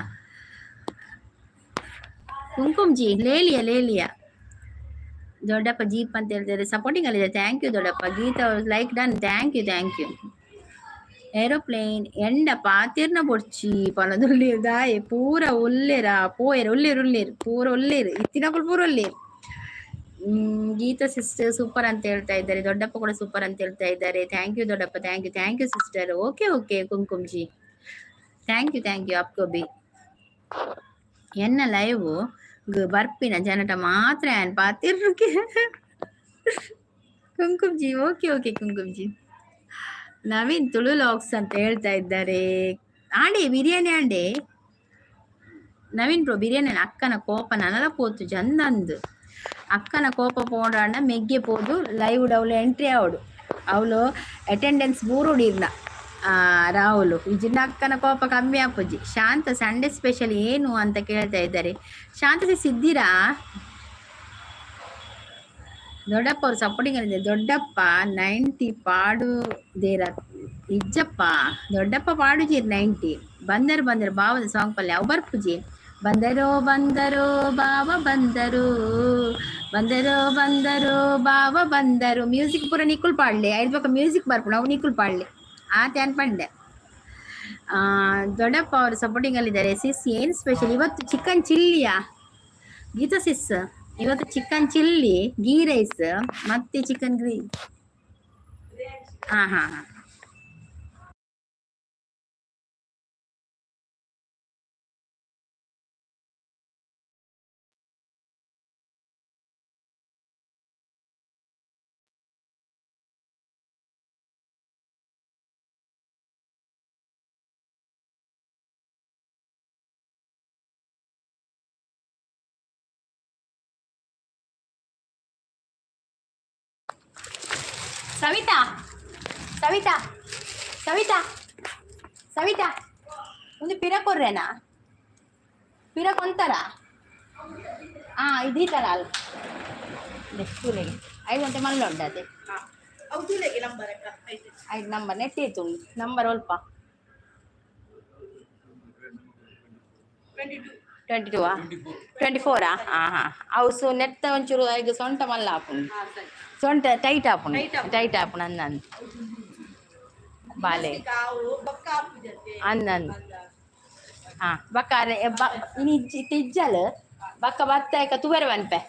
ಕುಂಕುಮ್ ಜಿ ಲೇಲಿಯಾ ಲೇಲಿಯಾ. ದೊಡ್ಡಪ್ಪ ಜೀಪ್ ಅಂತ ಹೇಳ್ತಾರೆ. ಸಪೋರ್ಟಿಂಗ್ ಅಲ್ಲಿದೆ, thank you ದೊಡ್ಡಪ್ಪ. ಗೀತಾ ಅವರು like done, thank you thank you. Aeroplane ಎಂಡ ಪಾತಿರ್ನ ಬೊಡ್ಚಿ ಪನದುಲ್ಲೇರು ದಾಯೆ ಪೂರ ಉಲ್ಲೇರ ಪೋಯೆರ್ ಉಲ್ಲೇರು ಉಲ್ಲೇರು ಪೂರ ಉಲ್ಲೇರು ಇತ್ತಿನಕುಲು ಪೂರ ಉಲ್ಲೇರು. ಗೀತಾ ಸಿಸ್ಟರ್ ಸೂಪರ್ ಅಂತ ಹೇಳ್ತಾ ಇದ್ದಾರೆ. ದೊಡ್ಡಪ್ಪ ಕೂಡ ಸೂಪರ್ ಅಂತ ಹೇಳ್ತಾ ಇದ್ದಾರೆ. Thank you ದೊಡ್ಡಪ್ಪ, thank you thank you sister. Okay okay Kumkum ji, thank you thank you ಆಪ್ಕೋ B. ಎನ್ನ ಲೈವ್ ಬರ್ಪಿನ ಜನಟ ಮಾತ್ರ ಯಾನ್ ಪಾತಿರ್ಕೆ. Kumkum ji okay okay Kumkum ji. Naveen Tulu logs ಅಂತ ಹೇಳ್ತಾ ಇದ್ದಾರೆ. ಆಂಡೆ ಬಿರಿಯಾನಿ ಆಂಡೆ ನವೀನ್ ಬ್ರೋ ಬಿರಿಯಾನಿ. ಅಕ್ಕನ ಕೋಪ ನನಲ ಪೋತು ಚಂದಂದು. ಅಕ್ಕನ ಕೋಪ ಪೋಂಡಾಂಡ ಮೆಗ್ಗೆ ಪೋದು ಲೈವ್ ಡೌಲು ಎಂಟ್ರಿ ಆವಡು ಅವಳು ಅಟೆಂಡೆನ್ಸ್ ಬೂರುಡಿರ್ನ ರಾಹುಲ್ ಇಜಿನ ಅಕ್ಕನ ಕೋಪ ಕಮ್ಮಿ ಆಪುಜಿ. ಶಾಂತ ಸಂಡೇ ಸ್ಪೆಷಲ್ ಏನು ಅಂತ ಕೇಳ್ತಾ ಇದ್ದಾರೆ. ಶಾಂತ ಸಿಸ್ ಇದ್ದೀರಾ? ದೊಡ್ಡಪ್ಪ ಅವರು ಸಪೋರ್ಟಿಂಗ್ ಅಲ್ಲಿ. ದೊಡ್ಡಪ್ಪ 90 ಪಾಡುದೇರ ಇಜ್ಜಪ್ಪ ದೊಡ್ಡಪ್ಪ ಪಾಡುಜೀರ್ 90 ಬಂದರು ಬಂದರು ಭಾವದ ಸಾಂಗ್ ಪಲ್ಯ ಅವು ಬರ್ಪುಜಿ. ಬಂದರೋ ಬಂದರೋ ಬಾವ ಬಂದರು, ಬಂದರೋ ಬಂದರೋ ಬಾವ ಬಂದರು. ಮ್ಯೂಸಿಕ್ ಪೂರ ನಿಕ್ಕುಲ್ ಪಾಡ್ಲೆ, ಐದು ಪಕ್ಕ ಮ್ಯೂಸಿಕ್ ಬರ್ಪುಂಡು, ಅವು ನಿಕ್ಕುಲ್ ಪಾಡ್ಲೆ. ಆ ತ್ಯಾನ್ ಪಂಡೆ. ದೊಡ್ಡಪ್ಪ ಅವರು ಸಪೋರ್ಟಿಂಗ್ ಅಲ್ಲಿದ್ದಾರೆ. ಸಿಸ್ ಏನು ಸ್ಪೆಷಲ್ ಇವತ್ತು? ಚಿಕನ್ ಚಿಲ್ಲಿಯಾ ಗೀತಾ ಸಿಸ್? ಇವತ್ತು ಚಿಕನ್ ಚಿಲ್ಲಿ, ಗೀ ರೈಸ್ ಮತ್ತೆ ಚಿಕನ್ ಗ್ರೀ. ಹಾ ಹಾ ಹಾ. ಸವಿತಾ ಸವಿತಾ ಸವಿತಾ ಸವಿತಾ, ಒಂದು ಪಿರ ಕೊರ್ರೇನಾ? ಪಿರ ಕೊಂತಾರ? ಹಾಂ, ಇದೀತಲ್ಲ ಅಲ್ಲ ಸ್ಕೂಲಿಗೆ 5 ಗಂಟೆ ಮಲ್ಲ ಉಂಟು ಅದೇ. ಐದು ನಂಬರ್ ನೆಟ್ ಇತ್ತು, ನಂಬರ್ ಒಲ್ಪ 22 24. ಹಾಂ ಹಾಂ, ಅವು ಸೊ ನೆತ್ತ ಒಂಚೂರು ಈಗ ಸೊಂಟ ಮಲ್ಲ ಹಾಪುಂಡು, ಸೊಂಟ ಟೈಟ್ ಆಪುಂಡು, ಟೈಟ್ ಆಪುಂಡು. ಅಂದ ಬಾಲೆ ಅಂದ. ಹಾಂ, ಬಕ್ಕ ಇನಿ ಇಜ್ಜಲ್ ಬಕ್ಕ ಬತ್ತ ತುವೆರೆ ಬನ್ಪೆ.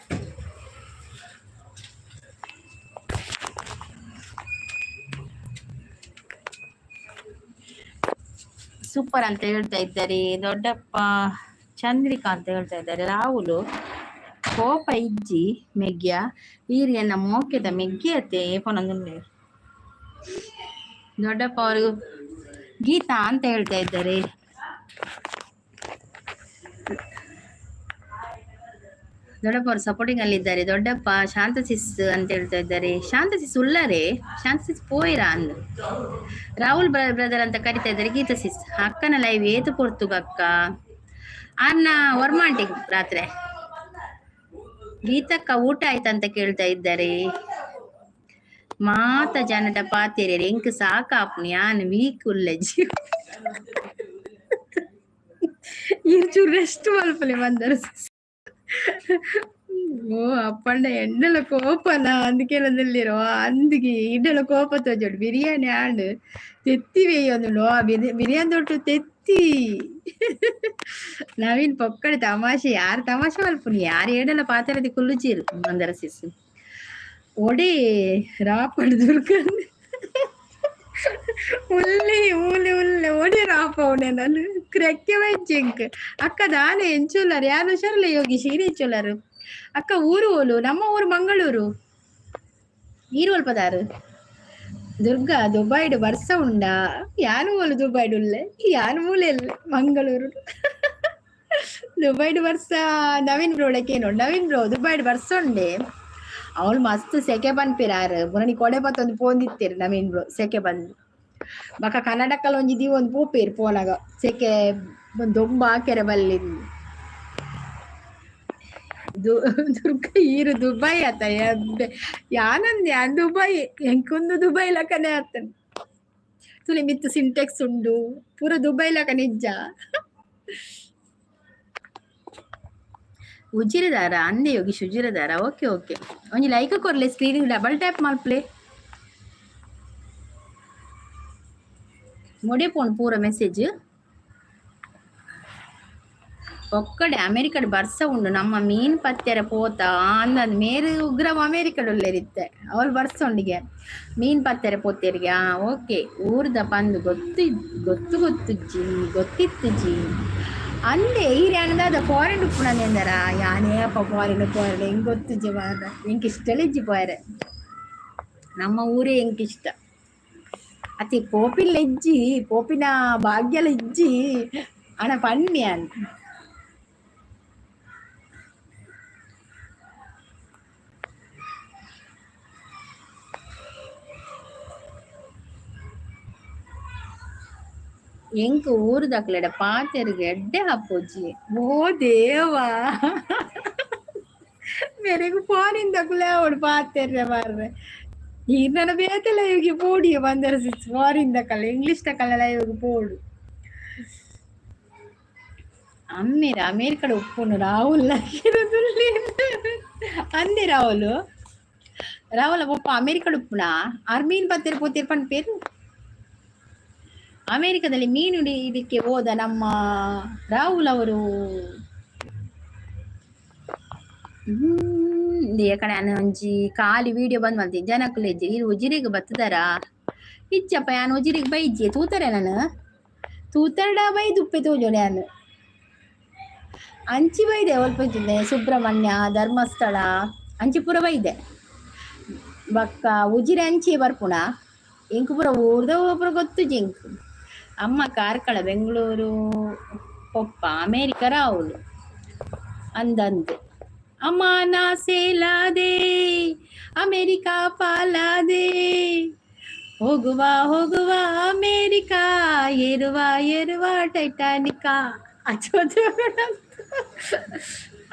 ಸೂಪರ್ ಅಂತ ಹೇಳ್ತಾ ಇದ್ದಾರೆ ದೊಡ್ಡಪ್ಪ. ಚಂದ್ರಿಕಾ ಅಂತ ಹೇಳ್ತಾ ಇದ್ದಾರೆ. ರಾಹುಲ್ ಕೋಪ ಇಜ್ಜಿ ಮೆಗ್ಯ ಈರಿಯನ್ನ ಮೋಕೆದ ಮೆಗ್ಗಿಯತ್ತೆ ಪೊನಂದುಂಡೆ. ದೊಡ್ಡಪ್ಪ ಅವರು ಗೀತಾ ಅಂತ ಹೇಳ್ತಾ ಇದ್ದಾರೆ. ದೊಡ್ಡಪ್ಪ ಅವರು ಸಪೋರ್ಟಿಂಗ್ ಅಲ್ಲಿದ್ದಾರೆ. ದೊಡ್ಡಪ್ಪ ಶಾಂತ ಸಿಸ್ ಅಂತ ಹೇಳ್ತಾ ಇದ್ದಾರೆ. ಶಾಂತ ಸಿಸ್ ಉಳ್ಳಾರೆ, ಶಾಂತ ಸಿಸ್ ಪೋಯಿರಾ ಅಂದ್. ರಾಹುಲ್ ಬ್ರದರ್ ಅಂತ ಕರಿತಾ ಇದ್ದಾರೆ. ಗೀತಾ ಸಿಸ್ ಅಕ್ಕನ ಲೈವ್ ಏತು ಪೊರ್ತುಗ ಅಕ್ಕ ಅನ್ನ ವರ್ಮಾಂಟಿ ರಾತ್ರಿ. ಗೀತಕ್ಕ ಊಟ ಆಯ್ತಂತ ಕೇಳ್ತಾ ಇದ್ದಾರೆ. ಮಾತ ಜನಟ ಪಾತೆರೆ ಎಂಕ್ ಸಾಕಾಪುಣಿ ಯಾನ್ ವೀಕ್ ಉಲ್ಲಜ್ಜಿ ಈರ್ಚೂರು ರೆಸ್ಟ್ ಮಲ್ಪಲೆ ಬಂದರು. ಓ ಅಪ್ಪಂಡ ಎಂಡಲ ಕೋಪನ ಅಂದಕೆಲದಲ್ಲಿರೋ ಅಂದಿಗೆ ಇಡಲ ಕೋಪ ತೋಜೋಡು. ಬಿರಿಯಾನಿ ಆಂಡ್ ತೆತ್ತಿ ಬೇಯೊಂದುಂಡು, ಬಿರಿಯಾನಿ ದೊಟ್ಟು ತೆತ್ತಿ. ನವೀನ್ ಪೊಕ್ಕಡೆ ತಮಾಷೆ, ಯಾರು ತಮಾಷೆ ಮಲ್ಪುನಿ, ಯಾರು ಏಡಲ ಪಾತೆರದಿ ಕುಲ್ಲುಜೀರು ಮಂದರ ಸಿಸ್. ಒಡೆ ರಾಪಡ್ ದುರ್ಗನ್ ಉಲ್ಲೆ ಉಲ್ಲೆ ಉಲ್ಲೆ ಒಡೆ ರಾಪವನೆ ನಾನು ಕ್ರೆಕ್ಕೆ ವೈಜ್ಜಿಂಕ್. ಅಕ್ಕ ದಾನೆ ಎಂಚುಲ್ಲರು ಯಾರು ಹುಷಾರಲ್ಲ ಯೋಗೀಶ್ ಎಂಚುಲ್ಲರು. ಅಕ್ಕ ಊರು ಓಲು? ನಮ್ಮ ಊರು ಮಂಗಳೂರು. ನೀರು ಒಲ್ಪದಾರು. ದುರ್ಗಾ ದುಬೈಡ್ ಬರ್ಸ ಉಂಡಾ? ಯಾನು ಓಲು ದುಬೈಡ್ ಉಲ್ಲೆ, ಯಾನು ಮೂಲೆ ಮಂಗಳೂರು. ದುಬೈಡ್ ಬರ್ಸ ನವೀನ್ ಬ್ರೋ ನವೀನ್ ಬ್ರೋ ದುಬೈಡ್ ಬರ್ಸ ಉಂಡೆ. ಅವಳು ಮಸ್ತ್ ಸೆಕೆ ಪನ್ಪಿರಾರು ಪುನನಿ ಕೊಡೆ ಪತ್ತೊಂದು ಪೋಂದಿತ್ತೀರು ನವೀನ್ ಬ್ರೋ ಸೆಕೆ ಬಂದು. ಬಕ ಕನ್ನಡಕ್ಕಲ್ಲ ಒಂಜಿ ದೀವ ಒಂದು ಪೋಪೇರು ಪೋನಾಗ ಸೆಕೆ ಒಂದು ದೊಂಬ ಹಾಕೆರೆ ಬಲ್ಲಿ. ದುರ್ಗ ಈರು ದುಬೈ ಆತ ಯಾನಂದ್ ಯಾನ್ ದುಬೈ ಎಂಕೊಂದು ದುಬೈ ಲಕನೆ ಆತನ್ ತುಲಿ ಮಿತ್ತು ಸಿಂಟೆಕ್ಸ್ ಉಂಡು ಪೂರ ದುಬೈ ಲಕ ನಿಜ್ಜ. ಉಜಿರದಾರ ಅಂದೆ ಯೋಗೀಶ್ ಉಜಿರದಾರ. ಓಕೆ ಓಕೆ, ಒಂಜಿ ಲೈಕ್ ಕೊರ್ಲೆ, ಸ್ಕ್ರೀನ್ ಡಬಲ್ ಟ್ಯಾಪ್ ಮಲ್ಪಲೆ. ಮೊಡೆ ಪೋಣ್ ಪೂರ ಮೆಸೇಜ್. ಒಕ್ಕಡೆ ಅಮೆರಿಕಡ್ ಬರ್ಸ ಉಂಡು ನಮ್ಮ ಮೀನ್ ಪತ್ತೆರ ಪೋತ ಅಂದಂದು ಮೇರು ಉಗ್ರಮ ಅಮೆರಿಕಡ್ ಉಲ್ಲೇರಿತ್ತೆ ಅವಳು ಬರ್ಸ ಉಂಡಿಗೆ ಮೀನ್ ಪತ್ತೆರ ಪೋತೇರಿಗೆ. ಆ ಓಕೆ, ಊರ್ದ ಪಂದು ಗೊತ್ತು ಗೊತ್ತು ಗೊತ್ತು ಜಿ ಗೊತ್ತಿತ್ತು ಜಿ ಅಂದೆ. ಈರೆ ಅಣ್ಣದಾದ ಫಾರಿನ್ ಉಪ್ಪುನಂದರ ಯಾನೇ ಅಪ್ಪ ಫಾರಿನ್ ಫಾರಿನ್ ಹೆಂಗ್ ಗೊತ್ತು ಜಿ ಮಾರ್ರೆ. ಎಂಕ್ ಇಷ್ಟಲಿಜ್ಜಿ ಪೋಯರೆ, ನಮ್ಮ ಊರೇ ಎಂಕ್ ಇಷ್ಟ. ಅತಿ ಪೋಪಿನ ಇಜ್ಜಿ, ಪೋಪಿನ ಭಾಗ್ಯಲ ಇಜ್ಜಿ ಅಣ ಪನ್ನಿ ಅಂತ. ಎಂಕ್ ಊರುದಕ್ಲೆಡ ಪಾತೆರ್ಗ್ ಎಡ್ಡೆ ಆಪುಜಿ. ಓ ದೇವಾ, ಮೆರೆಗ್ ಫಾರಿನ್ ದಕುಲೆ ಅವಡು ಪಾತೆರ್ರೆ ಮಾರ್ರೆ. ಈ ನನ್ನ ಬೇತೆ ಲೈವ್ಗೆ ಪೋಡಿಯೆ ಬಂದರ ಸಿಸ್ ಫಾರಿನ್ ದಕಲ್ಲ ಇಂಗ್ಲಿಷ್ ದಕಲ್ಲ ಲೈವ್ಗೆ ಪೋಡು. ಅಮ್ಮೇರ ಅಮೇರಿಕಡೆ ಉಪ್ಪುಂಡು ರಾಹುಲ್ ಅಂದೆ ರಾಹುಲ್ ರಾಹುಲ್ ಪೊಪ್ಪ ಅಮೇರಿಕಡ್ ಉಪ್ಪುನ ಆರ್ ಮೀನ್ ಬತ್ತೆರ್ ಪೋತೇರ್ ಪನ್ಪೇರು. ಅಮೇರಿಕದಲ್ಲಿ ಮೀನು ಹಿಡಿಲಿಕ್ಕೆ ಹೋದ ನಮ್ಮ ರಾಹುಲ್ ಅವರು. ಕಡೆ ಒಂಜಿ ಖಾಲಿ ವಿಡಿಯೋ ಬಂದ್ ಮಲ್ತೀನಿ ಜನಕ್ಕುಲು ಇಜ್ಜಿ ಇರು ಉಜಿರೆಗ್ ಬತ್ತದಾರ ಇಜ್ಜಪ್ಪ ಯಾನ್ ಉಜಿರೆಗ್ ಬೈಜ್ಜಿ ತೂತಾರೆ ನಾನು ತೂತರ್ಡ ಬೈದುಪ್ಪೆ ತೋಜೋಡೆ ಯಾನ್ ಅಂಚಿ ಬೈದೆ ಒಲ್ಪ ಸುಬ್ರಹ್ಮಣ್ಯ ಧರ್ಮಸ್ಥಳ ಅಂಚಿಪುರ ಬೈದೆ ಬಕ್ಕ ಉಜಿರೆ ಅಂಚಿ ಬರ್ಪುಣ ಎಂಕ್ ಪೂರ ಊರ್ದ ಪೂರ ಗೊತ್ತು ಜಿಂಕ್. ಅಮ್ಮ ಕಾರ್ಕಳ ಬೆಂಗಳೂರು ಪೊಪ್ಪ ಅಮೇರಿಕ ರಾಹುಲ್ ಅಂದಂದು. ಅಮ್ಮ ನಾ ಸೇಲಾದೆ ಅಮೇರಿಕಾ ಪಾಲಾದೆ ಹೋಗುವ ಹೋಗುವ ಅಮೇರಿಕಾ ಏರುವ ಏರುವ ಟೈಟಾನಿಕಾ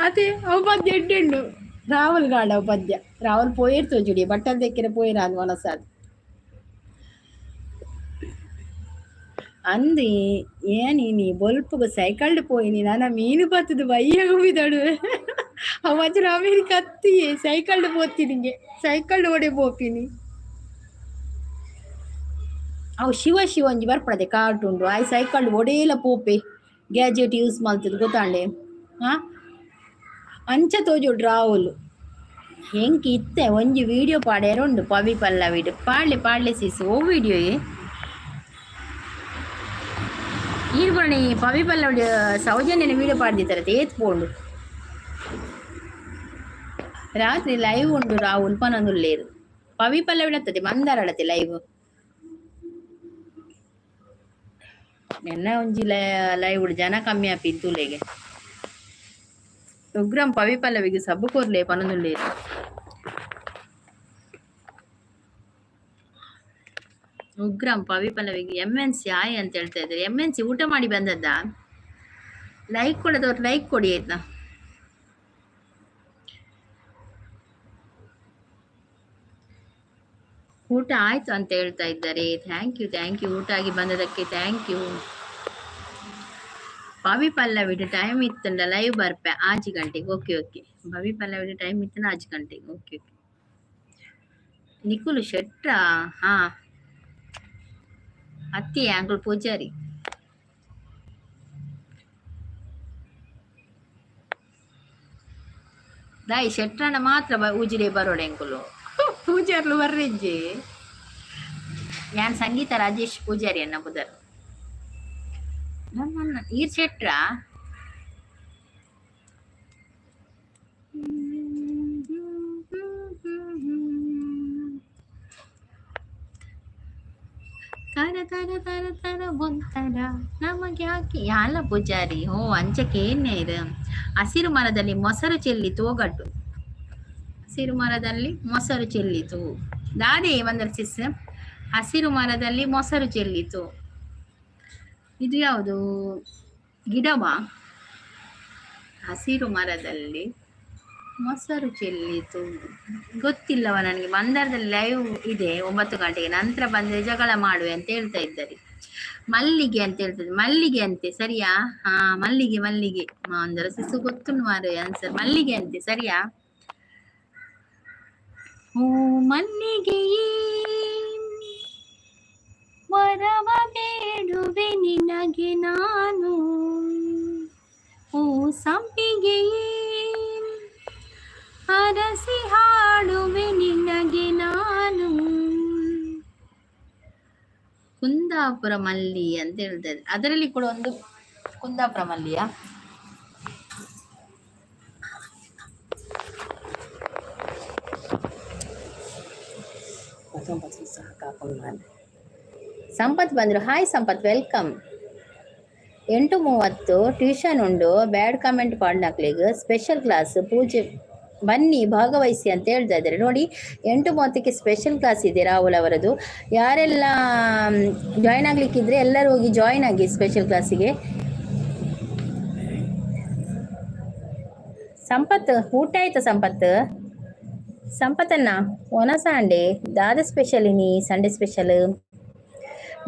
ಅದೇ ಅವು ಪದ್ಯ ಎಡ್ಡೆಂಡು ರಾಹುಲ್ ಗಾಡ ಅವು ಪದ್ಯ. ರಾಹುಲ್ ಪೋಯಿರ್ ತೋಜುಡಿ ಬಟ್ಟಲ್ ದೆಕ್ಕಿರ ಪೋಯಿರ ಅಂದ್ ಮನಸ್ಸಾದ್ ಅಂದು ಏನಿ ಬೊಲ್ಪುಗು ಸೈಕಲ್ಡ್ ಪೋಯಿನಿ ನಾನ ಮೀನು ಬತ್ತದು ಬಯ್ಯಗ ಬಿದಡು ಅವ ಅಮೇರಿಕ ಅತ್ತಿಯೇ ಸೈಕಲ್ಡ್ ಪೋತಿನಿಗೆ ಸೈಕಲ್ಡ್ ಓಡೆ ಪೋಪಿನಿ. ಅವು ಶಿವ ಶಿವ ಒಂಜಿ ಬರ್ಪಣದೆ ಕಾರ್ಟೂನ್ಡು ಆಯ್ ಸೈಕಲ್ಡ್ ಒಡೇಲ ಪೋಪೆ ಗ್ಯಾಜೆಟ್ ಯೂಸ್ ಮಲ್ತದ ಗೊತ್ತಾಂಡೆ. ಹಾ ಅಂಚ ತೋಜೋಡು ರಾಹುಲ್ ಎಂಕ್ ಇತ್ತೆ ಒಂಜಿ ವಿಡಿಯೋ ಪಾಡ್ಯಾರ ಉಂಡು ಪವಿ ಪಲ್ಲವಿಡ್ ಪಾಡ್ಲೆ ಪಾಡ್ಲೆ ಸಿಸ್ ಓ ವಿಡಿಯೋ ಈರ್ ಪಣಿ ಪವಿ ಪಲ್ಲವಿಡ್ ಸೌಜನ್ಯನ ವಿಡಿಯೋ ಪಾಡ್ದಿತ್ತರ ಏತ್ ಪೋಂಡು. ರಾತ್ರಿ ಲೈವ್ ಉಂಡು ರಾಹುಲ್ ಪನೊಂದುಲ್ಲೇರು ಪವಿ ಪಲ್ಲವಿಡ್ ಅತ್ತದೆ ಮಂದಾರಡತೆ ಲೈವ್ ಎನ್ನ ಒಂಜಿ ಲೈವ್ ಜನ ಕಮ್ಮಿ ಆಪಿ ತೂಲೆಗೆ ಉಗ್ರಂ ಪವಿ ಪಲ್ಲವಿಗೆ ಸಬ್ಬು ಕೊರ್ಲೆ ಪನೊಂದುಲ್ಲೇರು. ಉಗ್ರಂ ಪವಿ ಪಲ್ಲವಿಗೆ ಎಮ್ ಎನ್ ಸಿ ಆಯ್ ಅಂತ ಹೇಳ್ತಾ ಇದ್ದಾರೆ. ಎಮ್ ಎನ್ ಸಿ ಊಟ ಮಾಡಿ ಬಂದದ್ದ? ಲೈಕ್ ಕೊಡದವ್ರು ಲೈಕ್ ಕೊಡಿ ಆಯ್ತಾ. ಊಟ ಆಯ್ತು ಅಂತ ಹೇಳ್ತಾ ಇದ್ದಾರೆ. Thank you thank you, ಊಟ ಆಗಿ ಬಂದದಕ್ಕೆ thank you. Pavi ಪಲ್ಲವಿಡ್ ಟೈಮ್ ಇತ್ತಂಡ ಲೈವ್ ಬರ್ಪೆ 5 ಗಂಟೆಗೆ. ಓಕೆ ಓಕೆ, ಪವಿ ಪಲ್ಲವಿಡ್ ಟೈಮ್ ಇತ್ತಂಡ 5 ಗಂಟೆಗೆ. Okay okay. ನಿಕುಲು ಶೆಟ್ರಾ? ಹಾ ಅತ್ತಿ ಅಂಕಲ್ ಪೂಜಾರಿ. ದಾಯಿ ಶೆಟ್ರನ ಮಾತ್ರ ಉಜಿರೆ ಬರೋಡೆ ಅಂಕುಲು ಪೂಜಾರ್ಲು ಬರ್ರೆಜ್ಜಿ. ಯಾನ್ ಸಂಗೀತ ರಾಜೇಶ್ ಪೂಜಾರಿ ಅನ್ನ ಬುದರ್. ಈರ್ ಶೆಟ್ರಾ? ತರ ತರ ತರ ತರ ಒಂಥರ ನಮಗೆ ಯಾಕೆ ಯಾಲ ಪೂಜಾರಿ. ಹೋ ಅಂಚಕ್ಕೆ ಏನೇ ಇದು. ಹಸಿರು ಮರದಲ್ಲಿ ಮೊಸರು ಚೆಲ್ಲಿತು ಒಗಟು. ಹಸಿರು ಮರದಲ್ಲಿ ಮೊಸರು ಚೆಲ್ಲಿತು ದಾದೆ ಬಂದರ್ ಸಿಸ್. ಹಸಿರು ಮರದಲ್ಲಿ ಮೊಸರು ಚೆಲ್ಲಿತು ಇದು ಯಾವುದು ಗಿಡವಾ? ಹಸಿರು ಮರದಲ್ಲಿ ಮೊಸರು ಚೆಲ್ಲಿತು ಗೊತ್ತಿಲ್ಲವ ನನಗೆ. ಮಂದಾರದಲ್ಲಿ ಲೈವ್ ಇದೆ 9 ಗಂಟೆಗೆ, ನಂತರ ಬಂದ್ರೆ ಜಗಳ ಮಾಡುವೆ ಅಂತ ಹೇಳ್ತಾ ಇದ್ದಾರೆ. ಮಲ್ಲಿಗೆ ಅಂತ ಹೇಳ್ತದೆ, ಮಲ್ಲಿಗೆ ಅಂತೆ ಸರಿಯಾ? ಹಾ ಮಲ್ಲಿಗೆ ಮಲ್ಲಿಗೆ ಮಂದರ ಸಿಸು ಗೊತ್ತು ಮಾರೆ ಆನ್ಸರ್ ಮಲ್ಲಿಗೆ ಅಂತೆ ಸರಿಯಾ? ಓ ಮಲ್ಲಿಗೆಯೇ ವರವ ಬೇಡುವೆ ನಿನಗೆ ನಾನು, ಓ ಸಂಪಿಗೆಯೇ ಅರಸಿ ಹಾಡುವೆ ನಿನಗೆ ನಾನು. ಕುಂದಾಪುರ ಮಲ್ಲಿ ಅಂತ ಹೇಳ್ತಾರೆ, ಅದರಲ್ಲಿ ಕೂಡ ಒಂದು ಕುಂದಾಪುರ ಮಲ್ಲಿಯಾ? ಸಂಪತ್ ಬಂದ್ರು, ಹಾಯ್ ಸಂಪತ್, welcome. 8:30 tuition ಉಂಡು, ಬ್ಯಾಡ್ ಕಮೆಂಟ್ ಪಾಡ್ನಕ್ಲೆಗ್ ಸ್ಪೆಷಲ್ ಕ್ಲಾಸ್ ಪೂಜೆ ಬನ್ನಿ ಭಾಗವಹಿಸಿ ಅಂತ ಹೇಳ್ತಾ ಇದ್ದಾರೆ. ನೋಡಿ 8:30ಕ್ಕೆ ಸ್ಪೆಷಲ್ ಕ್ಲಾಸ್ ಇದೆ ರಾಹುಲ್ ಅವರದು. ಯಾರೆಲ್ಲ ಜಾಯ್ನ್ ಆಗ್ಲಿಕ್ಕಿದ್ರೆ ಎಲ್ಲರೂ ಹೋಗಿ ಜಾಯ್ನ್ ಆಗಿ ಸ್ಪೆಷಲ್ ಕ್ಲಾಸಿಗೆ. ಸಂಪತ್ ಊಟ ಆಯ್ತಾ ಸಂಪತ್? ಸಂಪತ್ತನ್ನ ಒನ ಸಂಡೆ ದಾದ ಸ್ಪೆಷಲ್ ಇನಿ ಸಂಡೇ ಸ್ಪೆಷಲ್?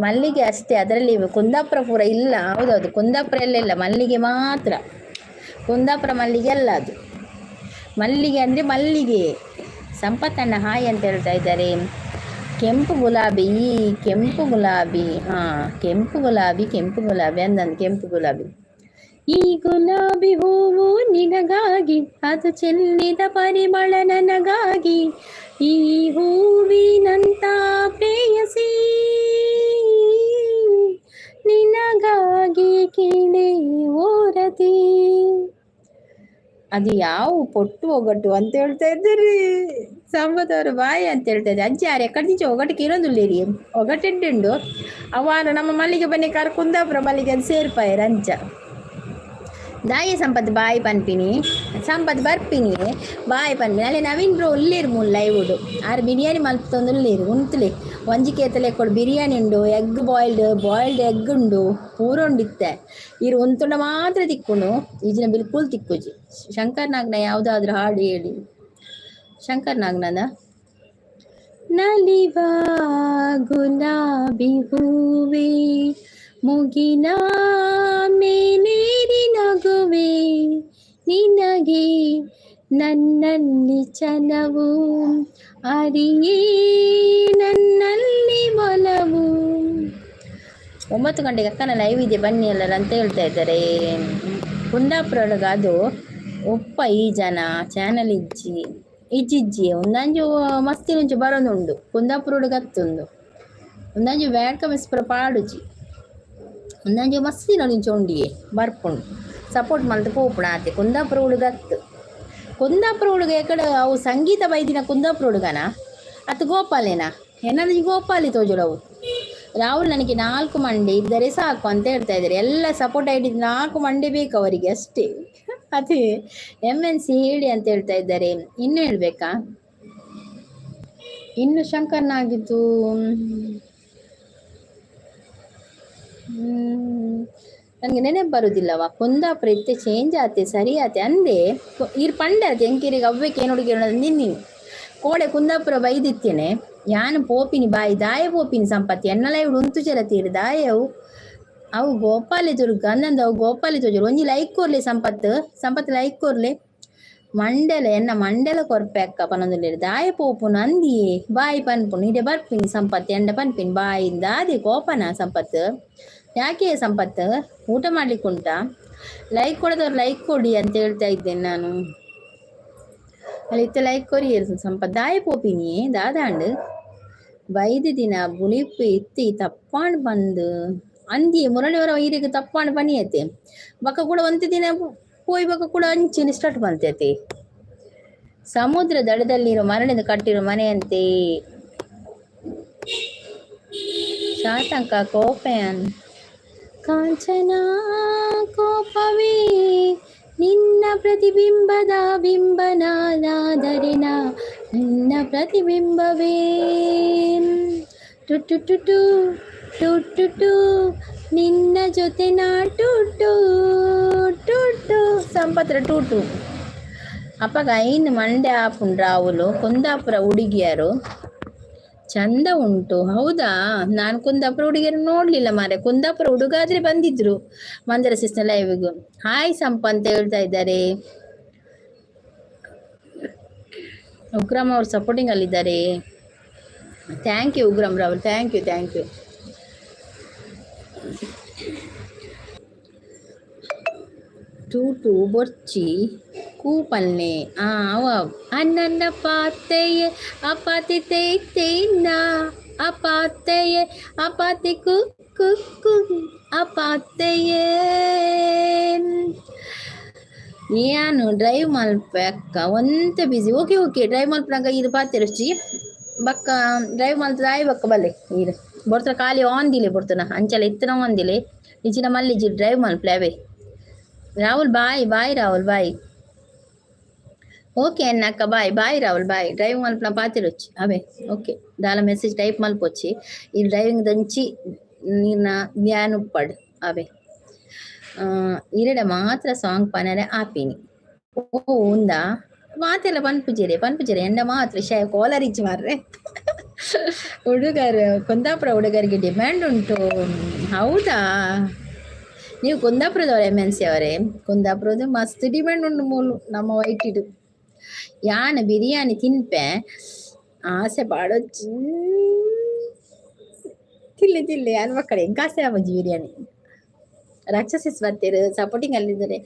ಮಲ್ಲಿಗೆ ಅಷ್ಟೇ, ಅದರಲ್ಲಿ ಕುಂದಾಪುರ ಪೂರ ಇಲ್ಲ. ಹೌದೌದು, ಕುಂದಾಪುರ ಎಲ್ಲ ಇಲ್ಲ, ಮಲ್ಲಿಗೆ ಮಾತ್ರ. ಕುಂದಾಪುರ ಮಲ್ಲಿಗೆ ಅಲ್ಲ ಅದು, ಮಲ್ಲಿಗೆ ಅಂದರೆ ಮಲ್ಲಿಗೆ. ಸಂಪತ್ತಣ್ಣ ಹಾಯ್ ಅಂತ ಹೇಳ್ತಾ ಇದ್ದಾರೆ. ಕೆಂಪು ಗುಲಾಬಿ, ಕೆಂಪು ಗುಲಾಬಿ, ಹಾಂ ಕೆಂಪು ಗುಲಾಬಿ, ಕೆಂಪು ಗುಲಾಬಿ ಅಂದಂದು ಕೆಂಪು ಗುಲಾಬಿ. ಈ ಗುಲಾಬಿ ಹೂವು ನಿನಗಾಗಿ, ಅದು ಚೆಲ್ಲಿದ ಪರಿಮಳ ನನಗಾಗಿ, ಈ ಹೂವಿನಂತ ಪ್ರೇಯಸಿ ನಿನಗಾಗಿ ಕೇಳೆ ಓರತಿ. ಅದು ಯಾವ ಪೊಟ್ಟು ಒಗಟು ಅಂತ ಹೇಳ್ತಾ ಇದ್ದೀರಿ ಸಂಬದವರು ಬಾಯಿ ಅಂತ ಹೇಳ್ತಾ ಇದ್ದಾರೆ. ಅಜ್ಜಿ ಯಾರು ಎಕ್ಕಡೆ ಒಗಟು ಕೇಳೋದಿಲ್ಲ ಒಗಟೆಡ್ಡುಂಡು ಅವಾರ ನಮ್ಮ ಮಲ್ಲಿಗೆ ಬನ್ನಿ ಕಾರ್ ಕುಂದಾಪುರ ಮಲ್ಲಿಗೆ ಅಂತ ಸೇರ್ಪಾಯರ್ ಅಂಚ. ದಾಯಿ ಸಂಪತ್ ಬಾಯಿ ಪನ್ಪಿನಿ, ಸಂಪತ್ ಬರ್ಪಿನಿ ಬಾಯಿ ಪನ್ಪಿನಿ. ಅಲ್ಲಿ ನವೀನ್ ಬ್ರೋ ಉಳ್ಳೇರು ಮೂಲ ಲೈವುಡು ಆರು ಬಿರಿಯಾನಿ ಮಲ್ಪತ್ತೊಂದು ಉಳ್ಳೇರು ಉಂತಲೆ ಒಂಜಿ ಕೇತಲೆ ಕೊಡು ಬಿರಿಯಾನಿ ಉಂಡು, egg boiled boiled egg ಉಂಡು, ಪೂರ ಉಂಡಿತ್ತೆ. ಇರು ಉಂತುಂಡ ಮಾತ್ರ ತಿಕ್ಕುನು, ಈಜಿನ ಬಿಲ್ಕುಲ್ ತಿಕ್ಕುಜಿ. ಶಂಕರ್ ನಾಗ್ನ ಯಾವುದಾದ್ರೂ ಹಾಡು ಹೇಳಿ. ಶಂಕರ್ ನಾಗ್ನದ ನಲಿವಾ ಗುಲಾಬಿ ಹೂವೇ ಮುಗಿನ ಮೇಲೇರಿ ನಗುವೆ, ನಿನಗೆ ನನ್ನಲ್ಲಿ ಛಲವು ಅರಿಯೇ ನನ್ನಲ್ಲಿ ಒಲವು. 9 ಗಂಟೆಗೆ ಅಕ್ಕನ ಲೈವ್ ಇದೆ ಬನ್ನಿ ಎಲ್ಲರ ಅಂತ ಹೇಳ್ತಾ ಇದ್ದಾರೆ. ಕುಂದಾಪುರ ಒಳಗೆ ಅದು ಒಪ್ಪ ಈ ಜನ ಚಾನಲ್ ಇಜ್ಜಿ ಇಜ್ಜಿಜ್ಜಿ ಒಂದಂಜು ಮಸ್ತಿನಂಚು ಬರೋದುಂಡು ಕುಂದಾಪುರ ಒಳಗೆ ಹತ್ತುಂಡು ಒಂದಂಜು ಬ್ಯಾಡ್ಕ ಮಿಸ್ಪುರ ಪಾಡುಜಿ ಒಂದಂಜು ಮಸ್ತಿನ ನಿಂಚು ಉಂಡಿಯೇ ಬರ್ಪುಂಡು ಸಪೋರ್ಟ್ ಮಲ್ತು ಪೋಪುಣ ಆತೆ ಕುಂದಾಪುರ ಹುಡುಗತ್ತು. ಕುಂದಾಪುರ ಹುಡುಗ ಎಕಡೆ ಅವು ಸಂಗೀತ ಬೈದಿನ ಕುಂದಾಪುರ ಹುಡುಗನ ಅತ್ತು ಗೋಪಾಲೇನಾ ಏನಾದ್ರು ಗೋಪಾಲಿ ತೋಜುಡವು. ರಾಹುಲ್ ನನಗೆ 4 ಮಂಡೆ ಇದ್ದರೆ ಸಾಕು ಅಂತ ಹೇಳ್ತಾ ಇದ್ದಾರೆ. ಎಲ್ಲ ಸಪೋರ್ಟ್ ಐಡಿ 4 ಮಂಡೆ ಬೇಕು ಅವರಿಗೆ ಅಷ್ಟೇ. ಅದೇ MNC ಹೇಳಿ ಅಂತ ಹೇಳ್ತಾ ಇದ್ದಾರೆ. ಇನ್ನು ಹೇಳ್ಬೇಕಾ? ಇನ್ನು ಶಂಕರ್ನಾಗಿದ್ದು ನನಗೆ ನೆನಪು ಬರುದಿಲ್ಲವಾ. ಕುಂದಾಪುರ ಇತ್ತೆ ಚೇಂಜ್ ಆತೆ ಸರಿ ಆತೆ ಅಂದೆ ಈರ್ ಪಂಡೆ ಆತೆ ಎಂಕಿರಿಗೆ ಅವ್ವಕ್ಕೆ ಏನು ನಿನ್ನಿ ಕೋಡೆ ಕುಂದಾಪುರ ಬೈದಿತ್ತೇನೆ ಯಾನು ಪೋಪಿನಿ ಬಾಯಿ ದಾಯ ಪೋಪಿನಿ ಸಂಪತ್ತಿ ಎನ್ನಲ ಇವ್ಡು ಉಂತು ಚರತೀರಿ ದಾಯವು ಅವು ಗೋಪಾಲಿ ದುರ್ಗ ಅಂದಂದು ಅವು ಗೋಪಾಲಿ ತೋಜರು. ಒಂಜಿ ಲೈಕ್ ಕೊರ್ಲೆ ಸಂಪತ್ತು ಸಂಪತ್ತು ಲೈಕ್ ಕೊರ್ಲೆ ಮಂಡೆಲ ಎನ್ನ ಮಂಡೆಲ ಕೊರ್ಪೆ ಅಕ್ಕ ಪನೊಂದುಲ್ಲೆರ್ ದಾಯ ಪೋಪುನು ಅಂದಿಯೇ ಬಾಯಿ ಪನ್ಪುನು ಇಡೆ ಬರ್ಪಿನಿ ಸಂಪತ್ತು ಎಂಡ ಪನ್ಪಿನಿ ಬಾಯಿಂದ ಅದೇ ಕೋಪನ ಸಂಪತ್ತು ಯಾಕೆ ಸಂಪತ್ತು ಊಟ ಮಾಡ್ಲಿಕ್ಕೆ ಉಂಟಾ? ಲೈಕ್ ಕೊಡದವ್ರು ಲೈಕ್ ಕೊಡಿ ಅಂತ ಹೇಳ್ತಾ ಇದ್ದೇನೆ ನಾನು. ಅಲ್ಲಿ ಇತ್ತ ಲೈಕ್ ಕೊರಿ ಸಂಪತ್ ದಾಯ ಪೋಪಿನಿ ದಾದಾಂಡ್ ಬೈದ ದಿನ ಬುಳಿಪು ಇತ್ತಿ ತಪ್ಪಾಂಡ್ ಬಂದು ಅಂದಿ ಮುರಳಿಯವರ ಈರಿಗೆ ತಪ್ಪಾಂಡ್ ಬನಿಯತೆ ಬಕ್ಕ ಕೂಡ ಒಂತೆ ದಿನ ಪೋಯ್ ಬಕ್ಕ ಕೂಡ ಅಂಚಿನ ಸ್ಟಾರ್ಟ್ ಬಂತೈತಿ. ಸಮುದ್ರ ದಡದಲ್ಲಿರೋ ಮರಳಿಂದ ಕಟ್ಟಿರೋ ಮನೆಯಂತೆ. ಶಾತಂಕ ಕೋಪಯನ್ ಕಾಂಚನ ಕೋಪವೇ ನಿನ್ನ ಪ್ರತಿಬಿಂಬದ ಬಿಂಬನಾದರೆ ನಿನ್ನ ಪ್ರತಿಬಿಂಬವೇ ಟು ಟು ಟು ಟು ಟು ಟು ನಿನ್ನ ಜೊತೆ ನಾ to to to to ಸಂಪತ್ರ to to. ಅಪ್ಪಗ ಐನು Mandya ಆಪುಂಡು ರಾವುಲು ಕುಂದಾಪುರ ಹುಡುಗಿಯರು ಚಂದ ಉಂಟು. ಹೌದಾ? ನಾನು ಕುಂದಾಪುರ ಹುಡುಗಿಯರು ನೋಡ್ಲಿಲ್ಲ ಮಾರೆ. ಕುಂದಾಪುರ ಹುಡುಗಾದ್ರೆ ಬಂದಿದ್ರು ಮಂದರ ಸಿಸ್ಟರ್ ಲೈವ್ಗೂ. ಹಾಯ್ ಸಂಪ ಅಂತ ಹೇಳ್ತಾ ಇದ್ದಾರೆ. ಉಗ್ರಮ್ ಅವರು ಸಪೋರ್ಟಿಂಗ್ ಅಲ್ಲಿದ್ದಾರೆ. Thank you Ugram Rahul, thank you thank you. Two two ಬೊರ್ಚಿ ಕೂಪಲ್ನೆ ಅವ ಅನ್ನನ್ನ ಪಾತೆಯೇ ಅಪಾತಿ ತೇಯ್ತೇನ ಅಪಾತೆಯೇ ಅಪಾತಿ ಕು ಕು ಅಪಾತೆಯೇ. ಏನು ಡ್ರೈವ್ ಮಲ್ಪೆ ಅಕ್ಕ ಒಂತೆ ಬಿಸಿ. Okay okay drive ಮಲ್ಪನಾಗ ಇದು ಪಾತೆರಚ್ಚಿ ಬಕ್ಕ ಡ್ರೈವ್ ಮಲ್ತದಾಯ್ ಬಕ್ಕ ಬಲ್ಲೆ ಈರು ಬೊಡ್ತನ ಖಾಲಿ ಆಂದಿಲೆ ಬೊಡ್ತನ ಅಂಚಲ ಇತ್ತನ ಒಂದಿಲೆ ನಿಚಿನ ಮಲ್ಲಿಜಿ ಡ್ರೈವ್ ಮಲ್ಪಲೆ ಅವೇ. Rahul bye bye Rahul bye. Okay ಅಣ್ಣಕ್ಕ bye bye Rahul bye. Drive ಮಲ್ಪನ ಪಾತಿರೊಚ್ಚಿ ಅವೇ. ಓಕೆ ದಾಲ ಮೆಸೇಜ್ ಟೈಪ್ ಮಲ್ಪೊಚ್ಚಿ ಈ ಡ್ರೈವಿಂಗ್ ದಂಚಿ ನೀರ್ನ ಧ್ಯಾನ ಉಪ್ಪಡ್ ಅವೇ. ಇರೆಡ ಮಾತ್ರ ಸಾಂಗ್ ಪನರೆ ಆಪಿನಿ. ಓ ಉಂದಾ ಮಾತೆಲ್ಲ ಪನ್ಪುಜಿರೆ ಪನ್ಪುಜಿರೆ ಎಂಡ ಮಾತ್ರ ಶೇ ಕೋಲರ್ ಇಜ್ಜಿ ಮಾರ್ರೆ. ಹುಡುಗರು, ಕುಂದಾಪುರ ಹುಡುಗರಿಗೆ ಡಿಮ್ಯಾಂಡ್ ಉಂಟು. ಹೌದಾ? ನೀವು ಕುಂದಾಪುರದವರೇ ಎಮ್ ಎನ್ ಸಿ ಅವರೇ? ಕುಂದಾಪುರದ ಮಸ್ತ್ ಡಿಮ್ಯಾಂಡ್ ಉಂಟು ಮೂಲು ನಮ್ಮ ವೈಟಿಡು. ಯಾನ್ ಬಿರಿಯಾನಿ ತಿನ್ಪೆ ಆಸೆ ಪಾಡೊಚ್ಚಿ. ತಿನ್ಲೆ ತಿನ್ಲೆ ಯಾನ್ ಮಕ್ಕಳೇ, ಎಂಕ್ ಆಸೆ ಆಪುಜಿ ಬಿರಿಯಾನಿ. ರಾಕ್ಷಸಿಸ್ ಬರ್ತೀರು, ಸಪೋರ್ಟಿಂಗ್ ಅಲ್ಲಿದ್ದಾರೆ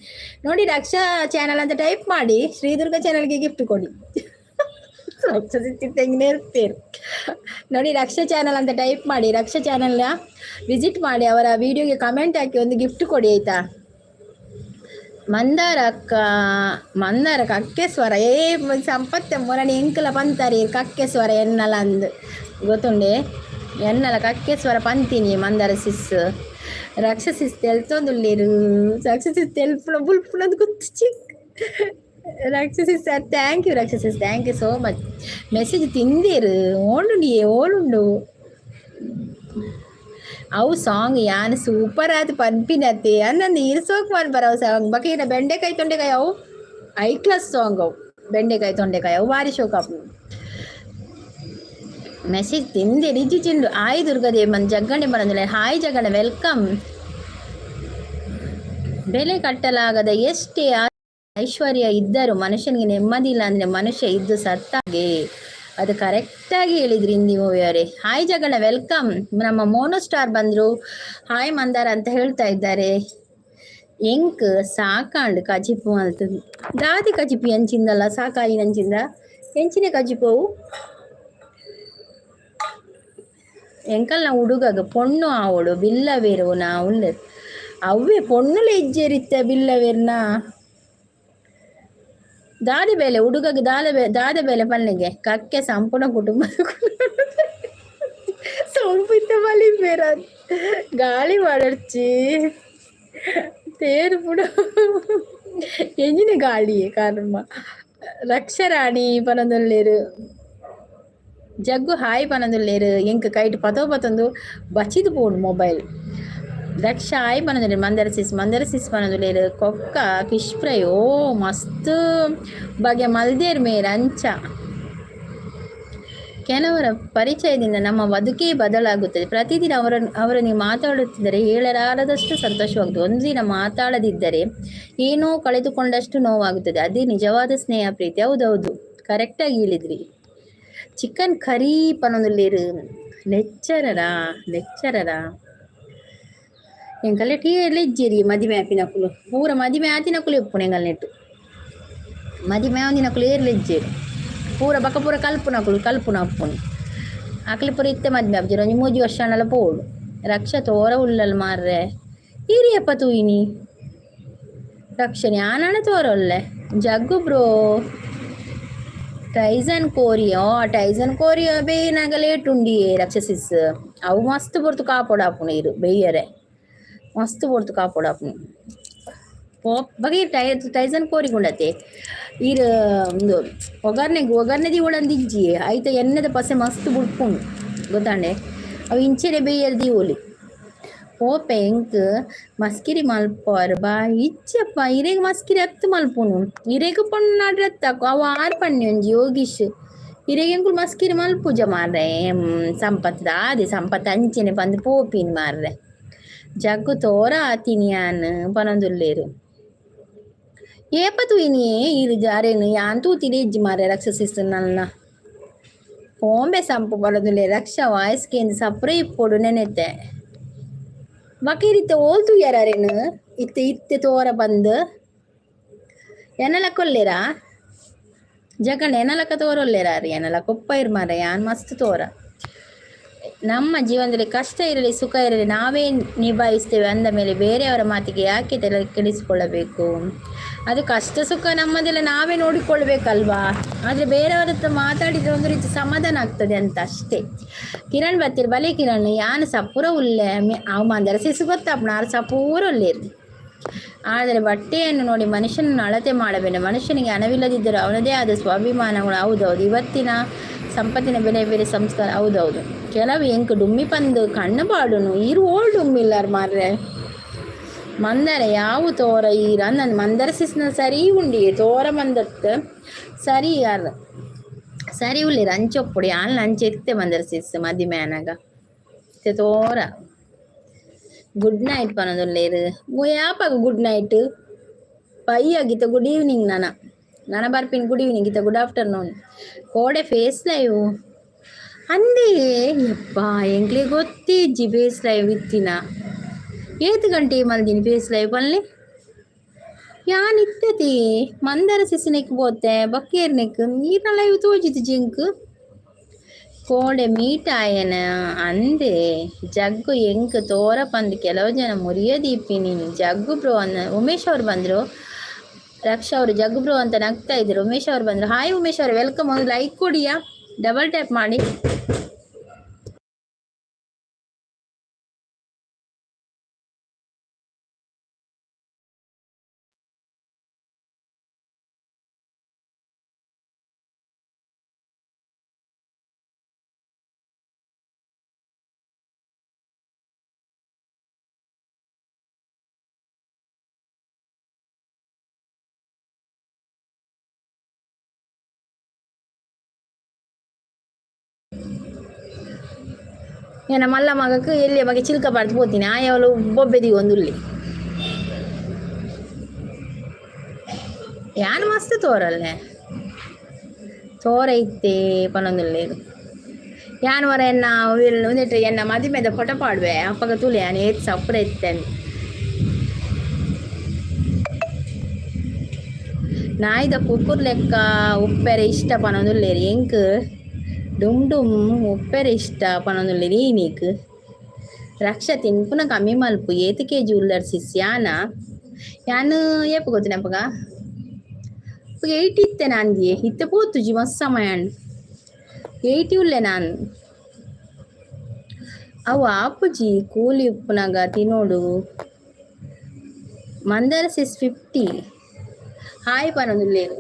ನೋಡಿ. ರಕ್ಷಾ ಚಾನಲ್ ಅಂತ ಟೈಪ್ ಮಾಡಿ, ಶ್ರೀದುರ್ಗ ಚಾನಲ್ಗೆ ಗಿಫ್ಟ್ ಕೊಡಿ. ರಾಕ್ಷಸಿ ತೆಂಗಿನೇ ಇರ್ತೀರಿ ನೋಡಿ. ರಕ್ಷಾ ಚಾನಲ್ ಅಂತ ಟೈಪ್ ಮಾಡಿ, ರಕ್ಷಾ ಚಾನಲ್ನ ವಿಸಿಟ್ ಮಾಡಿ, ಅವರ ವಿಡಿಯೋಗೆ ಕಮೆಂಟ್ ಹಾಕಿ, ಒಂದು ಗಿಫ್ಟ್ ಕೊಡಿ, ಆಯ್ತಾ? ಮಂದಾರ ಅಕ್ಕ, ಮಂದಾರ ಕಕ್ಕೆ ಸ್ವರ. ಏ ಸಂಪತ್ತೆ ಮೊರಣಿ ಎಂಕಲ ಪಂತಾರೆ ಕಕ್ಕೆ ಸ್ವರ ಎನ್ನಲ ಅಂದ್ ಗೊತ್ತುಂಡೆ. ಎನ್ನಲ ಕಕ್ಕೆ ಸ್ವರ ಪಂತೀನಿ. ಮಂದಾರ ಸಿಸ್, ರಾಕ್ಷಸಿಸ್ ತೆಲ್ತೊಂದುಲ್ಲೇರು. ರಾಕ್ಷಸಿಸ್ ತೆಲ್ಪುನ ಬುಲ್ಪುನದು ಗೊತ್ತು ಚಿಕ್. ರಾಕ್ಷಸಿ sir, thank you ರಾಕ್ಷಸಿಸ್, thank you so much. Message ತಿಂದಿರು ಓಳುಂಡು ಓಳುಂಡು. ಅವು ಸಾಂಗ್ ಯಾನ್ ಸೂಪರ್ ಆದ್ ಪನ್ಪಿನತೆ ಅನ್ನಂದು ಇರ್ಸೋಕ್ ಮನ್ಪರ ಅವು ಸಾಂಗ್. ಬಕೀನ ಬೆಂಡೆಕಾಯಿ ತೊಂಡೆಕಾಯಿ ಅವು I class song ಅವು. ಬೆಂಡೆಕಾಯಿ ತೊಂಡೆಕಾಯಿ ಅವು ಭಾರಿ ಶೋಕ್ ಆಪುಂಡು. ಮೆಸೇಜ್ ತಿಂದೆ ರಿಜಿ ಚಿಂಡು. ಹಾಯ್ ದುರ್ಗಾದೇವಿ ಮನ್ ಜಗ್ಗಣೆ ಬರಂದಿಲ್ಲ. Hi ಜಗ್ಗಣೆ, welcome. ಬೆಲೆ ಕಟ್ಟಲಾಗದ ಎಷ್ಟೇ ಐಶ್ವರ್ಯ ಇದ್ದರೂ ಮನುಷ್ಯನಿಗೆ ನೆಮ್ಮದಿ ಇಲ್ಲ ಅಂದ್ರೆ ಮನುಷ್ಯ ಇದ್ದು ಸತ್ತಾಗೆ. ಅದು ಕರೆಕ್ಟಾಗಿ ಹೇಳಿದ್ರಿ ಹಿಂದಿ ಮೂವಿಯವರೇ. ಹಾಯ್ ಜಗಳ, welcome. ನಮ್ಮ ಮೋನೋ ಸ್ಟಾರ್ ಬಂದ್ರು. ಹಾಯ್ ಮಂದಾರ ಅಂತ ಹೇಳ್ತಾ ಇದ್ದಾರೆ. ಎಂಕ್ ಸಾಕಾಂಡ್ ಕಜಿಪು ಮಲ್ತದು. ದಾದಿ ಕಜಿಪು ಎಂಚಿಂದಲ್ಲ ಸಾಕಾಯಿ ನಂಚಿಂದ ಎಂಚಿನ ಕಜಿಪು ಅವು? ಎಂಕಲ್ನ ಹುಡುಗಗ ಪೊಣ್ಣು ಆವೊಡು ಬಿಲ್ಲವೇರು ನಾ ಉಲ್ಲೆರ್. ಅವ್ವೆ ಪೊಣ್ಣುಲ ಇಜ್ಜೆರಿತ್ತ ಬಿಲ್ಲವೇರ್ನ. ದಾದ ಬೇಲೆ ಹುಡುಗಗ್ ದಾದ ದಾದ ಬೇಲೆ ಪನ್ಲೆಗೆ. ಕಕ್ಕೆ ಸಂಪೂರ್ಣ ಕುಟುಂಬ ಸೊಂಪಿತ್ತ ಬಲಿ ಬೇರ ಗಾಳಿ ಮಾಡರ್ಚಿ ತೇರು ಪುಡ ಎಂಜಿನ ಗಾಳಿ ಕರ್ಮ. ರಕ್ಷರಾಣಿ ಪನೊಂದುಲ್ಲೆರ್. ಜಗ್ಗು ಹಾಯ್ ಪನೊಂದುಲ್ಲೆರ್. ಎಂಕ್ ಕೈಟ್ ಪತೋ ಪತೊಂದು ಬಚಿದ್ ಪೋಂಡು ಮೊಬೈಲ್. ರಕ್ಷಾ ಹಾಯ್ ಪನೊಂದುಲ್ಲೆರ್. ಮಂದರ ಸಿಸ್, ಮಂದರ ಸಿಸ್ ಪನೊಂದುಲ್ಲೆರ್. ಕೊಕ್ಕ ಫಿಶ್ ಫ್ರೈ ಓ ಮಸ್ತ್ ಬಗೆ ಮಲ್ದೇರ್ ಮೇರ್ ಅಂಚ. ಕೆಲವರ ಪರಿಚಯದಿಂದ ನಮ್ಮ ಬದುಕೇ ಬದಲಾಗುತ್ತದೆ. ಪ್ರತಿದಿನ ಅವರೊಂದಿಗೆ ಮಾತಾಡುತ್ತಿದ್ದರೆ ಹೇಳಲಾರದಷ್ಟು ಸಂತೋಷವಾಗುತ್ತದೆ. ಒಂದು ದಿನ ಮಾತಾಡದಿದ್ದರೆ ಏನೋ ಕಳೆದುಕೊಂಡಷ್ಟು ನೋವಾಗುತ್ತದೆ. ಅದೇ ನಿಜವಾದ ಸ್ನೇಹ, ಪ್ರೀತಿ. ಹೌದೌದು, ಕರೆಕ್ಟಾಗಿ ಹೇಳಿದ್ರಿ. Chicken curry ಪನೊಂದುಲ್ಲೆರ್. ಲೆಕ್ಚರರಾ, ಲೆಕ್ಚರರಾ? ಎಂಕಲೆ ಟೀ ಇಜ್ಜೆರಿ ಮದಿಮೆ ಆಪಿನಕುಲು. ಪೂರ ಮದಿಮೆ ಆತಿನಕುಲು ಇಪ್ಪುನು ಎಂಕಲ್ನೆಟ್. ಮದಿಮೆ ಆವಂದಿನಕುಲು ಏರ್ಲ ಇಜ್ಜೆರ್. ಪೂರ ಬಕ ಪೂರ ಕಲ್ಪುನಕುಲು, ಕಲ್ಪುನ ಅಪ್ಪುನು ಅಕ್ಲು ಪೂರ ಇತ್ತೆ ಮದ್ಮೆ ಆಪುಜೆರ್, ಒಂಜಿ ಮೂಜಿ ವರ್ಷ ಆಂಡಲ ಪೋವೊಡು. ರಕ್ಷಾ ತೋರ ಉಲ್ಲಲ್ ಮಾರ್ರೆ. ಇರಿಯಪ್ಪ ತೂಯಿನಿ ರಕ್ಷಣೆ ಆನನ ತೋರ ಉಲ್ಲೆ. ಜಗ್ಗು bro, Tyson choreo, Tyson choreo ಬೇಯ್ನಾಗ late ಉಂಡಿಯೇ ರಕ್ಷಸಿಸ್. ಅವು ಮಸ್ತ್ ಪೊರ್ತು ಕಾಪೊಡಾಪುಂಡು ಇರು ಬೇಯರೆ, ಮಸ್ತ್ ಪೊರ್ತು ಕಾಪೊಡಾಪುಂಡು. ಪೋಪ್ ಬಗೆ ಟೈಸನ್ ಕೋರಿ ಗುಂಡತೆ. ಈರ್ ಉಂದು ಒಗ್ಗರ್ಣೆಗ್ ಒಗ್ಗರ್ಣೆ ದೀವೊಡಂದು ಇಜ್ಜಿ. ಐತ ಎಣ್ಣೆದ ಪಸೆ ಮಸ್ತ್ ಬುಡ್ಪುಂಡು ಗೊತ್ತಾಂಡೆ. ಅವು ಇಂಚೆನೆ ಬೇಯರ್ ದೀವೊಲಿ. ಪೋಪೆ ಎಂಕ್ ಮಸ್ಕಿರಿ ಮಲ್ಪುವರ್ ಬಾ. ಇಜ್ಜಪ್ಪ, ಇರೆಗ್ ಮಸ್ಕಿರಿ ಅತ್ತ್ ಮಲ್ಪುನು. ಇರೆಗ್ ಪೊಣ್ಣಾಡ್ರೆ ಅತ್ತಾಕು ಅವು ಆರ್ ಪನ್ನೆ ಒಂಜಿ ಯೋಗೀಶ್. ಇರೆಗ್ ಎಂಕುಲು ಮಸ್ಕಿರಿ ಮಲ್ಪುಜ ಮಾರ್ರೆ. ಸಂಪತ್ ದಾದೆ ಸಂಪತ್ ಅಂಚೆನೆ ಪಂದ್ ಪೋಪಿನ್ ಮಾರ್ರೆ. ಜಗ್ಗು ತೋರ ಆತಿನಿ ಯಾನ್ ಪನೊಂದುಲ್ಲೆರ್. ಏಪ ತೂಯಿನಿಯೇ ಈರ್ ಅರೆನ್? ಯಾನ್ ತೂತಿನಿ ಇಜ್ಜಿ ಮಾರ್ರೆ ರಕ್ಷಸಿಸ್ ನಲ್ನ. ಪೋಂಬೆ ಸಂಪು ಪನೊಂದುಲ್ಲೆ. ರಕ್ಷಾ ವಾಯ್ಸ್ ಕೇಂದ್ ಸಪ್ರೆ ಇಪ್ಪೊಡು ನೆನೆತೆ. ಬಕೀರ್ ಇತ್ತೆ ಓಲ್ ತೂಯರ್ ಅರೆನ್? ಇತ್ತೆ ಇತ್ತೆ ತೋರ ಬಂದ್ ಎನ್ನಲಕ್ಕ ಉಲ್ಲೆರಾ ಜಗಣ್ಣ? ಎನ್ನಲಕ್ಕ ತೋರ ಉಲ್ಲೆರ ಅರ್? ಎನ್ನಲಕ್ಕ ಉಪ್ಪೈರ್ ಮಾರ್ರೆ, ಯಾನ್ ಮಸ್ತ್ ತೋರ. ನಮ್ಮ ಜೀವನದಲ್ಲಿ ಕಷ್ಟ ಇರಲಿ, ಸುಖ ಇರಲಿ, ನಾವೇ ನಿಭಾಯಿಸ್ತೇವೆ ಅಂದ ಮೇಲೆ ಬೇರೆಯವರ ಮಾತಿಗೆ ಯಾಕೆ ತಲೆ ಕೆಡಿಸಿಕೊಳ್ಳಬೇಕು? ಅದು ಕಷ್ಟ ಸುಖ ನಮ್ಮದೆಲ್ಲ ನಾವೇ ನೋಡಿಕೊಳ್ಬೇಕಲ್ವಾ? ಆದರೆ ಬೇರೆಯವರ ಹತ್ರ ಮಾತಾಡಿದರೆ ಒಂದು ರೀತಿ ಸಮಾಧಾನ ಆಗ್ತದೆ ಅಂತ ಅಷ್ಟೇ. ಕಿರಣ್ ಬತ್ತೀರ್ ಬಲೆ ಕಿರಣ್. ಯಾನ್ ಸಪೂರ ಉಲ್ಲೆ. ಅವು ಮಂದರ ಸಿಸು ಗೊತ್ತಾಪುಣ ಆರು ಸಪೂರ ಉಲ್ಲೇರು. ಆದರೆ ಬಟ್ಟೆಯನ್ನು ನೋಡಿ ಮನುಷ್ಯನನ್ನು ಅಳತೆ ಮಾಡಬೇಡ. ಮನುಷ್ಯನಿಗೆ ಹಣವಿಲ್ಲದಿದ್ದರೂ ಅವನದೇ ಆದ ಸ್ವಾಭಿಮಾನಗಳು. ಹೌದೌದು. ಇವತ್ತಿನ ಸಂಪತ್ತಿನ ಬೆಲೆ ಬೇರೆ, ಸಂಸ್ಕಾರ. ಹೌದೌದು. ಕೆಲವು ಎಂಕ್ ಡುಮ್ಮಿ ಪಂದು ಕಣ್ಣು ಪಾಡುನು. ಈರು ಓಲ್ ಡುಮ್ಮಿಲ್ಲಾರ್ ಮಾರ್ರೆ. ಮಂದರ ಯಾವು ತೋರ ಈರ ನನ್ನ ಮಂದರ ಸಿಸ್ನ ಸರಿ ಉಂಡಿ ತೋರ ಮಂದತ್ ಸರಿ ಯಾರ್. ಸರಿ ಉಲ್ಲೇರು ಅಂಚೊಪ್ಪುಡಿ ಆನ್ಲ ಅಂಚೆ ಎತ್ತೆ ಬಂದರ್ ಸಿಸ್ ಮದಿಮೆ ಆನಗ ಇತ್ತೆ ತೋರ ಗುಡ್ ನೈಟ್ ಪನೊಂದುಲ್ಲೇರು. ಯಾಪಾಗ ಗುಡ್ ನೈಟ್ ಪೈಯಾಗಿತ್ತ ಗುಡ್ ಈವ್ನಿಂಗ್ ನನ ನನ ಬರ್ಪಿನ್ ಗುಡ್ ಈವ್ನಿಂಗ್ ಇತ್ತ ಗುಡ್ ಆಫ್ಟರ್ನೂನ್ ಕೋಡೆ ಫೇಸ್ ಲೈವ್ ಅಂದೇ ಯಪ್ಪ ಎಂಕ್ಲೆ ಗೊತ್ತಿಜ್ಜಿ ಫೇಸ್ ಲೈವ್ ಇತ್ತಿನ ಏತ್ ಗಂಟೆ ಮಲ್ದಿನಿ ಫೇಸ್ ಲೈವ್ ಪನ್ಲೆ ಯಾನ್ ಇತ್ತತಿ ಮಂದರ ಸಿಸಿನೆಕ್ ಪೋತೆ ಬಕ್ಕೇರ್ನೆಕ್ ನೀರ್ನ ಲೈವ್ ತೋಜಿತು ಜಿಂಕ್ ಕೋಡೆ ಮೀಟ್ ಆಯನ ಅಂದೆ ಜಗ್ಗು ಎಂಕ್ ತೋರ ಪಂದ್ ಕೆಲವು ಜನ ಮುರಿಯ ದೀಪಿನಿ ಜಗ್ಗು ಬ್ರೋ ಅನ್ನ ಉಮೇಶ್ ಅವ್ರು ಬಂದರು. ರಕ್ಷಾ ಅವರು ಜಗ್ಗು ಬ್ರೋ ಅಂತ ನಗ್ತಾ ಇದ್ರು. ಉಮೇಶ್ ಅವ್ರು ಬಂದರು. ಹಾಯ್ ಉಮೇಶ್ ಅವರು, welcome. ಒಂದು ಲೈಕ್ ಕೊಡಿಯಾ, ಡಬಲ್ ಟ್ಯಾಪ್ ಮಾಡಿ. ಏನ ಮಲ್ಲ ಮಗಕ್ಕೆ ಎಲ್ಲಿ ಬಗ್ಗೆ ಚಿಲ್ಕ ಪಾಡ್ದು ಪೋತೀನಿ ಆಯವಳು ಬೊಬ್ಬೆದಿ ಒಂದುಲ್ಲಿ ಯಾನ್ ಮಸ್ತ್ ತೋರಲ್ಲೆ ತೋರ ಇತ್ತೆ ಪನೊಂದುಲ್ಲೇರು ಯಾನ್ ವರ ಎನ್ನ ಒಂದಿಟ್ಟು ಎನ್ನ ಮದಿಮೆದ ಫೋಟೋ ಪಾಡ್ವೆ ಅಪ್ಪಗ ತುಲೆ ಯಾನ್ ಏತ್ ಸಪ್ರ ಇತ್ತೇನೆ. ನಾಯಿದ ಕುಕ್ಕುರ್ ಲೆಕ್ಕ ಉಪ್ಪೆರೆ ಇಷ್ಟ ಪನೊಂದುಲ್ಲೇರು ಎಂಕ್ ಡುಮ್ ಡುಮ್ ಉಪ್ಪೆರೆ ಇಷ್ಟ ಪನೊಂದುಲ್ಲೇರು ಈನಿಕ್ ರಕ್ಷ ತಿನ್ಪುನ ಕಮ್ಮಿ ಮಲ್ಪು ಏತ್ ಕೆಜಿ ಉಲ್ಲರ್ ಸಿಸ್ ಯಾನ ಯಾನ್ ಏಪ ಗೊತ್ತಿನ ಅಪ್ಪಗ 80 ಇತ್ತೆ ನಾಂದಿಯೇ ಇತ್ತೆ ಪೋತುಜಿ ಮಸ್ತ್ ಸಮಯ 80 ಉಲ್ಲೆ ನಾನು ಅವು ಆಪುಜಿ ಕೂಲಿ ಉಪ್ಪುನಗ ತಿನೋಡು. ಮಂದರ ಸಿಸ್ 50 ಹಾಯ್ ಪನೊಂದುಲ್ಲೇರು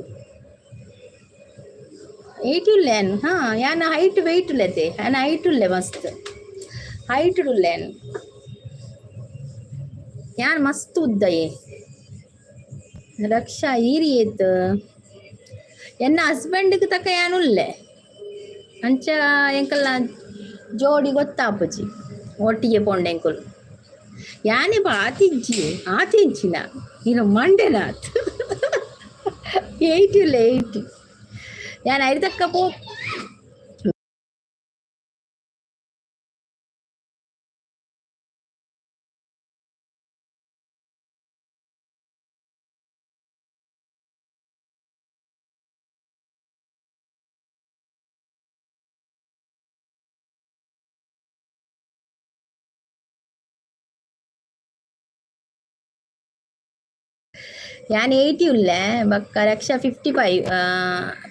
80 ಉಲ್ಲೆ ಹಾಂ ಯಾನ್ ಹೈಟ್ ವೆಯ್ಟ್ ಉಲ್ಲೆತೆ ಯಾನ್ ಹೈಟ್ ಉಲ್ಲೆ ಮಸ್ತ್ ಹೈಟ್ ಉಲ್ಲೆ ಯಾನ್ ಮಸ್ತ್ ಉದ್ದಯೆ. ರಕ್ಷಾ ಈರಿ ಏತ್ ಎನ್ನ ಹಸ್ಬೆಂಡ್ಗೆ ತಕ್ಕ ಯಾನ್ ಉಲ್ಲೆ ಅಂಚ ಎಂಕಲ್ನ ಜೋಡಿ ಗೊತ್ತಾಪುಜಿ ಒಟ್ಟಿಗೆ ಪೋಂಡೆ ಎಂಕುಲು ಯಾನೆ ಆತಿಜ್ಜಿ ಆತಿಂಚಿನ ಇನ್ನು ಮಂಡೆನಾಥ್ 80 ಉಲ್ಲೆ 80 ಯಾನ್ ಐತಕ್ಕ ಪೋ ಯಾನ್ 80 ಉಲ್ಲೆ ಬೊಕ್ಕ ರಕ್ಷಾ 55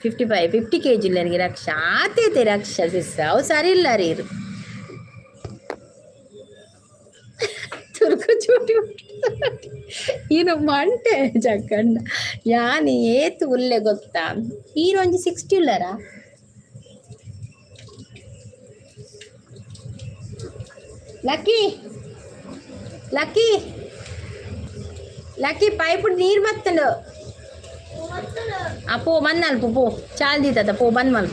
55 50 ಕೆಜಿ ಉಲ್ಲೆರ್ಗೆ ರಕ್ಷಾ ಆತೇತೆ ರಕ್ಷಾ ಸಿಸ್ ಅವು ಸರಿ ಇಲ್ಲ ರೀ ತುರ್ಕು ಚೂಟಿ ಈನು ಮಂಟೆ ಜಕ್ಕಣ್ಣ ಯಾನ್ ಏತ್ ಉಲ್ಲೆ ಗೊತ್ತಾ ಈರ್ ಒಂಜಿ 60 ಉಲ್ಲರಾ ಲಕ್ಕಿ ಲಕ್ಕಿ ಲಕ್ಕಿ ಪೈಪ್ ನೀರು ಬತ್ತಂಡು ಆ ಪೋ ಬಂದ್ ಮಲ್ಪ ಪೋ ಚಾಲ್ ದೀತದ ಪೋ ಬಂದ್ ಮಲ್ಪ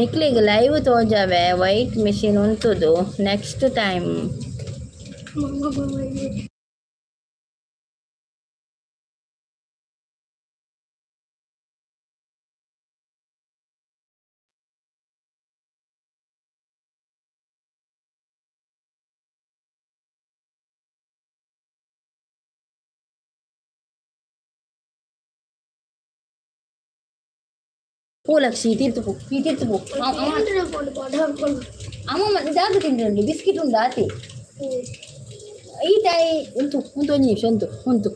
ನಿಕ್ಲಿಗ್ ಲೈವ್ ತೋಜಾವೆ ವೈಟ್ ಮಿಷಿನ್ ಉಂತುದು ನೆಕ್ಸ್ಟ್ ಟೈಮ್. ಪೋ ಲಕ್ಷಿ ತೀರ್ತು ಪೋ ಈ ತೀರ್ತು ಪೋ ಅಮ್ಮ ಜಾಗ ತಿಂಡ್ರಂಡು ಬಿಸ್ಕಿಟ್ ಉಂಡು ಆತಿ ಈ ತಾಯಿ ಉಂಟು ಉಂಟು ಒಂದು ನಿಮಿಷ ಉಂಟು ಉಂಟು.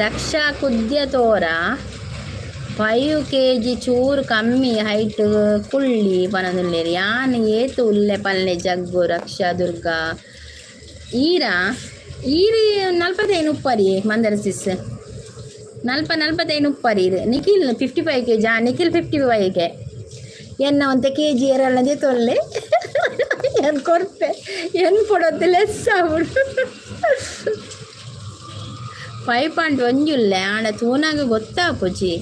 ರಕ್ಷಾ ಕುದ್ಯ ತೋರ 5 ಕೆಜಿ ಚೂರು ಕಮ್ಮಿ ಹೈಟ್ ಕುಳ್ಳಿ ಪನೊಂದುಲ್ಲೆರ್ ಯಾನ್ ಏತ್ ಉಲ್ಲೆ ಪನ್ಲೆ ಜಗ್ಗು ರಕ್ಷಾ ದುರ್ಗಾ ಈರಾ ಈರು 45 ಉಪ್ಪರಿ ಮಂದರ ಸಿಸ್. ನಲ್ಪ 45 ಉಪ್ಪರಿ ಇರು. ನಿಖಿಲ್ 55 ಕೆಜಿ. ನಿಖಿಲ್ 55 ಕೆ. ಎನ್ನ ಒಂತೆ ಕೆಜಿ ಎರಳದೆ ತೊಲ್ಲೆ. ಎನ್ ಕೊರ್ಪೆ, ಎನ್ ಪೊಡೊತ್ತು ಲೆಸ್ ಆವಡು. 5.1 ಉಲ್ಲೆ, ಆಂಡ ತೂನಾಗ ಗೊತ್ತಾಪುಜಿ.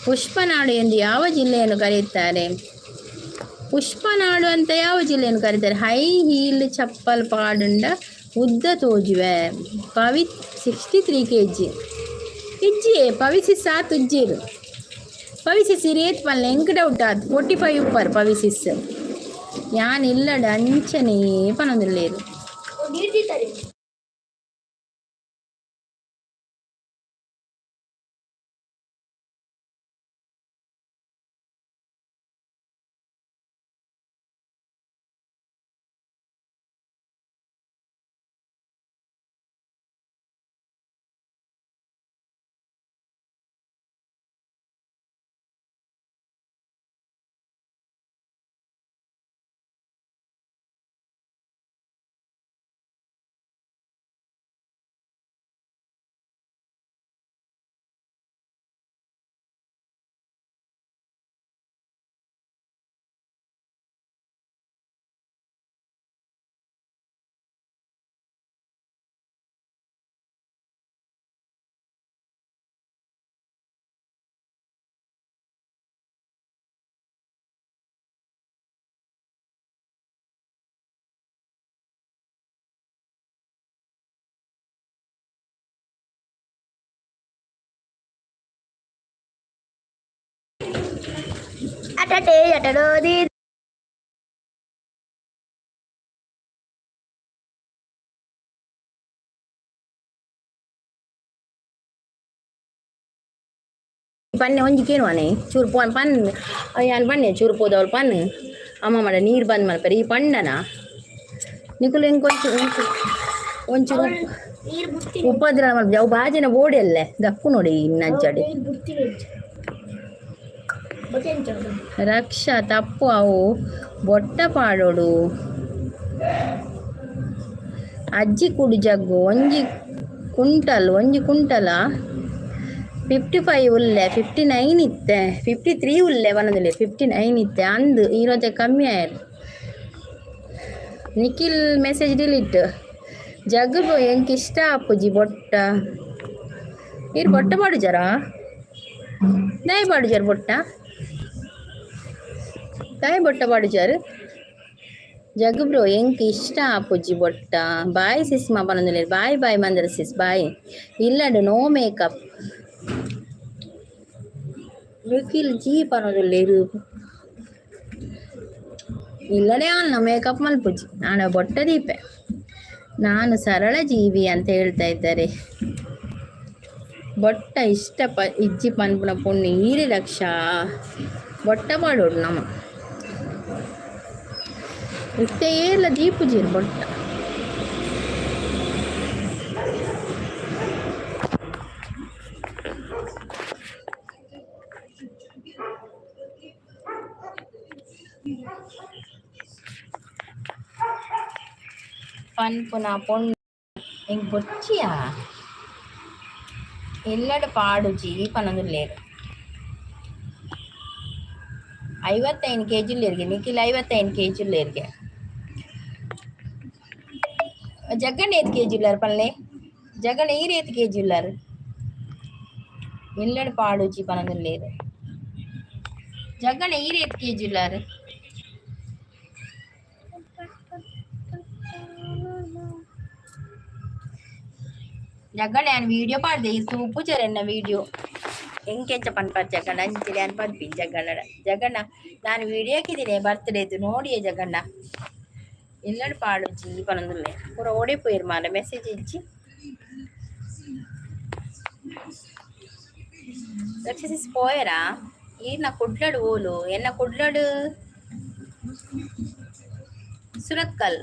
ಪುಷ್ಪನಾಡು ಎಂದು ಯಾವ ಜಿಲ್ಲೆಯನ್ನು ಕರೆಯುತ್ತಾರೆ? ಪುಷ್ಪನಾಡು ಅಂತ ಯಾವ ಜಿಲ್ಲೆಯನ್ನು ಕರೀತಾರೆ? ಹೈ ಹೀಲ್ ಚಪ್ಪಲ್ ಪಾಡುಂಡ ಉದ್ದ ತೋಜುವೆ. ಪವಿ 63 ಕೆಜಿ ಇಜ್ಜಿ. ಪವಿಸಿ ಸಾತ್ ಉಜ್ಜಿರು. ಪವಿಸಿಸ್ ಇರೇತ್ ಪಲ್ಲೆ, ಎಂಕ್ ಡೌಟ್ ಆತ್. 45 ಉಪ್ಪರ್ ಪವಿಸಿಸ್. ಯಾನ್ ಇಲ್ಲಡ ಅಂಚನೆ ಪನೊಂದುಲ್ಲೇರು. ನೀರ್. ಅಟಟೆ ಅಟಡೋದಿ. ಪನ್ನೆ ಒಂಜಿ ಕೇನುವನೆ ಚೂರು ಪೋನ್ ಪನ್. ಯಾನ್ ಪನ್ನೆ ಚೂರು ಪೋದವಳು ಪನ್. ಅಮ್ಮ ಮಾಡ ನೀರು ಬಂದ್ ಮಲ್ಪರೆ. ಈ ಪಂಡನ ನಿಕುಲು ಎಂಕ್ ಒಂಚೂರು ಒಂಚೂರು ನೀರು ಬುಡ್ತೀನಿ. ಉಪದ್ರ ಮಲ್ಪುಜಿ. ಅವು ಬಾಜಿನ ಬೋಡಿ ಅಲ್ಲೇ ದಕ್ಕು ನೋಡಿ ಇನ್ನಂಚಡಿ. ನೀರು ಬುಡ್ತೀನಿ ಬೊಕ್ಕ ಎಂಚ? ರಕ್ಷಾ ತಪ್ಪು, ಅವು ಬೊಟ್ಟ ಪಾಡೋಡು. ಅಜ್ಜಿ ಕುಡು ಜಗ್ಗು ಒಂಜಿ ಕುಂಟಲ್, ಒಂಜಿ ಕುಂಟಲ. 55 ಉಲ್ಲೆ, 59 ಇತ್ತೆ. 53 ಉಲ್ಲೆ ಪನೊಂದುಲ್ಲೆ. 59 ಇತ್ತೆ ಅಂದು ಈರೋತೆ ಕಮ್ಮಿ ಆಯರ್. Nikhil message delete. ಜಗ್ಗು ಎಂಕ್ ಇಷ್ಟ ಆಪುಜಿ ಬೊಟ್ಟ. ಈರ್ ಬೊಟ್ಟ ಪಾಡುಜರಾ? ದಾಯೆ ಪಾಡುಜರ್ ಬೊಟ್ಟ? ದಾಯೆ ಬೊಟ್ಟ ಪಾಡುಜರ್ ಜಗ್ಗು ಬ್ರೋ? ಎಂಕ್ ಇಷ್ಟ ಆಪುಜಿ ಬೊಟ್ಟ. ಬಾಯ್ ಸಿಸ್ ಮಾ ಪನೊಂದುಲ್ಲೆರ್. Bye bye Mandara sis, bye. ಇಲ್ಲಡ್ ನೋ ಮೇಕಪ್. ನಿಖಿಲ್ ಜಿ ಪನೊಂದುಲ್ಲೆರ್. ಇಲ್ಲಡೆ ಅಲ್ಲ ಮೇಕಪ್ ಮಲ್ಪುಜಿ, ಆಂಡ ಬೊಟ್ಟ ದೀಪೆ. ನಾನು ಸರಳ ಜೀವಿ ಅಂತ ಹೇಳ್ತಾ ಇದ್ದಾರೆ. ಬೊಟ್ಟ ಇಷ್ಟ ಪ ಇಜ್ಜಿ ಪನ್ಪುನ ಪೊಣ್ಣು ಈರೆ ರಕ್ಷಾ. ಬೊಟ್ಟ ಪಾಡೋಡು ನಮ. ಇತ್ತೆ ಏರ್ಲ ದೀಪುಜೀರ್ ಬೊಟ್ಟ. ಪನ್ಪುನ ಪೊಣ್ಣು ಎಂಕ್ ಬೊರ್ಚಿಯಾ? ಇಲ್ಲಡ್ ಪಾಡುಜಿ ಪನೊಂದುಲ್ಲೆರ್. 55 ಕೆಜಿ ಉಲ್ಲೆರ್ಗೆ ನಿಖಿಲ್. 55 ಕೆಜಿ ಉಲ್ಲೆರ್ಗೆ. ಜಗ್ಗಣ್ಣ ಏತ್ ಕೆಜಿ ಉಲ್ಲರ್ ಪನ್ಲೆ ಜಗ್ಗಣ್ಣ? ಈರ್ ಏತ್ ಕೆಜಿ ಉಲ್ಲರ್? ಇಲ್ಲಡ್ ಪಾಡುಜಿ ಪನೊಂದುಲ್ಲೆರ್. ಜಗ್ಗಣ್ಣ, ಈರ್ ಏತ್ ಕೆಜಿ ಉಲ್ಲರ್? ಜಗ್ಗಣ್ಣ, ಯಾನ್ ವಿಡಿಯೋ ಪಾಡ್ದೆ, ಈ ತೂಪುಜರ್ ಎನ್ನ ವಿಡಿಯೋ. ಎಂಕೆಂಚ ಪನ್ಪರ್ ಜಗ್ಗಣ್ಣ? ಅಂಚನೆ ಯಾನ್ ಪನ್ಪಿ ಜಗ್ಗಣ್ಣಡ. ಜಗ್ಗಣ್ಣ, ನಾನು ವಿಡಿಯೋ ಹಾಕಿದ್ದೀನಿ ಬರ್ತ್ಡೇದು, ನೋಡಿಯೇ ಜಗ್ಗಣ್ಣ. ಇಲ್ಲಡ್ ಪಾಡುಜಿ ಪನೊಂದುಲ್ಲೆ. ಪೂರ ಓಡೆ ಪೋಯೆರ್ ಮಾರ್ರೆ? ಮೆಸೇಜ್ ಇಜ್ಜಿ. ರಕ್ಷಸಿಸ್ ಪೋಯರಾ? ಈರ್ನ ಕುಡ್ಲಡ್ ಓಲು? ಎನ್ನ ಕುಡ್ಲಡ್ ಸುರತ್ಕಲ್.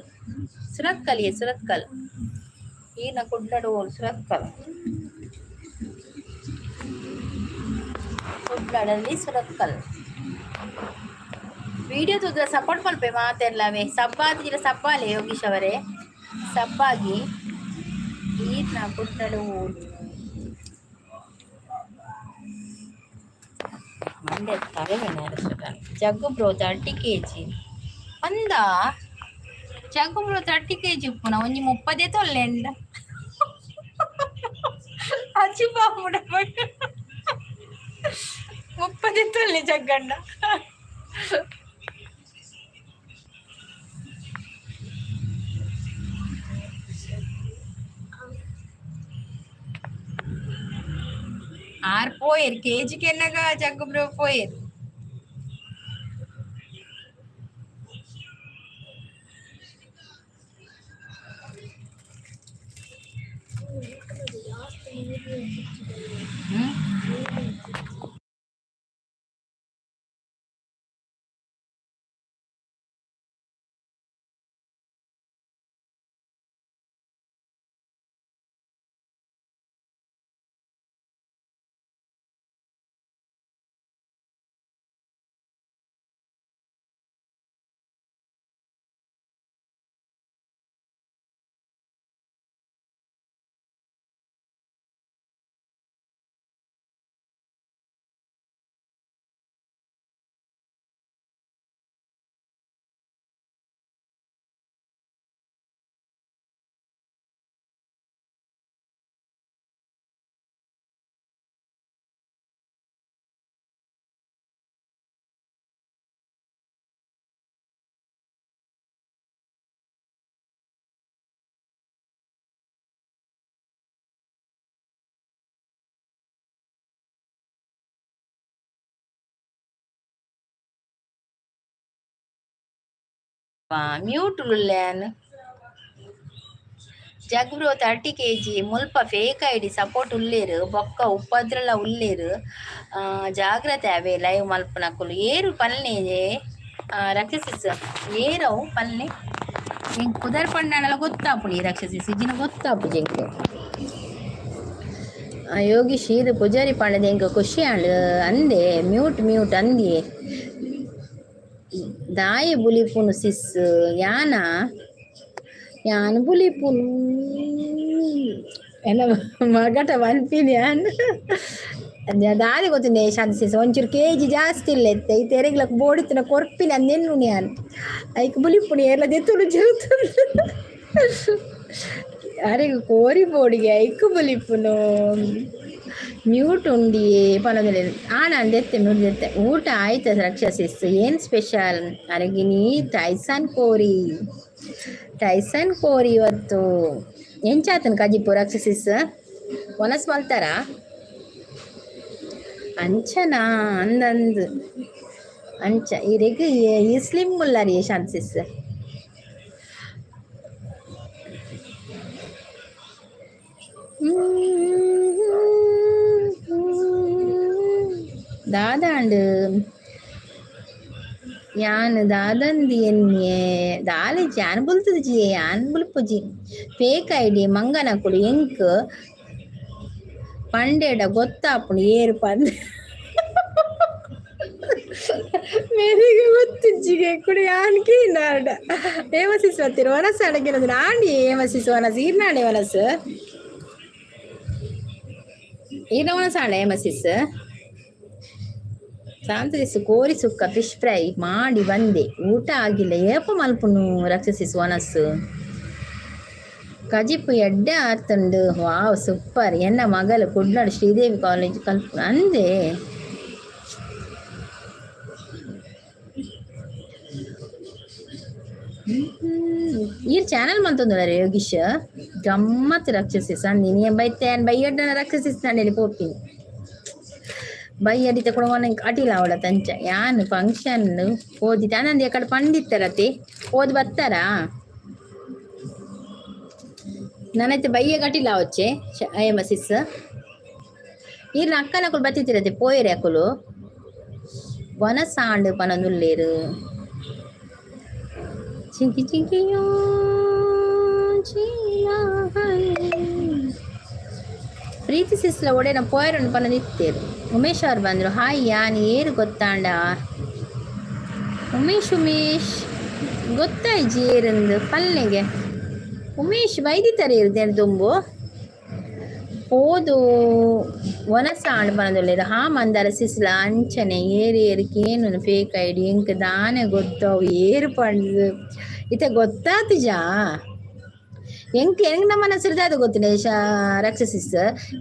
ಸುರತ್ಕಲ್ ಏ ಸುರತ್ಕಲ್. ಈರ್ನ ಕುಡ್ಲಡ್ ಓಲು? ಸುರತ್ಕಲ್. ಕುಡ್ಲಡಲ್ಲಿ ಸುರತ್ಕಲ್. ವಿಡಿಯೋ ತೂದ್ರ ಸಪೋರ್ಟ್ ಮಲ್ಪೆ ಮಾತೆರ್ಲವೆ. ಸಬ್ಬಾದಿಜಿಡ ಸಬ್ಬಾಲೆ ಯೋಗೀಶ್ ಅವರೇ, ಸಬ್ಬಾಗಿ. ಈರ್ನ ಕುಡ್ಲಡ್ ಓಲು? ಮಂಡೆ ತಲೆಬೇನೆ. ಜಗ್ಗು ಬ್ರೋ 30 ಕೆಜಿ ಅಂದ. ಜಗ್ಗು ಬ್ರೋ 30 ಕೆಜಿ ಉಪ್ಪುನ? ಒಂಜಿ ಮುಪ್ಪದೇ ತೊಲ್ಲೆಂಡ ಅಜ್ಜಿ ಬಾಮುಡ. ಮುಪ್ಪದೇ ತೊಲ್ಲೆ ಜಗ್ಗಂಡ. ಆರ್ ಪೋಯೆರ್ ಕೆಜಿ ಕೆನ್ನಗ ಜಗ್ಗು ಬ್ರೋ ಪೋಯೆರ್. ಹ್ಮ್. ಮ್ಯೂಟ್ ಉಲ್ಲೇನ್. ಜಗ್ಬ್ರೋ 30 ಕೆಜಿ. ಮುಲ್ಪ ಫೇಕ್ ಐಡಿ ಸಪೋರ್ಟ್ ಉಲ್ಲೇರು, ಬೊಕ್ಕ ಉಪದ್ರಲ ಉಲ್ಲೇರು. ಜಾಗ್ರತೆ ಅವೇ ಲೈವ್ ಮಲ್ಪನಕುಲು. ಏರು ಪಲ್ನೆ ರಕ್ಷಸಿಸ್? ಏರವು ಪಲ್ನೆ? ಎಂಕ್ ಪುದರ್ ಪಂಡಾಂಡಲ ಗೊತ್ತಾಪುಂಡು. ಈ ರಕ್ಷಸಿಸ್ ಇಜ್ಜಿನ ಗೊತ್ತಾಪುಜಿ ಎಂಕ್. ಯೋಗೀಶ್, ಈರ್ ಪೂಜಾರಿ ಪಂಡದ ಎಂಕ್ ಖುಷಿ ಆಂಡ್ ಅಂದೆ. ಮ್ಯೂಟ್ ಮ್ಯೂಟ್ ಅಂದಿಯೇ. ದಾಯೆ ಬುಲಿಪುನು ಸಿಸ್? ಯಾನ ಯಾನ್ ಬುಲಿಪುನು? ಎನ್ನ ಮಗಟ ಪನ್ಪಿನಿ ಯಾನ್. ದಾದೆ ಗೊತ್ತುಂಡೆ ಶಾಂತಿ ಸಿಸ್, ಒಂಚೂರು ಕೆಜಿ ಜಾಸ್ತಿ ಇಲ್ಲ ಇತ್ತೆ. ಇತ್ತೆ ಎರೆಗ್ಲಕ್ ಬೋಡಿತ್ತಿನ ಕೊರ್ಪಿನಿ ಅಂದೆನ್ನುನಿ ಯಾನ್. ಐಕ್ ಬುಲಿಪುನಿ ಏರ್ಲ ದೆತ್ತೊಡು ಜರುತುಂಡು. ಅರೆಗ್ ಕೋರಿ ಬೋಡಿಗೆ, ಐಕ್ ಬುಲಿಪುನು. ಮ್ಯೂಟ್ ಉಂಡಿಯೇ ಪನೊಂದುಲ್ಲೆರ್. ಆಣ ದೆತ್ತೆ, ಮ್ಯೂಟ್ ದೆತ್ತೆ. ಊಟ ಆಯ್ತ ರಕ್ಷಸಿಸ್? ಏನ್ ಸ್ಪೆಷಲ್? ಅರಗಿನಿ ಟೈಸನ್ ಕೋರಿ, ಟೈಸನ್ ಕೋರಿ ಇವತ್ತು. ಎಂಚಾತನ್ ಕಜಿಪು ರಕ್ಷಸಿಸ್? ವನಸ್ ಮಲ್ತಾರ ಅಂಚನಾ? ಅಂದಂದು ಅಂಚ ಇರೆಗ್ ಈ ಸ್ಲಿಮ್ ಉಲ್ಲರಿ ಶಾಂತಿಸ್. ದಾದಾಂಡ್ ಯಾನ್ ದಾದಂದಿ ಎನ್ನಿಯೆ ದಾಲೆಜಿ. ಯಾನ್ ಬುಲ್ತುಜಿ, ಯಾನ್ ಬುಲ್ಪುಜಿ. ಫೇಕ್ ಐಡಿ ಮಂಗನಕುಲು ಎಂಕ್ ಪಂಡೆಡ ಗೊತ್ತಾಪುಂಡು ಏರು ಪಂದ್. ಮೇರೆಗೆ ಗೊತ್ತಿಜ್ಜಿಗೆ ಕುಡಿ. ಯಾನ್ ಕೇನಾರ್ಡ ಹೇಮಸಿಸ್ ಬತ್ತೀರ ವನಸ್ ಅಡಗಿನದು ನಾಂಡಿ. ಹೇಮಸಿಸ್ ವನಸ್ ಈರ್ನಾಡೆ ವನಸ್ ಈರ್ನ ವನಸ್ ಆಂಡ ಹೇಮಸಿಸ್. ಸಾಂತ್ರಿಸ್ ಕೋರಿ ಸುಕ್ಕ, ಫಿಶ್ ಫ್ರೈ ಮಾಡಿ ಬಂದೆ. ಊಟ ಆಗಿಲ್ಲ. ಏಪ ಮಲ್ಪುನು ರಕ್ಷಸಿಸ್ ವನಸ್ಸು? ಕಜಿಪು ಎಡ್ಡೆ ಆತುಂಡು. ವಾವ್, ಸೂಪರ್. ಎನ್ನ ಮಗಲು ಕುಡ್ಲಡ್ ಶ್ರೀದೇವಿ ಕಾಲೇಜ್ ಕಲ್ಪುನ ಅಂದೆ. ಈರ್ ಚಾನಲ್ ಮಂತೊಂದುಲ್ಲರೆ ಯೋಗೀಶ್? ಗಮ್ಮತ್ ರಕ್ಷಸಿಸ್ ಅಂದಿ ನೀ ಬೈತೆ. ಬೈಯಡ್ಡ ರಕ್ಷಸಿಸ್ ನಂಡೆಲಿ ಪೋಪಿನಿ. ಬೈಯಡಿತ ಕೂಡ ಅಟಿಲ ಅವಳ ತಂಚ. ಯಾನ್ ಫಂಕ್ಷನ್ ಓದಿತ ಅಂದಂದು ಎಕಡೆ ಪಂಡಿತ್ತರತಿ ಓದ್ ಬತ್ತಾರಾ? ನಾನೈತೆ ಬಯ್ಯ ಕಟಿಲ ಅವಚ್ಚೆ ಅಯ್ಯಮ್ಮ ಸಿಸ್. ಈರ್ನ ಅಕ್ಕನಕುಲು ಬತ್ತಿತ್ತಿರತೆ, ಪೋಯೆರೆ ಅಕುಲು. ವನಸಾಂಡ್ ಪನೊಂದುಲ್ಲೆರ್. ಚಿಂಕಿ ಚಿಂಕಿಯೋ ಚೀಲಾ ಹೈ. ಪ್ರೀತಿ ಸಿಸ್ಲ ಒಡೆನ ಪೋಯರನ್ನು ಪನೊಂದಿತ್ತೇರು. ಉಮೇಶ್ ಅವ್ರು ಬಂದರು. ಹಾಯ್. ಯಾನ್ ಏರು ಗೊತ್ತಾಂಡ ಉಮೇಶ್? ಉಮೇಶ್ ಗೊತ್ತಾಯ್ಜಿ ಏರಂದು ಪಲ್ಲೆಗೆ. ಉಮೇಶ್ ಬೈದಿತ್ತಾರೆ ದುಂಬು. ಪೋದು ವನಸ ಆಂಡ್ ಪನೊಂದುಲ್ಲೆರ್. ಹಾ ಮಂದಾರ ಸಿಸ್ಲ ಅಂಚನೆ ಏರ್ ಏರ್ ಕೇನುನು ಫೇಕ್ ಐಡಿ ಎಂಕ್ ದಾನೆ ಗೊತ್ತು ಅವು ಏರ್ ಪಂಡ್ದ್ ಇತ್ತೆ ಗೊತ್ತಾತಿಜಾ ಎಂಕ್ ಎಂಕ್ನ ಮನಸ್ಸುಡು ದಾದ ಗೊತ್ತಿಲ್ಲ ರಕ್ಷಸಿಸ್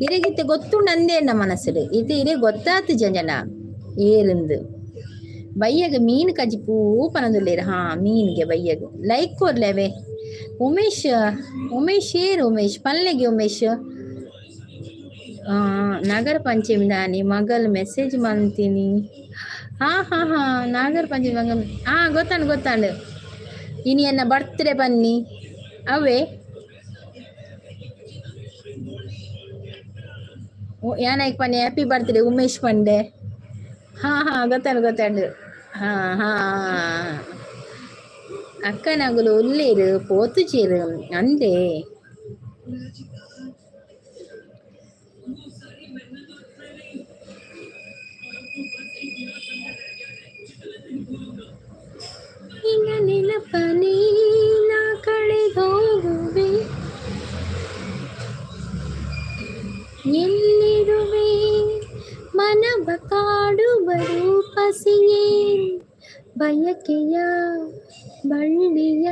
ಇರೆಗಿತ್ತೆ ಗೊತ್ತುಂಡು ಅಂದೇ ಎನ್ನ ಮನಸ್ಸುಡು ಇತ್ತೆ ಇರೆ ಗೊತ್ತಾತಿಜ ಜನ ಏರಿಂದು. ಬಯ್ಯಗ್ ಮೀನ್ ಕಜಿಪು ಪನೊಂದುಲ್ಲೆರ್. ಹಾ ಮೀನ್ಗೆ ಬಯ್ಯಗ್ ಲೈಕ್ ಕೊರ್ಲೆವೆ. ಉಮೇಶ್ ಉಮೇಶ್ ಏರ್ ಉಮೇಶ್ ಪಲ್ಲೆಗೆ ಉಮೇಶ್. ನಾಗರ ಪಂಚಮಿ ದಾನಿ ಮಗಲ್ ಮೆಸೇಜ್ ಮಂತೀನಿ. ಹಾ ಹಾ ಹಾ ನಾಗರ ಪಂಚಮಿ ಮಗಲ್ ಹಾ ಗೊತ್ತಾಂಡ್ ಗೊತ್ತಾಂಡ್. ಇನಿ ಎನ್ನ ಬರ್ತ್ಡೇ ಬನ್ನಿ ಅವೇ ಯಾನಾಯ್ಕ್ ಪನ್ನಿ ಹ್ಯಾಪಿ ಬರ್ತ್ಡೇ ಉಮೇಶ್ ಪಂಡೆ. ಹಾ ಹಾ ಗೊತ್ತಾಂಡ್ ಗೊತ್ತಾಂಡ್. ಹಾ ಹಾ ಅಕ್ಕನಗುಲು ಉಲ್ಲೇರು ಪೋತುಜೆರ್ ಅಂದೆ. ನಿನ್ನ ನೆನಪನೇ ನಾ ಕಳೆದೋಗುವೆ ಎಲ್ಲಿರುವೆ ಮನವ ಕಾಡುವ ರೂಪಸಿಯೇ ಬಯಕೆಯ ಬಳ್ಳಿಯ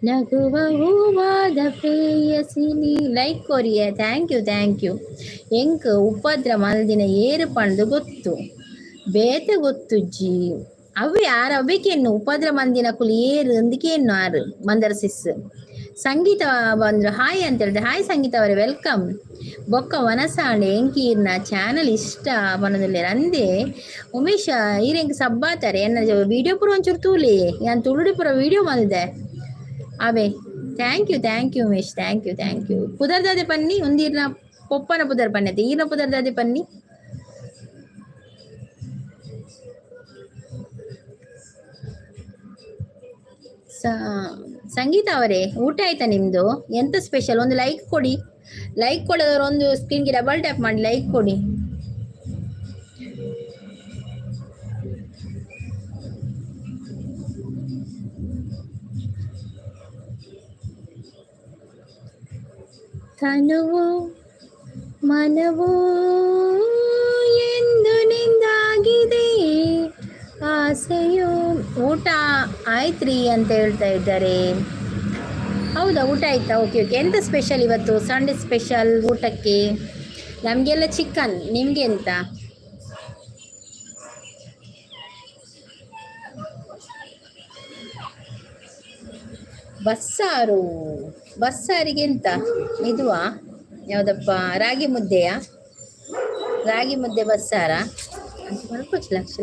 ನಗುವ ಹೂವಾದ ಪ್ರೇಯಸಿನಿ. ಲೈಕ್ ಕೊರಿಯ thank you thank you. ಎಂಕ್ ಉಪದ್ರ ಮಲ್ದಿನ ಏರು ಪಂಡ್ದು ಗೊತ್ತು ಬೇತೆ ಗೊತ್ತುಜ್ಜಿ ಅವು ಯಾರು ಅವೇಕೆನ್ನು ಉಪದ್ರ ಮಂದಿನ ಕುಲಿ ಏರು ಅಂದಕೇನು ಆರು ಮಂದರ ಸಿಸ್. ಸಂಗೀತ ಬಂದ್ರು ಹಾಯ್ ಅಂತ ಹೇಳಿದೆ. ಹಾಯ್ ಸಂಗೀತ ಅವರೇ welcome. ಬೊಕ್ಕ ವನಸಾಂಡೆ ಎಂಕೀರ್ನ ಚಾನಲ್ ಇಷ್ಟ ಪನೊಂದುಲ್ಲೆರ್ ಅಂದೆ. ಉಮೇಶ ಈರ್ ಎಂಕ್ ಸಬ್ಬಾತಾರೆ ಎನ್ನ ವಿಡಿಯೋ ಪೂರ ಒಂಚೂರು ತೂಲೆ ಯಾನ್ ತುಳುಡು ಪೂರ ವಿಡಿಯೋ ಮಲ್ದೆ ಅವೇ. Thank you thank you Umesh thank you thank you. ಪುದರ್ದಾದೆ ಪನ್ನಿ ಒಂದೀರ್ನ ಪೊಪ್ಪನ ಪುದರ್ ಪನ್ನಿ ಈರ್ನ ಪುದರ್ದಾದೆ ಪನ್ನಿ. ಸಂಗೀತ ಅವರೇ ಊಟ ಆಯ್ತಾ ನಿಮ್ದು? ಎಂತ ಸ್ಪೆಷಲ್? ಒಂದು ಲೈಕ್ ಕೊಡಿ. ಲೈಕ್ ಕೊಡೋದವರು ಒಂದು ಸ್ಕ್ರೀನ್ಗೆ ಡಬಲ್ ಟ್ಯಾಪ್ ಮಾಡಿ ಲೈಕ್ ಕೊಡಿ. ತನುವು ಮನವು ಎಂದು ನಿಂದಾಗಿದೆ ಆಸೆಯು. ಊಟ ಆಯ್ತ್ರಿ ಅಂತ ಹೇಳ್ತಾ ಇದ್ದಾರೆ. ಹೌದಾ, ಊಟ ಆಯ್ತಾ? Okay okay. ಎಂತ ಸ್ಪೆಷಲ್ ಇವತ್ತು ಸಂಡೇ ಸ್ಪೆಷಲ್ ಊಟಕ್ಕೆ? ನಮಗೆಲ್ಲ ಚಿಕನ್, ನಿಮಗೆ ಎಂತ? ಬಸ್ಸಾರು. ಬಸ್ಸಾರಿಗೆ ಎಂತ ಇದುವಾ ಯಾವುದಪ್ಪ, ರಾಗಿ ಮುದ್ದೆಯಾ? ರಾಗಿ ಮುದ್ದೆ ಬಸ್ಸಾರಾ? ಲಕ್ಷ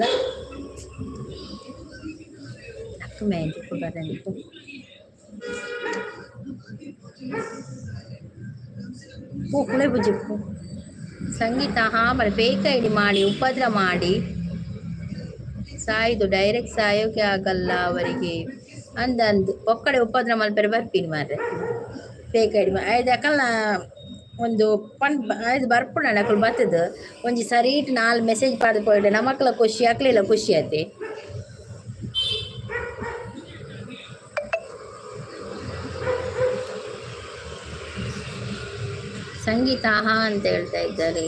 ಪೋ ಬುಜ್ಜಿಪ್ಪು. ಸಂಗೀತ ಹಾ ಬರ ಫೇಕ್ ಐಡಿ ಮಾಡಿ ಉಪದ್ರ ಮಾಡಿ ಸಾಯ್ದು ಡೈರೆಕ್ಟ್ ಸಾಯೋಕೆ ಆಗಲ್ಲ ಅವರಿಗೆ ಅಂದ ಅಂದು ಒಕ್ಕಡೆ ಉಪದ್ರ ಮಲ್ಪೆರೆ ಬರ್ಪಿನಿ ಮಾರ್ರೆ ಫೇಕ್ ಐಡಿ ಐದು ಅಕಲ್ನ ಒಂದು ಪಣ್ ಐದು ಬರ್ಪುಂಡ ಅಕುಲು ಬತ್ತದ ಒಂಜಿ ಸರೀಟ್ ನಾಲ್ ಮೆಸೇಜ್ ಪಾಡ್ದು ಪೋಯಿಡ ನಮಕ್ಲ ಖುಷಿ ಅಕ್ಲೆಲ ಖುಷಿ ಆತೆ. ಸಂಗೀತ ಹಾ ಅಂತ ಹೇಳ್ತಾ ಇದ್ದಾರೆ.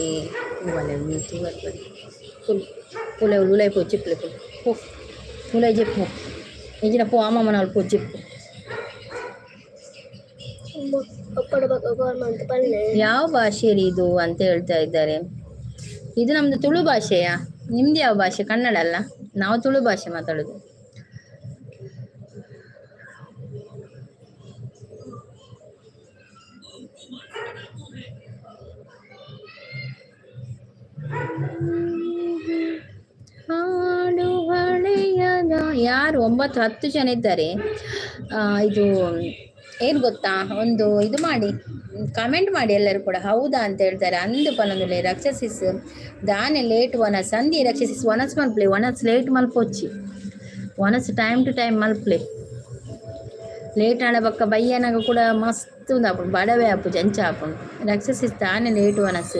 ಪುಲೆ ಉಲೈ ಪೋ ಚಿಪ್ಲೆ ಪೋ ಉಲೈ ಜೆಪ್ಪು ಇಂಜಿನ ಪೋ ಅಮ್ಮಮ್ಮನ ಪೋ ಚಿಪ್ಪು. ಯಾವ ಭಾಷೆ ಇದು ಅಂತ ಹೇಳ್ತಾ ಇದ್ದಾರೆ. ಇದು ನಮ್ದು ತುಳು ಭಾಷೆಯಾ? ನಿಮ್ದು ಯಾವ ಭಾಷೆ? ಕನ್ನಡ ಅಲ್ಲ, ನಾವು ತುಳು ಭಾಷೆ ಮಾತಾಡೋದು. ಹಾಡು ಹಳೆಯದ ಯಾರು 9-10 ಜನ ಇದ್ದಾರೆ. ಇದು ಏನು ಗೊತ್ತಾ, ಒಂದು ಇದು ಮಾಡಿ ಕಮೆಂಟ್ ಮಾಡಿ ಎಲ್ಲರೂ ಕೂಡ ಹೌದಾ ಅಂತ ಹೇಳ್ತಾರೆ. ಅಂದು ಪನೊಂದುಲ್ಲೆ ರಕ್ಷಸಿಸ್ ದಾನೆ ಲೇಟ್ ವನಸ್ ಅಂದಿ ರಕ್ಷಸಿಸ್ ವನಸ್ ಮಲ್ಪ್ಲೆ ವನಸ್ ಲೇಟ್ ಮಲ್ಪೊಚ್ಚಿ ವನಸ್ ಟೈಮ್ ಟು ಟೈಮ್ ಮಲ್ಪ್ಲೆ ಲೇಟ್ ಆಂಡ ಬೊಕ್ಕ ಬಯ್ಯನಾಗ ಕೂಡ ಮಸ್ತ್ ಉಂದು ಬಡವೆ ಆಪುಜಿ ಅಂಚ ಆಪುಂಡು. ರಕ್ಷಸಿಸ್ ದಾನೆ ಲೇಟ್ ವನಸ್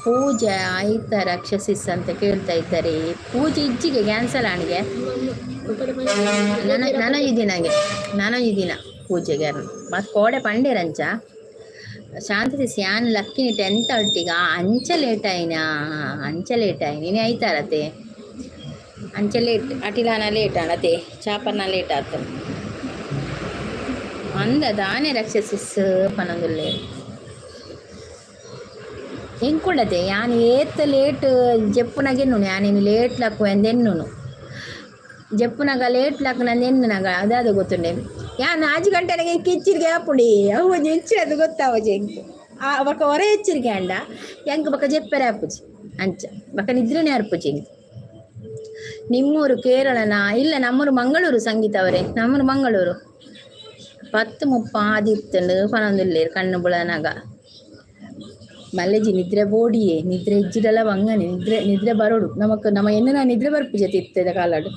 ಪೂಜೆ ಆಯ್ತಾ ರಕ್ಷಸಿಸ್ ಅಂತ ಕೇಳ್ತಾ ಇದ್ದಾರೆ. ಪೂಜೆ ಇಜ್ಜಿಗೆ ಕ್ಯಾನ್ಸಲ್ ಆಣಿಗೆ ನನ ಈ ದಿನಗೆ ನಾನು ಈ ದಿನ ಪೂಜೆಗೆ ಮತ್ತು ಕೋಡೆ ಪಂಡೇರಂಚ ಶಾಂತಿ ಸ್ಯಾನ್ ಲಕ್ಕಿನಿ 10:30 ಅಂಚ ಲೇಟ್ ಆಯ್ನಾ? ಅಂಚ ಲೇಟ್ ಆಯ್ನ ಇನಿ ಐತಾರತೆ ಅಂಚ ಲೇಟ್ ಅಟಿಲಾನ ಲೇಟ್ ಆಂಡತೆ ಚಾಪರ್ನ ಲೇಟ್ ಆತು ಅಂದ ದಾನೆ ರಕ್ಷಸಿಸ್ ಪನೊಂದುಲ್ಲೆ. ಎಂಕುಂಡತೆ ಯಾನ್ ಏತ್ ಲೇಟ್ ಜೆಪ್ಪುನಗೆನ್ನುನು ಯಾನ್ ಲೇಟ್ ಲಕ್ಕು ಎಂದೆನ್ನುನು ಜೆಪ್ಪುನಗ ಲೇಟ್ ಲಕ್ಕುನಂದು ಎನ್ನುನಗ ಅದಾದ ಗೊತ್ತುಂಡೆ. ಯಾನ್ 4 ಗಂಟೆನಾಗ ಎಂಕ್ ಎಚ್ಚರಿಗೆ ಆಪುಂಡು. ಅವು ಒಂಜಿ ಎಚ್ಚರ ಅದು ಗೊತ್ತಾವಜಿ ಎಂಕ್. ಆ ಬೊಕ ಒರ ಎಚ್ಚರಿಗೆ ಆಂಡ ಎಂಕ್ ಬೊಕ ಜೆಪ್ಪೆರೆ ಆಪುಜಿ ಅಂಚ ಬೊಕ ನಿದ್ರೆನೆ ಆರ್ಪುಜಿ ಎಂಕ್. ನಿಮ್ಮೂರು ಕೇರಳನಾ? ಇಲ್ಲ, ನಮ್ಮೂರು ಮಂಗಳೂರು. ಸಂಗೀತ ಅವರೇ, ನಮ್ಮೂರು ಮಂಗಳೂರು. 10:30 ಆದಿತ್ತುಂಡು ಪನೊಂದುಲ್ಲೆರ್ ಕಣ್ಣು ಬುಳನಗ. ಮಲ್ಲೆಜಿ ನಿದ್ರೆ ಬೋಡಿಯೇ, ನಿದ್ರೆ ಇಜ್ಜಿಡಲ ಬಂಗನೆ. ನಿದ್ರೆ ನಿದ್ರೆ ಬರೋಡು ನಮಕ್. ನಮ್ಮ ಎನ್ನ ನಿದ್ರೆ ಬರ್ಪು ಜೊತೆ ಇತ್ತದ ಕಾಲಡು.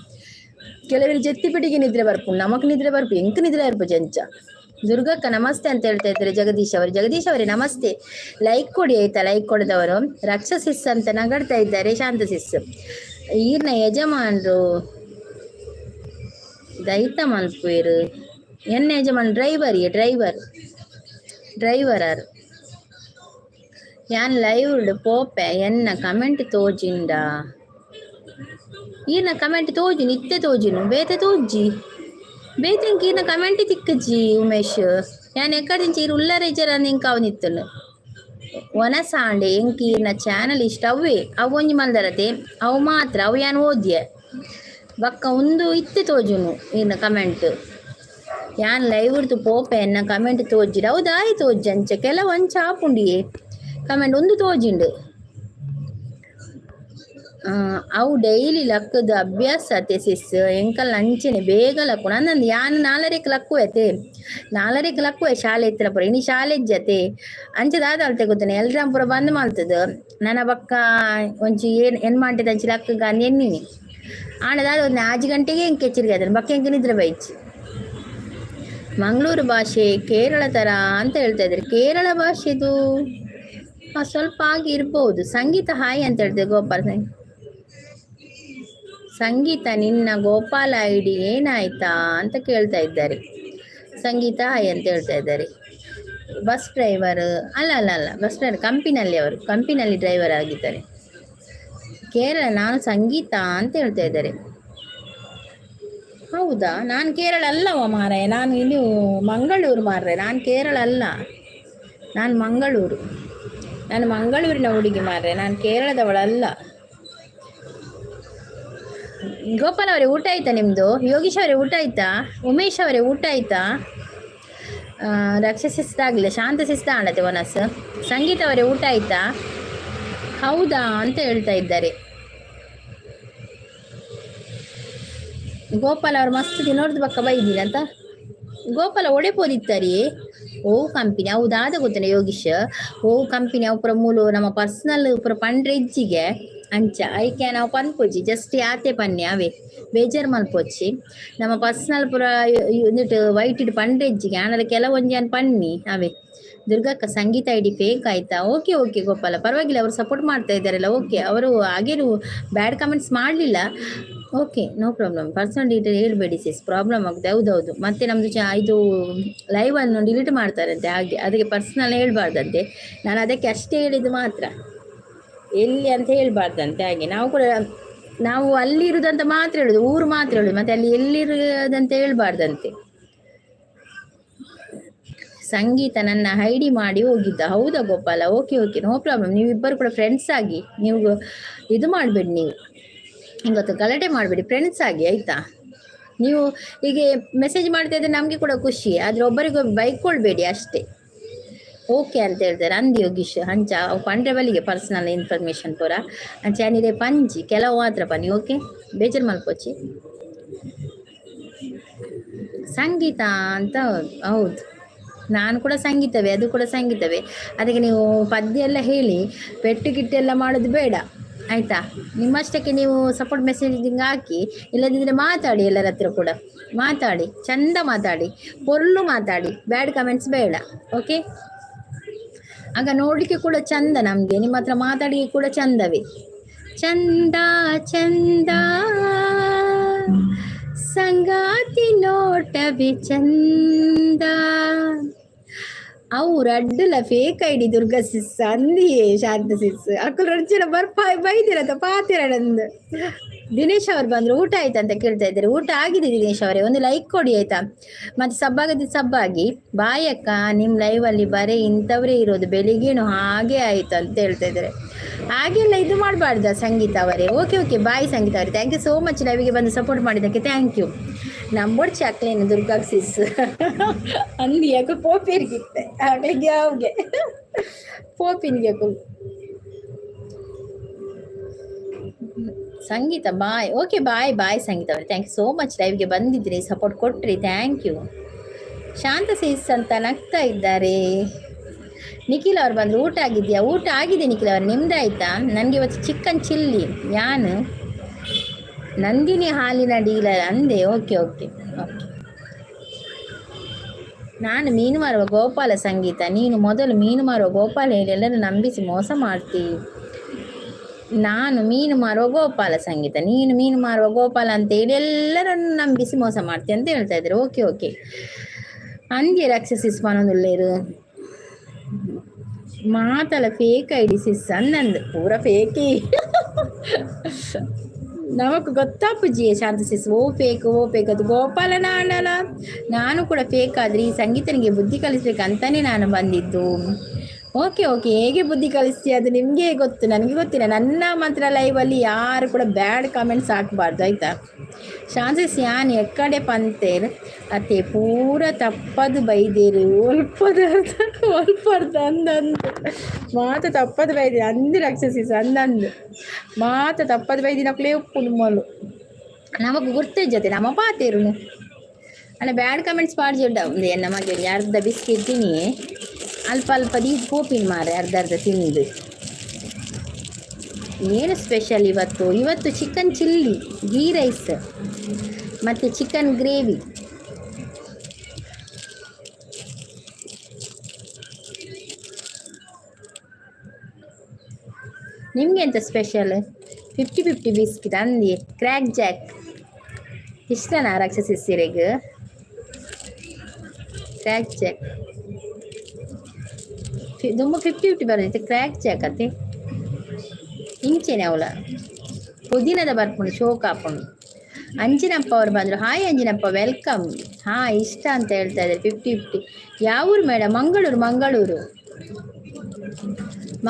ಕೆಲವರು ಜೆತ್ತಿ ಪಿಟಿಗೆ ನಿದ್ರೆ ಬರ್ಪು, ನಮಕ್ ನಿದ್ರೆ ಬರ್ಪು, ಎಂಕ್ ನಿದ್ರೆ ಬರ್ಪು ಅಂಚ. ದುರ್ಗಕ್ಕ ನಮಸ್ತೆ ಅಂತ ಹೇಳ್ತಾ ಇದ್ದಾರೆ ಜಗದೀಶ್ ಅವರು. ಜಗದೀಶ್ ಅವರೇ ನಮಸ್ತೆ. ಲೈಕ್ ಕೊಡಿ ಆಯ್ತಾ, ಲೈಕ್ ಕೊಡದವರು. ರಕ್ಷಸಿಸ್ ಅಂತ ನಗಡ್ತಾ ಇದ್ದಾರೆ ಶಾಂತ ಸಿಸ್. ಈರ್ನ ಯಜಮಾನ್ರು ದೈತ ಮಲ್ಪುವೆರು? ಎನ್ನ ಯಜಮಾನ್ ಡ್ರೈವರ್, ಡ್ರೈವರ್, ಡ್ರೈವರ್ ಆರ್. ಯಾನ್ ಲೈವ್ ಪೋಪೆ, ಎನ್ನ ಕಮೆಂಟ್ ತೋಜಿಂಡ? ಈರ್ನ ಕಮೆಂಟ್ ತೋಜುನು, ಇತ್ತೆ ತೋಜುನು, ಬೇತೆ ತೋಜಿ ಬೇತೆ. ಈರ್ನ ಕಮೆಂಟ್ ತಿಕ್ಕಜಿ ಉಮೇಶ್. ಯಾನ್ ಎಕ್ಕದಿಂಚ ಈರ್ ಉಲ್ಲರ ಇಜ್ಜರ ಎಂಕ್ ಅವನಿತ್ತುಂಡು. ಒನಸಾಂಡೆ ಎಂಕ್ ಈರ್ನ ಚಾನಲ್ ಇಷ್ಟ. ಅವೇ ಅವು ಒಂಜಿ ಮಲ್ದರತೆ, ಅವು ಮಾತ್ರ ಅವು ಯಾನ್ ಓದ್ಯೆ. ಬಕ್ಕ ಉಂದು ಇತ್ತೆ ತೋಜುನು ಈರ್ನ ಕಮೆಂಟ್. ಯಾನ್ ಲೈವ್ ಪೋಪೆ, ಎನ್ನ ಕಮೆಂಟ್ ತೋಜಿರ? ಹೌದಾಯ್ ತೋಜಿ ಅಂಚ ಕೆಲವು ಅಂಚ ಆಪುಂಡಿಯೇ ಕಮೆಂಟ್. ಒಂದು ತೋಜಿಂಡು. ಅವು ಡೈಲಿ ಲಕ್ಕದ ಅಭ್ಯಾಸ ಅತೆ ಸಿಸ್. ಎಂಕಲ್ ಅಂಚೆನೆ ಬೇಗ ಲಕ್ಕುನ ಅಂದಂದು. ಯಾನ್ 4:30ಕ್ಕೆ ಲಕ್ಕುವೆ, 4:30ಕ್ಕೆ ಲಕ್ಕುವೆ. ಶಾಲೆ ಇತ್ತಿನ ಪೂರ ಇನಿ ಶಾಲೆ ಇಜ್ಜತೆ. ಅಂಚ ದಾದ ಅಲ್ತೆ ಗೊತ್ತನೆ, ಎಲ್ರಾಮ್ ಪೂರ ಬಂದ್ ಮಲ್ತದ. ನನ್ನ ಬಕ್ಕ ಒಂಚಿ ಏನ್ ಏನ್ ಮಾಡ್ತದೆ ಅಂಚಿ ಲಕ್ಕ ಎನ್ನಿನಿ. ಆಂಡ ದಾದ ಒಂದು 5 ಗಂಟೆಗೆ ಎಂಕ್ ಎಚ್ಚರಿಕೆ ಆಯ್ತದೆ. ಬಕ್ಕ ಎಂಕ್ ನಿದ್ರೆ ಬೈಚಿ. ಮಂಗಳೂರು ಭಾಷೆ ಕೇರಳ ತರ ಅಂತ ಹೇಳ್ತಾ ಇದ್ದಾರೆ. ಕೇರಳ ಭಾಷೆದು ಸ್ವಲ್ಪ ಆಗಿ ಇರ್ಬೋದು. ಸಂಗೀತ ಹಾಯ್ ಅಂತ ಹೇಳ್ತೇವೆ ಗೋಪಾಲ್. ಸಂಗೀತ, ನಿನ್ನ ಗೋಪಾಲ ಐಡಿ ಏನಾಯ್ತಾ ಅಂತ ಕೇಳ್ತಾ ಇದ್ದಾರೆ. ಸಂಗೀತ ಹಾಯ್ ಅಂತ ಹೇಳ್ತಾ ಇದ್ದಾರೆ. ಬಸ್ ಡ್ರೈವರ್ ಅಲ್ಲ ಅಲ್ಲ ಅಲ್ಲ, ಬಸ್ ಡ್ರೈವರ್ ಕಂಪಿನಲ್ಲಿ, ಅವರು ಕಂಪಿನಲ್ಲಿ ಡ್ರೈವರ್ ಆಗಿದ್ದಾರೆ. ಕೇರಳ, ನಾನು ಸಂಗೀತ ಅಂತ ಹೇಳ್ತಾ ಇದ್ದಾರೆ. ಹೌದಾ? ನಾನು ಕೇರಳ ಅಲ್ಲವ ಮಾರಾಯ, ನಾನು ಇನ್ನು ಮಂಗಳೂರು ಮಾರ್ರೆ. ನಾನು ಕೇರಳ ಅಲ್ಲ, ನಾನು ಮಂಗಳೂರು. ನಾನು ಮಂಗಳೂರಿನ ಹುಡುಗಿ ಮಾರ್ರೆ, ನಾನು ಕೇರಳದವಳಲ್ಲ. ಗೋಪಾಲ್ ಅವರೇ, ಊಟ ಆಯ್ತಾ ನಿಮ್ಮದು? ಯೋಗೀಶ್ ಅವರೇ, ಊಟ ಆಯ್ತಾ? ಉಮೇಶ್ ಅವರೇ, ಊಟ ಆಯ್ತಾ? ರಕ್ಷಸಿಸ್ತಾಗಲಿಲ್ಲ, ಶಾಂತ ಶಿಸ್ತ ಆಣತೆ ವನಸ್. ಸಂಗೀತ ಅವರೇ, ಊಟ ಆಯ್ತಾ? ಹೌದಾ ಅಂತ ಹೇಳ್ತಾ ಇದ್ದಾರೆ. ಗೋಪಾಲ್ ಅವರು ಮಸ್ತ್ ದಿನೋರ್ದು ಬಕ್ಕ ಬೈದಿಲ್ಲ ಅಂತ. ಗೋಪಾಲ ಒಡೆಪೋದಿತ್ತಾರಿ? ಓ ಕಂಪನಿ ಹೌದಾದ ಗೊತ್ತನೆ ಯೋಗೀಶ್. ಓ ಕಂಪನಿ ಅವು ಪೂರ ಮೂಲು ನಮ್ಮ ಪರ್ಸನಲ್ ಪೂರ ಪಂಡ್ರೆ ಇಜ್ಜಿಗೆ ಅಂಚ ಐಕೆ ನಾವು ಪನ್ಪೊಜಿ. ಜಸ್ಟ್ ಯಾತೆ ಪನ್ನೆ ಅವೇ, ಬೇಜಾರ್ ಮಲ್ಪೊಚ್ಚಿ. ನಮ್ಮ ಪರ್ಸನಲ್ ಪೂರ ಒಂದಿಟ್ಟು ವೈಟ್ ಇಟ್ಟು ಪಂಡ್ರೆ ಇಜ್ಜಿಗೆ ಆನದ ಕೆಲವೊಂಜಿ ಅನ್ ಪನ್ನಿ ಅವೇ. ದುರ್ಗಕ್ಕ, ಸಂಗೀತ ಐಡಿ ಫೇಕ್ ಆಯ್ತಾ? ಓಕೆ ಓಕೆ ಗೋಪಾಲ, ಪರವಾಗಿಲ್ಲ. ಅವರು ಸಪೋರ್ಟ್ ಮಾಡ್ತಾ ಇದ್ದಾರಲ್ಲ, ಓಕೆ. ಅವರು ಹಾಗೇನು ಬ್ಯಾಡ್ ಕಮೆಂಟ್ಸ್ ಮಾಡಲಿಲ್ಲ. Okay, no problem. Personal detail ಹೇಳ್ಬೇಡಿ ಸಿಸ್, ಪ್ರಾಬ್ಲಮ್ ಆಗುತ್ತೆ. ಹೌದೌದು, ಮತ್ತೆ ನಮ್ಮದು ಚ ಇದು ಲೈವ್ ಅನ್ನು ಡಿಲೀಟ್ ಮಾಡ್ತಾರಂತೆ ಹಾಗೆ. ಅದಕ್ಕೆ ಪರ್ಸನಲ್ ಹೇಳ್ಬಾರ್ದಂತೆ. ನಾನು ಅದಕ್ಕೆ ಅಷ್ಟೇ ಹೇಳಿದ್ದು ಮಾತ್ರ. ಎಲ್ಲಿ ಅಂತ ಹೇಳ್ಬಾರ್ದಂತೆ ಹಾಗೆ. ನಾವು ಕೂಡ ನಾವು ಅಲ್ಲಿರುವುದಂತ ಮಾತ್ರ ಹೇಳುದು, ಊರು ಮಾತ್ರ ಹೇಳುದು, ಮತ್ತೆ ಅಲ್ಲಿ ಎಲ್ಲಿರುವುದಂತ ಹೇಳ್ಬಾರ್ದಂತೆ. ಸಂಗೀತ ನನ್ನ ಐಡಿ ಮಾಡಿ ಹೋಗಿದ್ದ? ಹೌದಾ Gopala? Okay okay, no problem. ನೀವಿಬ್ಬರು ಕೂಡ ಫ್ರೆಂಡ್ಸ್ ಆಗಿ. ನೀವು ಇದು ಮಾಡಬೇಡಿ, ನೀವು ಗೊತ್ತು ಗಲಾಟೆ ಮಾಡಬೇಡಿ, ಫ್ರೆಂಡ್ಸ್ ಆಗಿ ಆಯ್ತಾ? ನೀವು ಹೀಗೆ ಮೆಸೇಜ್ ಮಾಡ್ತಾ ಇದ್ರೆ ನಮಗೆ ಕೂಡ ಖುಷಿ. ಆದರೆ ಒಬ್ಬರಿಗೊಬ್ಬರು ಬೈಕೊಳ್ಬೇಡಿ ಅಷ್ಟೇ. ಓಕೆ ಅಂತ ಹೇಳ್ತಾರೆ ಅಂದ್ ಯೋಗೀಶ್. ಅಂಚ ಅವು ಪಂಡ್ರೆ ಬಲಿಗೆ ಪರ್ಸನಲ್ ಇನ್ಫಾರ್ಮೇಶನ್ ಪೂರ ಅಂಚ ಏನಿದೆ ಪಂಜಿ ಕೆಲವು ಮಾತ್ರ ಪನ್ನಿ. ಓಕೆ, ಬೇಜಾರು ಮಲ್ಪೊಚ್ಚಿ. ಸಂಗೀತ ಅಂತ ಹೌದು, ನಾನು ಕೂಡ ಸಂಗೀತವೇ, ಅದು ಕೂಡ ಸಂಗೀತವೇ. ಅದಕ್ಕೆ ನೀವು ಪದ್ಯ ಎಲ್ಲ ಹೇಳಿ ಪೆಟ್ಟು ಗಿಟ್ಟೆಲ್ಲ ಮಾಡೋದು ಬೇಡ ಆಯಿತಾ? ನಿಮ್ಮಷ್ಟಕ್ಕೆ ನೀವು ಸಪೋರ್ಟ್ ಮೆಸೇಜಿಂಗ್ ಹಾಕಿ. ಇಲ್ಲದಿದ್ದರೆ ಮಾತಾಡಿ, ಎಲ್ಲರ ಹತ್ರ ಕೂಡ ಮಾತಾಡಿ, ಚಂದ ಮಾತಾಡಿ, ಪೊರ್ಲು ಮಾತಾಡಿ, ಬ್ಯಾಡ್ ಕಮೆಂಟ್ಸ್ ಬೇಡ. ಓಕೆ, ಆಗ ನೋಡಲಿಕ್ಕೆ ಕೂಡ ಚಂದ ನಮಗೆ, ನಿಮ್ಮ ಹತ್ರ ಮಾತಾಡಲಿಕ್ಕೆ ಕೂಡ ಚಂದವೇ. ಚಂದ ಚಂದ ಸಂಗಾತಿ ನೋಟವೇ ಚಂದ. ಅವು ರಡ್ಡುಲ ಫೇಕ್ ಐಡಿ ದುರ್ಗಾ ಸಿಸ್ ಅಂದಿಯೇ ಶಾಂತ ಸಿಸ್. ಅಕ್ಕಲು ರಡ್ಡು ಜನ ಬರ್ಪ ಬೈದಿರತ್ತ ಪಾತಿರಡಂದು. ದಿನೇಶ್ ಅವ್ರು ಬಂದ್ರು, ಊಟ ಆಯ್ತಾ ಅಂತ ಕೇಳ್ತಾ ಇದ್ದಾರೆ. ಊಟ ಆಗಿದೆ ದಿನೇಶ್ ಅವರೇ, ಒಂದು ಲೈಕ್ ಕೊಡಿ ಆಯ್ತಾ. ಮತ್ತೆ ಸಬ್ಬಾಗದಿ ಸಬ್ಬಾಗಿ ಬಾಯಕ್ಕ, ನಿಮ್ ಲೈವ್ ಅಲ್ಲಿ ಬರೀ ಇಂಥವರೇ ಇರೋದು, ಬೆಳಿಗ್ಗೆನು ಹಾಗೆ ಆಯ್ತು ಅಂತ ಹೇಳ್ತಾ ಇದ್ದಾರೆ. ಹಾಗೆಲ್ಲ ಇದು ಮಾಡಬಾರ್ದ ಸಂಗೀತ ಅವರೇ. ಓಕೆ ಓಕೆ, ಬಾಯ್ ಸಂಗೀತ ಅವರೇ. Thank you so much ಲೈವಿಗೆ ಬಂದು ಸಪೋರ್ಟ್ ಮಾಡಿದ್ದಕ್ಕೆ thank you. ನಂಬೋಡ್ ಚಾಕ್ಲೇನು ದುರ್ಗಾ ಸಿಸ್ ಅಂದಿ ಯಾಕೆ ಪೋಪಿರ್ಗಿತ್ತೆ ಹಾಗೆ ಅವ್ಗೆ ಪೋಪಿನ್ಗೆ ಸಂಗೀತ. ಬಾಯ್, ಓಕೆ ಬಾಯ್ ಬಾಯ್ ಸಂಗೀತ ಅವರೇ. Thank you so much ಲೈವ್ಗೆ ಬಂದಿದ್ರಿ, ಸಪೋರ್ಟ್ ಕೊಟ್ರಿ, thank you. Shanta sis ಅಂತ ನಗ್ತಾ ಇದ್ದಾರೆ. ನಿಖಿಲ್ ಅವ್ರು ಬಂದರು, ಊಟ ಆಗಿದೆಯಾ? ಊಟ ಆಗಿದೆ ನಿಖಿಲ್ ಅವರು, ನಿಮ್ದಾಯ್ತಾ? ನನಗೆ ಇವತ್ತು ಚಿಕನ್ ಚಿಲ್ಲಿ. ಯಾನು ನಂದಿನಿ ಹಾಲಿನ ಡೀಲರ್ ಅಂದೆ. Okay okay okay. ನಾನು ಮೀನು ಮಾರುವ ಗೋಪಾಲ ಸಂಗೀತ, ನೀನು ಮೊದಲು ಮೀನು ಮಾರುವ ಗೋಪಾಲ ಹೇಳಿ ಎಲ್ಲರೂ ನಂಬಿಸಿ ಮೋಸ ಮಾಡ್ತೀ. ನಾನು ಮೀನು ಮಾರುವ ಗೋಪಾಲ ಸಂಗೀತ, ನೀನು ಮೀನು ಮಾರುವ ಗೋಪಾಲ ಅಂತ ಹೇಳಿ ಎಲ್ಲರನ್ನು ನಂಬಿಸಿ ಮೋಸ ಮಾಡ್ತಿ ಅಂತ ಹೇಳ್ತಾ ಇದ್ದಾರೆ. ಓಕೆ ಓಕೆ ಅಂದ್ಯ ರಾಕ್ಷಸಿ ಪನೊಂದುಲ್ಲೇರು ಮಾತಲ ಫೇಕ್ ಐಡಿ ಸಿಸ್ ಅನ್ನಂದು ಪೂರ ಫೇಕಿ. ನಮಕ್ ಗೊತ್ತಾಪುಜಿ ಶಾಂತ ಸಿಸ್, ಓ ಫೇಕ್ ಓ ಫೇಕ್ ಅದು ಗೋಪಾಲನ ಅಣ್ಣನ. ನಾನು ಕೂಡ ಫೇಕ್ ಆದ್ರೆ ಈ ಸಂಗೀತನಿಗೆ ಬುದ್ಧಿ ಕಲಿಸ್ಬೇಕಂತಾನೆ ನಾನು ಬಂದಿದ್ದು. ಓಕೆ ಓಕೆ, ಹೇಗೆ ಬುದ್ಧಿ ಕಲಿಸ್ತೀಯ ಅದು ನಿಮಗೆ ಗೊತ್ತು, ನನಗೆ ಗೊತ್ತಿಲ್ಲ. ನನ್ನ ಮಾತ್ರ ಲೈವಲ್ಲಿ ಯಾರು ಕೂಡ ಬ್ಯಾಡ್ ಕಾಮೆಂಟ್ಸ್ ಹಾಕಬಾರ್ದು ಆಯಿತಾ. ಶಾಂತ ಯಾನ್ ಎಕ್ಕಡೆ ಪಂತೇರ್ ಅತ್ತೆ ಪೂರ ತಪ್ಪದು ಬೈದೇರು ಒಲ್ಪದ ಒಲ್ಪರ್ದು ಅಂದಂದು ಮಾತ ತಪ್ಪದು ಬೈದಿ ಅಂದು ರಾಕ್ಷಸಿ ಅಂದಂದು ಮಾತ ತಪ್ಪದು ಬೈದಿನಕ್ಲೇ ಉಪ್ಪು ಮೊಲು ನಮಗ್ ಗುರ್ತಿಜ್ಜತೆ ನಮ್ಮ ಪಾತೇರುನು ಅಲ್ಲ. ಬ್ಯಾಡ್ ಕಮೆಂಟ್ಸ್ ಪಾಡ್ಜುಂಡ ಒಂದು ಎನ್ನ ಮಗೆ ಅರ್ಧ ಬಿಸ್ಕೆಟ್ ತಿನ್ನಿ, ಅಲ್ಪ ಅಲ್ಪ ದೀದ್ ಪೋಪಿನ ಮಾರೆ ಅರ್ಧ ಅರ್ಧ ತಿಂದು. ಏನು ಸ್ಪೆಷಲ್ ಇವತ್ತು? ಇವತ್ತು ಚಿಕನ್ ಚಿಲ್ಲಿ, ಗೀ ರೈಸ್ ಮತ್ತು ಚಿಕನ್ ಗ್ರೇವಿ. ನಿಮಗೆ ಎಂತ ಸ್ಪೆಷಲ್? 50-50 ಬಿಸ್ಕಿಟ್ ಅಂದಿ. ಕ್ರ್ಯಾಕ್ ಜಾಕ್ ಇಷ್ಟನಾ ರಾಕ್ಷಸಿ ಸೀರೆಗೆ? ಕ್ರ್ಯಾಕ್ ಜಾಕ್ ತುಂಬ 50-50 ಬರ್ತೈತೆ. ಕ್ರ್ಯಾಕ್ ಜಾಕ್ ಅತ್ತೆ ಇಂಚೆನೆ ಅವಳ ಪುದೀನದ ಬರ್ಪುಂಡು ಶೋಕ್ ಆಪುಂಡು. ಅಂಜಿನಪ್ಪ ಅವ್ರು ಬಂದರು. Hi Anjinappa, welcome. ಹಾಂ ಇಷ್ಟ ಅಂತ ಹೇಳ್ತಾ ಇದ್ದಾರೆ. 50-50. ಯಾವ ಊರು ಮೇಡಮ್? ಮಂಗಳೂರು ಮಂಗಳೂರು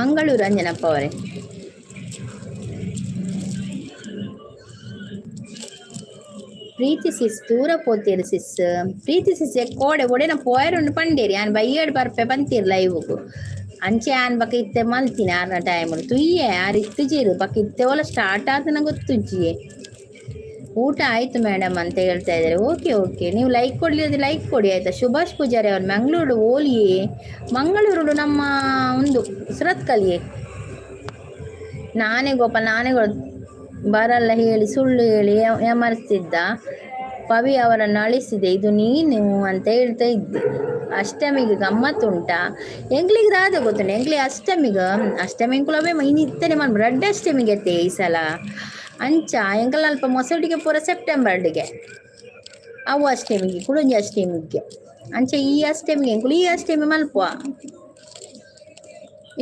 ಮಂಗಳೂರು ಅಂಜನಪ್ಪ ಅವರೇ. ಪ್ರೀತಿ ಸಿಸ್ ದೂರ ಪೋತೀರಿ ಸಿಸ್. ಪ್ರೀತಿ ಸಿಸ್ ಕೋಡೆ ಒಡೆನ ಪೋಯರುಂಡು ಪಂಡೇರಿ ಆನ್ ಬೈಯಡ್ ಬರ್ಪೆ ಬಂತೀರಿ ಲೈವ್ಗು. ಅಂಚೆ ಆನ್ ಬಕ ಇತ್ತೆ ಮಲ್ತೀನಿ ಆರ್ನ ಟೈಮ್ ತುಯ್ಯೆ ಆರ್ ಇತ್ತುಜೀರು ಬಕ ಇತ್ತೆ ಓಲ ಸ್ಟಾರ್ಟ್ ಆತನ ಗೊತ್ತುಜ್ಜಿಯೇ. ಊಟ ಆಯ್ತು ಮೇಡಮ್ ಅಂತ ಹೇಳ್ತಾ ಇದ್ದಾರೆ. ಓಕೆ ಓಕೆ, ನೀವು ಲೈಕ್ ಕೊಡಲಿ, ಲೈಕ್ ಕೊಡಿ ಆಯ್ತಾ. ಸುಭಾಷ್ ಪೂಜಾರಿ ಅವರು ಮಂಗಳೂರು ಓಲಿಯೇ? ಮಂಗಳೂರು ನಮ್ಮ ಒಂದು ಸುರತ್ಕಲಿಯೇ. ನಾನೇ ಗೋಪಾಲ್ ನಾನೇ ಬರಲ್ಲ ಹೇಳಿ ಸುಳ್ಳು ಹೇಳಿ ಯಮರ್ಸ್ತಿದ್ದ ಪವಿ ಅವರನ್ನು ಅಳಿಸಿದೆ, ಇದು ನೀನು ಅಂತ ಹೇಳ್ತಾ ಇದ್ದೆ. ಅಷ್ಟಮಿಗೆ ಗಮ್ಮತ್ತುಂಟಾ? ಎಂಗ್ಲಿಗೆ ದಾದ ಗೊತ್ತುಂಟು ಎಂಗ್ಲಿ ಅಷ್ಟಮಿಗೆ ಅಷ್ಟಮಿ ಕುಲವೇ ಇತ್ತನೆ ಮನ್ ರಡ್ಡ್ ಅಷ್ಟಮಿಗೆ ಅತ್ತೆ ಈ ಸಲ. ಅಂಚ ಎಂಕಲ್ ಅಲ್ಪ ಮೊಸಡಿಗೆ ಪೂರ ಸೆಪ್ಟೆಂಬರ್ಗೆ ಅವು ಅಷ್ಟಮಿಗೆ ಕುಡೊಂಜಿ ಅಷ್ಟಮಿಗೆ ಅಂಚ ಈ ಅಷ್ಟಮಿಗೆ ಎಂಕುಲು ಈ ಅಷ್ಟಮಿ ಮಲ್ಪುವ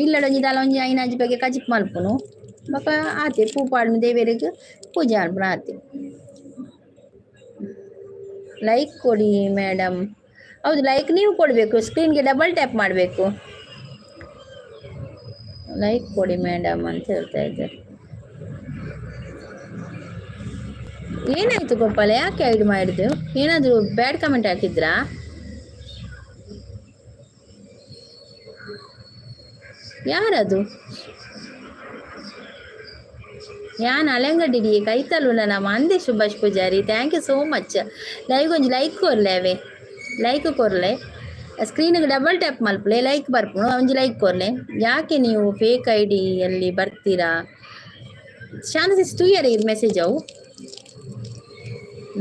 ಇಲ್ಲಡೊಂಜಿ ದಾಲ ಒಂಜಿ ಐನಾಜಿ ಬಗ್ಗೆ ಕಜಿಪ್ ಮಲ್ಪುನು ಬೊಕ ಆತೆ ಪೂ ಪಾಡ್ನು ದೇವೆರೆಗ್ ಪೂಜೆ ಮಲ್ಪುನ ಆತೆ. ಲೈಕ್ ಕೊಡಿ ಮೇಡಮ್. ಹೌದು, ಲೈಕ್ ನೀವು ಕೊಡಬೇಕು, ಸ್ಕ್ರೀನ್ಗೆ ಡಬಲ್ ಟ್ಯಾಪ್ ಮಾಡಬೇಕು. ಲೈಕ್ ಕೊಡಿ ಮೇಡಮ್ ಅಂತ ಹೇಳ್ತಾ ಇದ್ದಾರೆ. ಏನಾಯ್ತು ಗೋಪಾಲ, ಯಾಕೆ ಐಡ್ ಮಾಡಿದ್ದು? ಏನಾದರೂ ಬ್ಯಾಡ್ ಕಮೆಂಟ್ ಹಾಕಿದ್ರಾ? ಯಾರದು? ಯಾನ್ ಅಲೆಂಗಡಿಗೆ ಕೈತಲುನ ನಮ್ಮ ಅಂದೆ Subhash Poojary. Thank you so much. Like ಒಂಜಿ ಲೈಕ್ ಕೊರ್ಲೆ ಅವೇ, ಲೈಕ್ ಕೊರ್ಲೆ, ಸ್ಕ್ರೀನ್ಗೆ ಡಬಲ್ ಟ್ಯಾಪ್ ಮಲ್ಪಲೆ, ಲೈಕ್ ಬರ್ಪುಂಡು, ಒಂಜಿ ಲೈಕ್ ಕೊರ್ಲೆ. ಯಾಕೆ ನೀವು ಫೇಕ್ I ಡಿಯಲ್ಲಿ ಬರ್ತೀರಾ? ಶಾಂತ ತೂಯರೆ ಇದು ಮೆಸೇಜ್ ಅವು.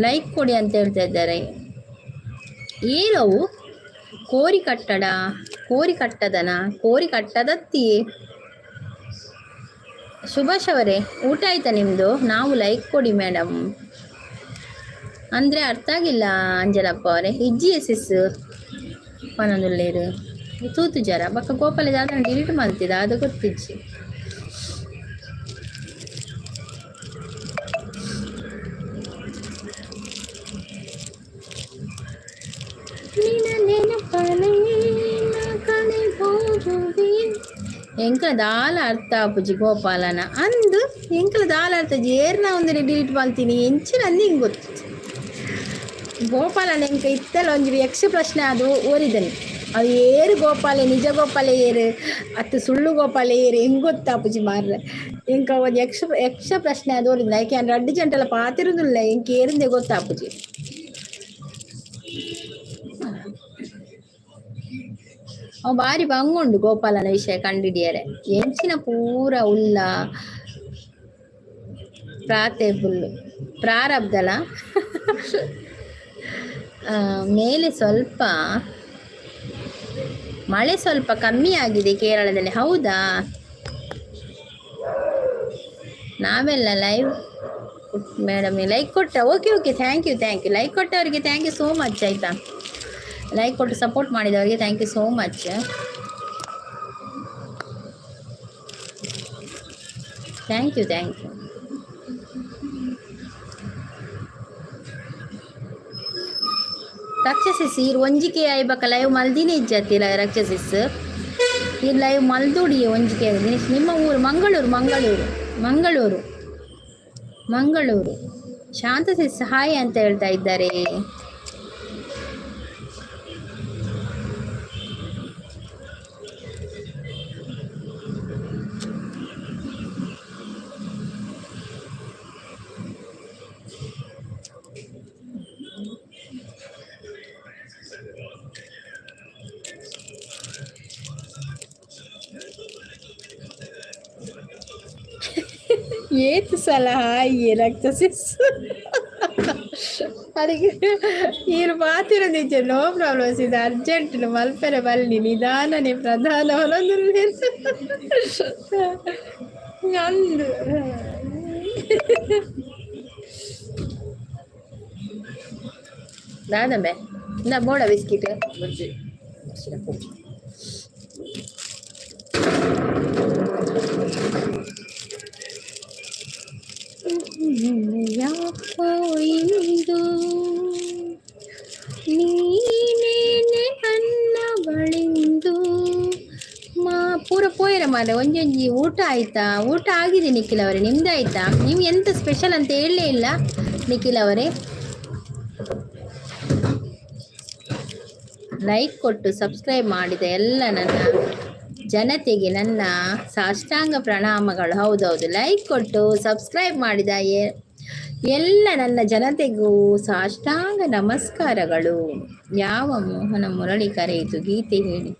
ಲೈಕ್ ಕೊಡಿ ಅಂತ ಹೇಳ್ತಾ ಇದ್ದಾರೆ. ಏನವು ಕೋರಿ ಕಟ್ಟಡ ಕೋರಿ ಕಟ್ಟದನ ಕೋರಿ ಕಟ್ಟದತ್ತಿ. ಸುಭಾಷ್ ಅವರೇ ಊಟ ಆಯ್ತಾ ನಿಮ್ಮದು? ನಾವು ಲೈಕ್ ಕೊಡಿ ಮೇಡಮ್ ಅಂದರೆ ಅರ್ಥ ಆಗಿಲ್ಲ ಅಂಜಲಪ್ಪ ಅವರೇ. ಇಜ್ಜಿ ಎಸ್ ಎಸ್ ಪನೊಂದುಲ್ಲೇರು. ತೂತುಜಾರ ಬೊಕ್ಕ ಗೋಪಾಲ ದಾದ ಡಿಲೀಟ್ ಮಲ್ತಿದ ಅದು ಗೊತ್ತಿಜ್ಜಿ. ನಿನ್ನ ನೆನಪನೆ ಕಳೆ ಹೋಗುವೆ. ಎಂಕಲ ದಾಲ ಅರ್ಥ ಆಪುಜಿ ಗೋಪಾಲನ ಅಂದು ಎಂಕಲ ದಾಲ ಅರ್ಥ ಏರ್ನ ಒಂದು ಡಿಲೀಟ್ ಮಲ್ತೀನಿ ಎಂಚಿನ ಅಂದು ಹಿಂಗೆ ಗೊತ್ತು. ಗೋಪಾಲನ ಎಂಕ ಇತ್ತಲ್ಲ ಒಂಜಿ ಯಕ್ಷ ಪ್ರಶ್ನೆ ಅದು ಓರಿದನು ಅದು ಏರು ಗೋಪಾಲೆ ನಿಜ ಗೋಪಾಲೆ ಏರು ಅತ್ತು ಸುಳ್ಳು ಗೋಪಾಲೆ ಏರು ಹೆಂಗ್ ಗೊತ್ತಾಪುಜಿ ಮಾರ್ರೆ. ಎಂಕ ಒಂದು ಯಕ್ಷ ಯಕ್ಷ ಪ್ರಶ್ನೆ ಅದು ಓರಿದನು ಯಾಕೆ ರಡ್ಡು ಜಂಟಲ ಪಾತಿರುದಿಲ್ಲ ಎಂಕ ಏರಿಂದೆ ಗೊತ್ತಾಪುಜಿ. ಅವ ಬಾರಿ ಬಂಗುಂಡು ಗೋಪಾಲನ ವಿಷಯ ಕಂಡಿಡಿಯರೆ ಎಂಚಿನ ಪೂರ ಉಲ್ಲ ಪ್ರಾತೆ ಫುಲ್ಲು ಪ್ರಾರಬ್ಧಲ. ಮೇಲೆ ಸ್ವಲ್ಪ ಮಳೆ ಸ್ವಲ್ಪ ಕಮ್ಮಿ ಆಗಿದೆ ಕೇರಳದಲ್ಲಿ, ಹೌದಾ? ನಾವೆಲ್ಲ ಲೈವ್ ಮೇಡಮ್ ಲೈಕ್ ಕೊಟ್ಟ, okay okay, thank you thank you. Like ಕೊಟ್ಟವರಿಗೆ thank you so much ಆಯಿತಾ. ಲೈಕ್ ಕೊಟ್ಟು ಸಪೋರ್ಟ್ ಮಾಡಿದವರಿಗೆ thank you so much. Thank you thank you. ರಕ್ಷಸಿಸ್ ಈರ್ ಒಂಜಿಕೆ ಆಯ್ಬಕ ಲೈವ್ ಮಲ್ದಿನೇ ಇಜ್ಜತ್ತಿಲ್ಲ ರಕ್ಷಸಿಸ್ ಈ ಲೈವ್ ಮಲ್ದೋಡಿ ಒಂಜಿಕೆ. ದಿನೇಶ್ ನಿಮ್ಮ ಊರು? ಮಂಗಳೂರು ಮಂಗಳೂರು ಮಂಗಳೂರು ಮಂಗಳೂರು. ಶಾಂತ ಸಿಸ್ ಹಾಯ್ ಅಂತ ಹೇಳ್ತಾ ಇದ್ದಾರೆ. ಏತ್ ಸಲ ಹಾಯ್ ರಕ್ತಸಿಸ್ ಅದಕ್ಕೆ ಈರು ಮಾತಿರ ನಿಜ ನೋ ಪ್ರಾಬ್ಲಮ್ಸ್ ಇದು ಅರ್ಜೆಂಟ್ ಮಲ್ಪೆರೆ ಬಲ್ಲಿ ನಿಧಾನನೇ ಪ್ರಧಾನ ಅಂದು. ದಾದಂಬೆ ಇಂದ ಬೋಡ ಬಿಸ್ಕಿಟ್. ಯಾಕೋ ಇಂದು ನೀನೇನೆ ಅನ್ನವಳಿಂದು ಮಾ ಪೂರ ಪೋಯರ ಮಾರೆ. ಒಂಜೊಂಜಿ ಊಟ ಆಯ್ತಾ? ಊಟ ಆಗಿದೆ ನಿಖಿಲ್ ಅವರೇ, ನಿಮ್ದು ಆಯ್ತಾ? ನೀವು ಎಂತ ಸ್ಪೆಷಲ್ ಅಂತ ಹೇಳಲೇ ಇಲ್ಲ ನಿಖಿಲ್ ಅವರೇ. ಲೈಕ್ ಕೊಟ್ಟು ಸಬ್ಸ್ಕ್ರೈಬ್ ಮಾಡಿದ ಎಲ್ಲ ನನ್ನ ಜನತೆಗೆ ನನ್ನ ಸಾಷ್ಟಾಂಗ ಪ್ರಣಾಮಗಳು. ಹೌದೌದು, ಲೈಕ್ ಕೊಟ್ಟು ಸಬ್ಸ್ಕ್ರೈಬ್ ಮಾಡಿದ ಎಲ್ಲ ನನ್ನ ಜನತೆಗೂ ಸಾಷ್ಟಾಂಗ ನಮಸ್ಕಾರಗಳು. ಯಾವ ಮೋಹನ ಮುರಳಿ ಕರೆಯಿತು ಗೀತೆ ಹೇಳಿ?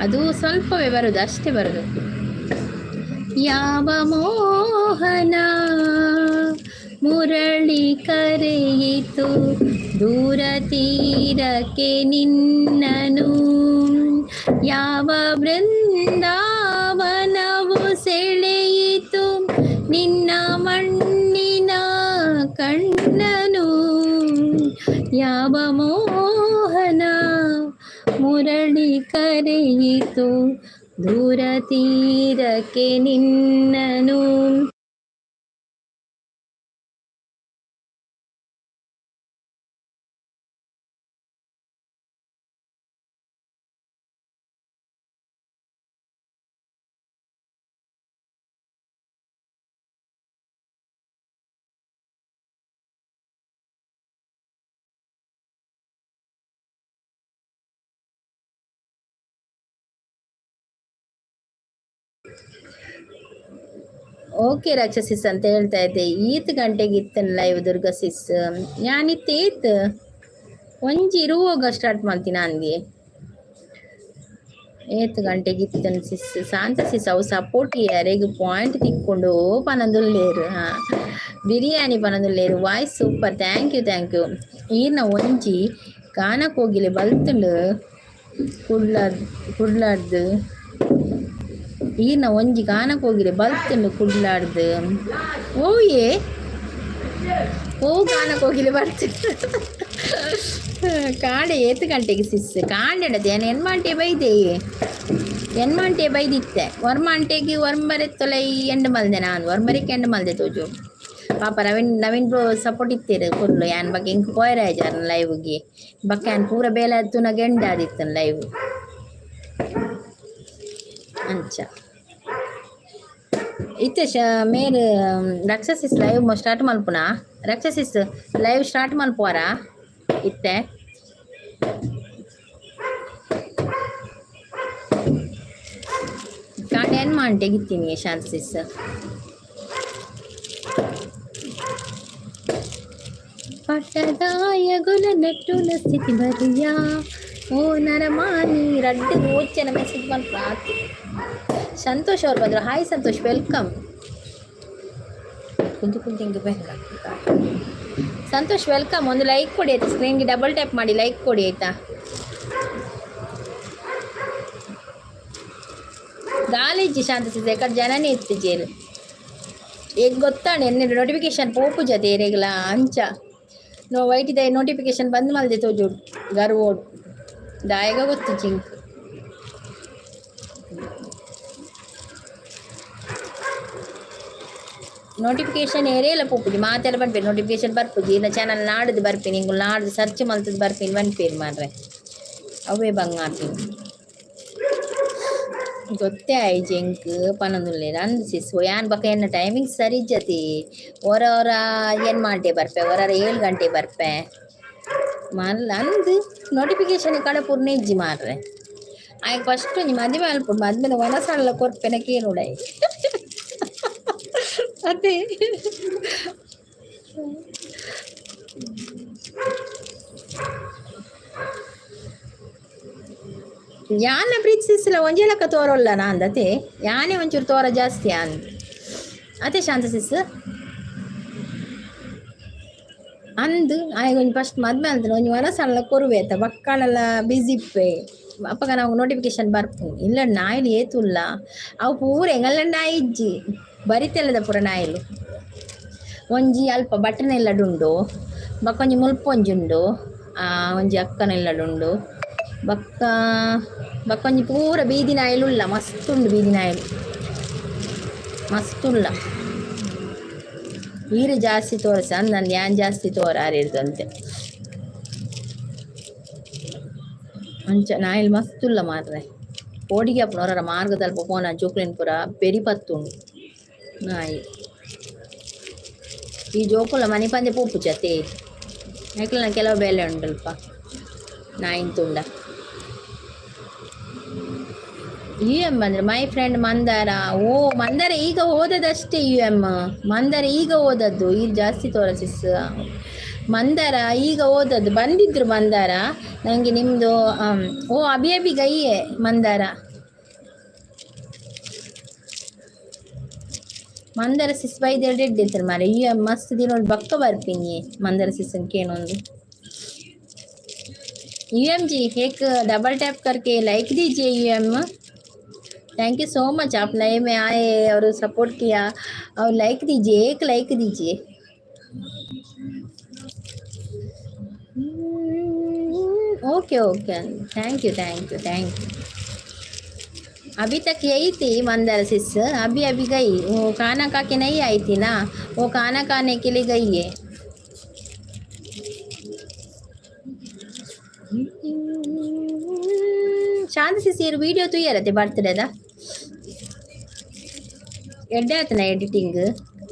ಅದು ಸ್ವಲ್ಪವೇ ಬರುದು, ಅಷ್ಟೇ ಬರುದು. ಯಾವ ಮೋಹನ ಮುರಳಿ ಕರೆಯಿತು ದೂರ ತೀರಕ್ಕೆ ನಿನ್ನನು, ಯಾವ ಬೃಂದಾವನವು ಸೆಳೆಯಿತು ನಿನ್ನ ಮಣ್ಣಿನ ಕಣ್ಣನು, ಯಾವ ಮೋಹನ ಮುರಳಿ ಕರೆಯಿತು ದೂರ ತೀರಕ್ಕೆ ನಿನ್ನನು. ಓಕೆ ರಾಕ್ಷಸಿಸ್ ಅಂತ ಹೇಳ್ತಾ ಇದ್ದೆ. ಈತ್ ಗಂಟೆಗೆ ಇತ್ತನ ಲೈವ್ ದುರ್ಗಾ ಸಿಸ್ ಯಾನಿತ್ತೆ ಏತ್ ಒಂಜಿ ಇರುವಾಗ ಸ್ಟಾರ್ಟ್ ಮಾಡ್ತೀನಿ ಅಂದಿ. ಏತ್ ಗಂಟೆಗೆ ಇತ್ತನ ಸಿಸ್ ಶಾಂತ ಸಿಸ್ ಅವು ಸಪೋರ್ಟ್ ಯಾರಿಗೆ point ತಿಕ್ಕೊಂಡು ಪನಂದುಲ್ಲೇರು. Ha biryani ಪನಂದುಲ್ಲೇರು. Voice super, thank you thank you. ಈರ್ನ ಒಂಜಿ ಗಾನ ಕೋಗಿಲೆ ಬಲ್ತುಂಡು ಕುಡ್ಲಾರ್ದು ಕುಡ್ಲಾರ್ದು. ಈರ್ನ ಒಂಜಿ ಗಾನ ಕೋಗಿಲೆ ಬಲ್ತುಂಡು ಕುಡ್ಲಾರ್ದು. ಓ ಏ ಓ ಗಾನ ಕೋಗಿಲೆ ಬರ್ತುಂಡು. ಕಾಂಡೆ ಏತ್ ಗಂಟೆಗೆ ಸಿಸ್ ಕಾಂಡೆ ಎನ್ಮಾಂಟೆ ಬೈದೆ ಎನ್ಮಾಂಟೆ ಬೈದಿತ್ತೆ ಒರ್ಮಾಂಟೆಗೆ ಒರ್ಮರೆ ತೊಲೈ ಎಂಡು ಮಲ್ದೆ ನಾನು ಒರ್ಮರಿಗೆ ಎಂಡು ಮಲ್ದೆ ತೋಜು ಪಾಪ ನವೀನ್ ನವೀನ್ ಬ್ರೋ ಸಪೋರ್ಟ್ ಇತ್ತೀರು ಫುಲ್ಲು ಯಾನ್ ಬಗ್ಗೆ ಇಂಕ್ ಪೋಯರಾಜಾರ್ ಲೈವ್ಗೆ ಬಕ್ಕ ಯಾನ್ ಪೂರ ಬೇಲೆ ತುನಗ ಎಂಡಾದಿತ್ತನ್ ಲೈವ್ ಅಂಚ ಇತ್ತೆ ಮೇರ್ ರಕ್ಷಸಿಸ್ ಲೈವ್ ಸ್ಟಾರ್ಟ್ ಮಲ್ಪುನಾ ರಕ್ಷಸಿಸ್ ಲೈವ್ ಸ್ಟಾರ್ಟ್ ಮಲ್ಪುವಾರಾ ಇತ್ತೆ ಕಾಂಡೆ ಏನ್ ಮಂಟೆಗಿತ್ತೀನಿ ಶಾಂತ ಸಿಸ್. ಪಟ್ಟದಾಯಗುಲ ನೆಟ್ಟುನ ಸ್ಥಿತಿ ಬರಿಯಾ ಓ ನರಮಾನಿ ರಡ್ಡು ಓಚನ ಮೆಸೇಜ್ ಮಲ್ಪು. ಸಂತೋಷ್ ಅವ್ರು ಬಂದರು. Hi Santosh, welcome. ಕುಂತು ಕುಂತು ಹಿಂಗೆ ಬೇಗ ಸಂತೋಷ್ welcome. ಒಂದು ಲೈಕ್ ಕೊಡಿ ಆಯ್ತಾ, ಸ್ಕ್ರೀನ್ಗೆ ಡಬಲ್ ಟ್ಯಾಪ್ ಮಾಡಿ ಲೈಕ್ ಕೊಡಿ ಆಯ್ತಾ. ಗಾಲಿಜ್ಜಿ ಶಾಂತ ಸಿದ್ಧ ಯಾಕಂದ್ರೆ ಜನನೇ ಇತ್ತು ಜೇರು ಈಗ ಗೊತ್ತಾಣೆ ಎನ್ನೆ ನೋಟಿಫಿಕೇಶನ್ ಪೋಪು ಜತೆ ಏರೆಗ್ಲ ಅಂಚ ನೋ ವೈಟ್ ಇದೆ ನೋಟಿಫಿಕೇಶನ್ ಬಂದ್ ಮಲ್ದೆ ತೋಜು ಗರ್ವೋಡ್ ದಾಯಗ ಗೊತ್ತು ಜಿಂಕ್. ನೋಟಿಫಿಕೇಶನ್ ಏರೇಲ ಪೋಪುಜಿ ಮಾತೆಲ್ಲ ಪನ್ಪೇರು ನೋಟಿಫಿಕೇಶನ್ ಬರ್ಪುಜಿ ಇನ್ನ ಚಾನಲ್ ನಾಡ್ದು ಬರ್ಪಿನಿ ಇಂಗುಲ್ ನಾಡ್ದು ಸರ್ಚ್ ಮಲ್ತದ್ ಬರ್ಪಿನಿ ಪನ್ಪೇರು ಮಾರ್ರೆ ಅವೇ ಬಂಗಾಪಿನಿ ಗೊತ್ತೇ ಆಯ್ಜಿ ಎಂಕ್ ಪನೊಂದುಲ್ಲೆರ್ ಅಂದ್ ಸಿಸ್ ಯಾನ್ ಬೊಕ ಎನ್ನ ಟೈಮಿಂಗ್ ಸರಿ ಇಜ್ಜತಿ ಒರ ಒರ ಏನ್ ಮಾಂಟೆ ಬರ್ಪೆ ಒರ 7 ಗಂಟೆ ಬರ್ಪೆ ಮಲ್ಲ ಅಂದ್ ನೋಟಿಫಿಕೇಶನ್ ಕಡಪುರ್ನೆ ಇಜ್ಜಿ ಮಾರ್ರೆ. ಆಯ್ಕೆ ಫಸ್ಟ್ ಒಂಜಿ ಮದಿಮೆ ಮಲ್ಪೊಡು ಮದ್ಮೆದ ವನಸಲ್ಲ ಕೊರ್ಪೆನ ಕೇನುಡೈ ಅದೇ. ಯಾನ ಪ್ರೀತಿಸಿಲ್ಲ ಒಂಜೆ ಲೆಕ್ಕ ತೋರಲ್ಲ ನಾಂದತೆ ಯಾನೇ ಒಂಚೂರು ತೋರ ಜಾಸ್ತಿ ಅಂದ್ ಅದೇ ಶಾಂತ ಸಿಸ್ ಅಂದ್ ಆಯ್ ಒಂಜಿ ಫಸ್ಟ್ ಮದ್ಮೆ ಅಂದ್ ಒಂಜಿ ವನಸಲ್ಲ ಕೊರುವೆ ಆತ ಬಕ್ಕಳೆಲ್ಲ ಬಿಸಿ ಇಪ್ಪೆ ಅಪ್ಪಗ ನಾವು ನೋಟಿಫಿಕೇಶನ್ ಬರ್ಪು ಇಲ್ಲ ನಾಯಿಲು ಏತುಲ್ಲ ಅವು ಪೂರ ಎಂಗಲ್ಲ ನಾಯಿ ಇಜ್ಜಿ ಬರಿತೆಲ್ಲದ ಪೂರ ನಾಯಿಲು ಒಂಜಿ ಅಲ್ಪ ಬಟ್ಟನೆಲ್ಲಡುಂಡು ಬೊಕ್ಕ ಒಂಜಿ ಮುಲ್ಪ ಒಂಜಿ ಉಂಡು ಒಂಜಿ ಅಕ್ಕನೆಲ್ಲಡುಂಡು ಬೊಕ್ಕ ಬೊಕ್ಕ ಒಂಜಿ ಪೂರ ಬೀದಿ ನಾಯಿಲು ಉಲ್ಲ ಮಸ್ತ್ ಉಂಡು ಬೀದಿ ನಾಯಿಲು ಮಸ್ತ್ ಉಲ್ಲ ಈರು ಜಾಸ್ತಿ ತೋರಸ ಅಂದ್ ಯಾನ್ ಜಾಸ್ತಿ ತೋರ ಆರಿರ್ದಂತೆ ಅಂಚ ನಾಯಿಲು ಮಸ್ತ್ ಉಲ್ಲ ಮಾರ್ರೆ ಪೋಡಿಗೆ ಆಪುಂಡು ಒರರ ಮಾರ್ಗದಲ್ಪ ಪೋನ ಜೋಕುಲೆನ್ ಪೂರ ಬೆರಿ ಪತ್ತುಂಡು ನಾಯಿ ಈ ಜೋಕುಲ ಮನಿಪಂದೆ ಪೋಪುಜತೆ ಐಕ್ಲೆನ ಕೆಲವು ಬೇಲೆ ಉಂಡಲ್ಪ ನಾಯಿನ್ ತೂಂಡ. ಯು ಎಂ ಅಂದ್ರೆ my friend Mandara. ಓ ಮಂದಾರ ಈಗ ಓದದಷ್ಟೇ ಯು ಎಂ ಮಂದಾರ ಈಗ ಓದದ್ದು ಈಗ ಜಾಸ್ತಿ ತೋರಸಿಸ್ ಮಂದಾರ ಈಗ ಓದದ್ದು ಬಂದಿದ್ರು ಮಂದಾರ ನನಗೆ ನಿಮ್ಮದು. ಓ ಅಭಿ ಅಭಿ ಗೈಯೇ ಮಂದಾರ ಮಂದಾರ ಸಿಸ್ ಬೈದೆರಡು ಇಡ್ಡಿರ್ತಾರೆ ಮಾರೆ ಯು ಎಂ ಮಸ್ತ್ ದಿನ ಬಕ್ಕ ಬರ್ಪಿನಿ ಮಂದಾರ ಸಿಸ್ಸನ್ ಕೇನೊಂದು. You M G एक डबल टैप करके लाइक दीजिए U M. Thank you so much, आप नए में आए और सपोर्ट किया और लाइक दीजिए, एक लाइक दीजिए। Okay okay, thank you thank you thank you. अभी तक यही थी मंदार सिस, अभी अभी गई वो, खाना खा के नहीं आई थी ना, वो खाना खाने के लिए गई है। ಶಾಂತ ಸಿಸ್ ವಿಡಿಯೋ ತೂಯರತೆ ಬರ್ತಡೇದ ಎಡ್ಡೆ ಆತನ ಎಡಿಟಿಂಗ್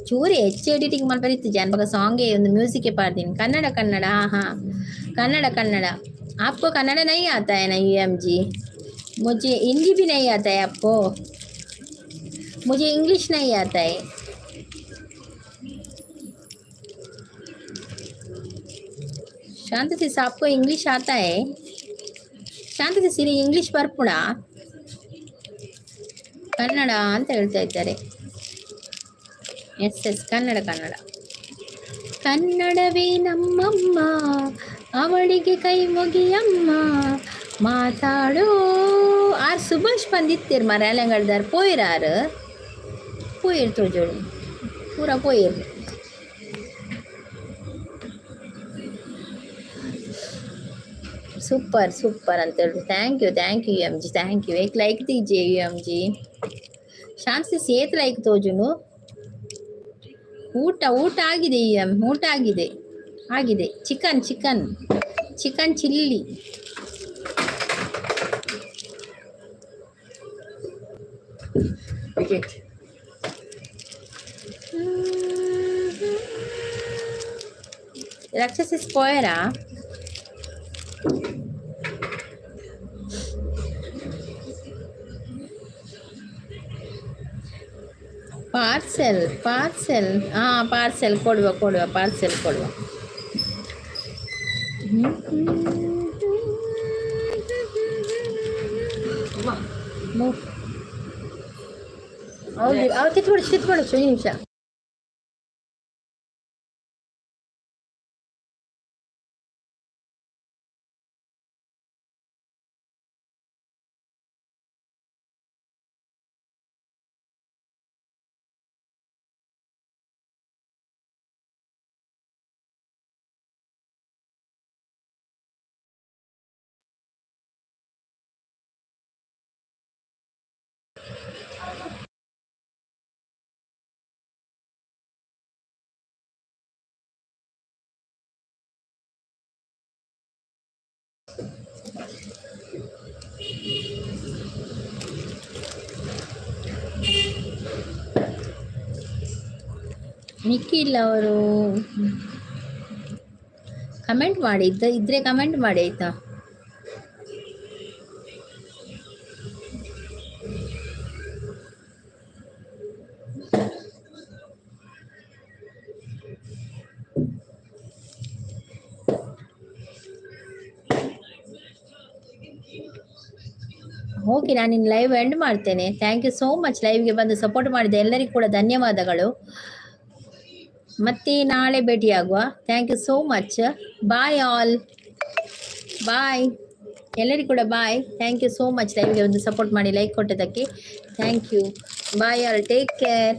ಚೂರಿ ಹೆಚ್ಚು ಎಡಿಟಿಂಗ್ ಮಲ್ಪರಿತ್ತು ಜಾನ್ ಬಕ ಸಾಂಗೇ ಒಂದು म्यूजिक पाಡ್ತೀನಿ. ಕನ್ನಡ ಕನ್ನಡ, हाँ हाँ कन्नड़ कन्नड़। आपको कन्नड़ नहीं आता है ना you M G? मुझे हिंदी भी नहीं आता है आपको, मुझे इंग्लिश नहीं आता है। शांत सिस आपको इंग्लिश आता है? ಶಾಂತ ಸಿಸ್ ಇಂಗ್ಲಿಷ್ ಬರ್ಪುಣ ಕನ್ನಡ ಅಂತ ಹೇಳ್ತಾ ಇದ್ದಾರೆ. ಎಸ್ ಎಸ್ ಕನ್ನಡ ಕನ್ನಡ ಕನ್ನಡವೇ ನಮ್ಮಮ್ಮ, ಅವಳಿಗೆ ಕೈ ಮುಗಿಯಮ್ಮ ಮಾತಾಡೋ. ಆರ್ ಸುಭಾಷ್ ಬಂದಿತ್ತೀರ್ ಮರ ಅಲಂಗಡ್ದಾರ್ ಪೋಯಿರಾರು ಪೋಯಿರ್ ತೋಜೋಳು ಪೂರ ಪೋಯಿರ್. ಸೂಪರ್ ಸೂಪರ್ ಅಂತ ಹೇಳಿ. Thank you, thank you M G, thank you. ಏಕ್ ಲೈಕ್ ದೀಜೆ ಯು ಎಮ್ ಜಿ. ಶಾನ್ಸಿಸ್ ಏತ್ ಲೈಕ್ ತೋಜುನು. ಊಟ ಊಟ ಆಗಿದೆ ಎಮ್, ಊಟ ಆಗಿದೆ ಆಗಿದೆ. Chicken chicken chicken chilli. Wicket. ರಾಕ್ಷಸಿ ಸ್ಪೋಯರಾ? ಪಾರ್ಸೆಲ್ ಪಾರ್ಸೆಲ್, ಹಾಂ ಪಾರ್ಸೆಲ್ ಕೊಡುವ ಕೊಡುವ, ಪಾರ್ಸೆಲ್ ಕೊಡುವ. ಹೌದು, ಅವು ತಿತ್ಬಿಡು ತಿತ್ಬಿಡು, ಒಂದು ನಿಮಿಷ. ನಿಖಿಲ್ ಅವರು ಕಮೆಂಟ್ ಮಾಡಿ, ಇದ್ದರೆ ಕಮೆಂಟ್ ಮಾಡಿ ಆಯಿತಾ? ಓಕೆ, ನಾನು ಇನ್ನು ಲೈವ್ ಎಂಡ್ ಮಾಡ್ತೇನೆ. Thank you so much. ಲೈವ್ಗೆ ಬಂದು ಸಪೋರ್ಟ್ ಮಾಡಿದ ಎಲ್ಲರಿಗೂ ಕೂಡ ಧನ್ಯವಾದಗಳು. ಮತ್ತೆ ನಾಳೆ ಭೇಟಿಯಾಗುವ. Thank you so much. Bye all, bye ಎಲ್ಲರಿಗೂ ಕೂಡ bye. Thank you so much ಲೈವ್ಗೆ ಒಂದು ಸಪೋರ್ಟ್ ಮಾಡಿ like ಕೊಟ್ಟದಕ್ಕೆ. Thank you, bye all, take care.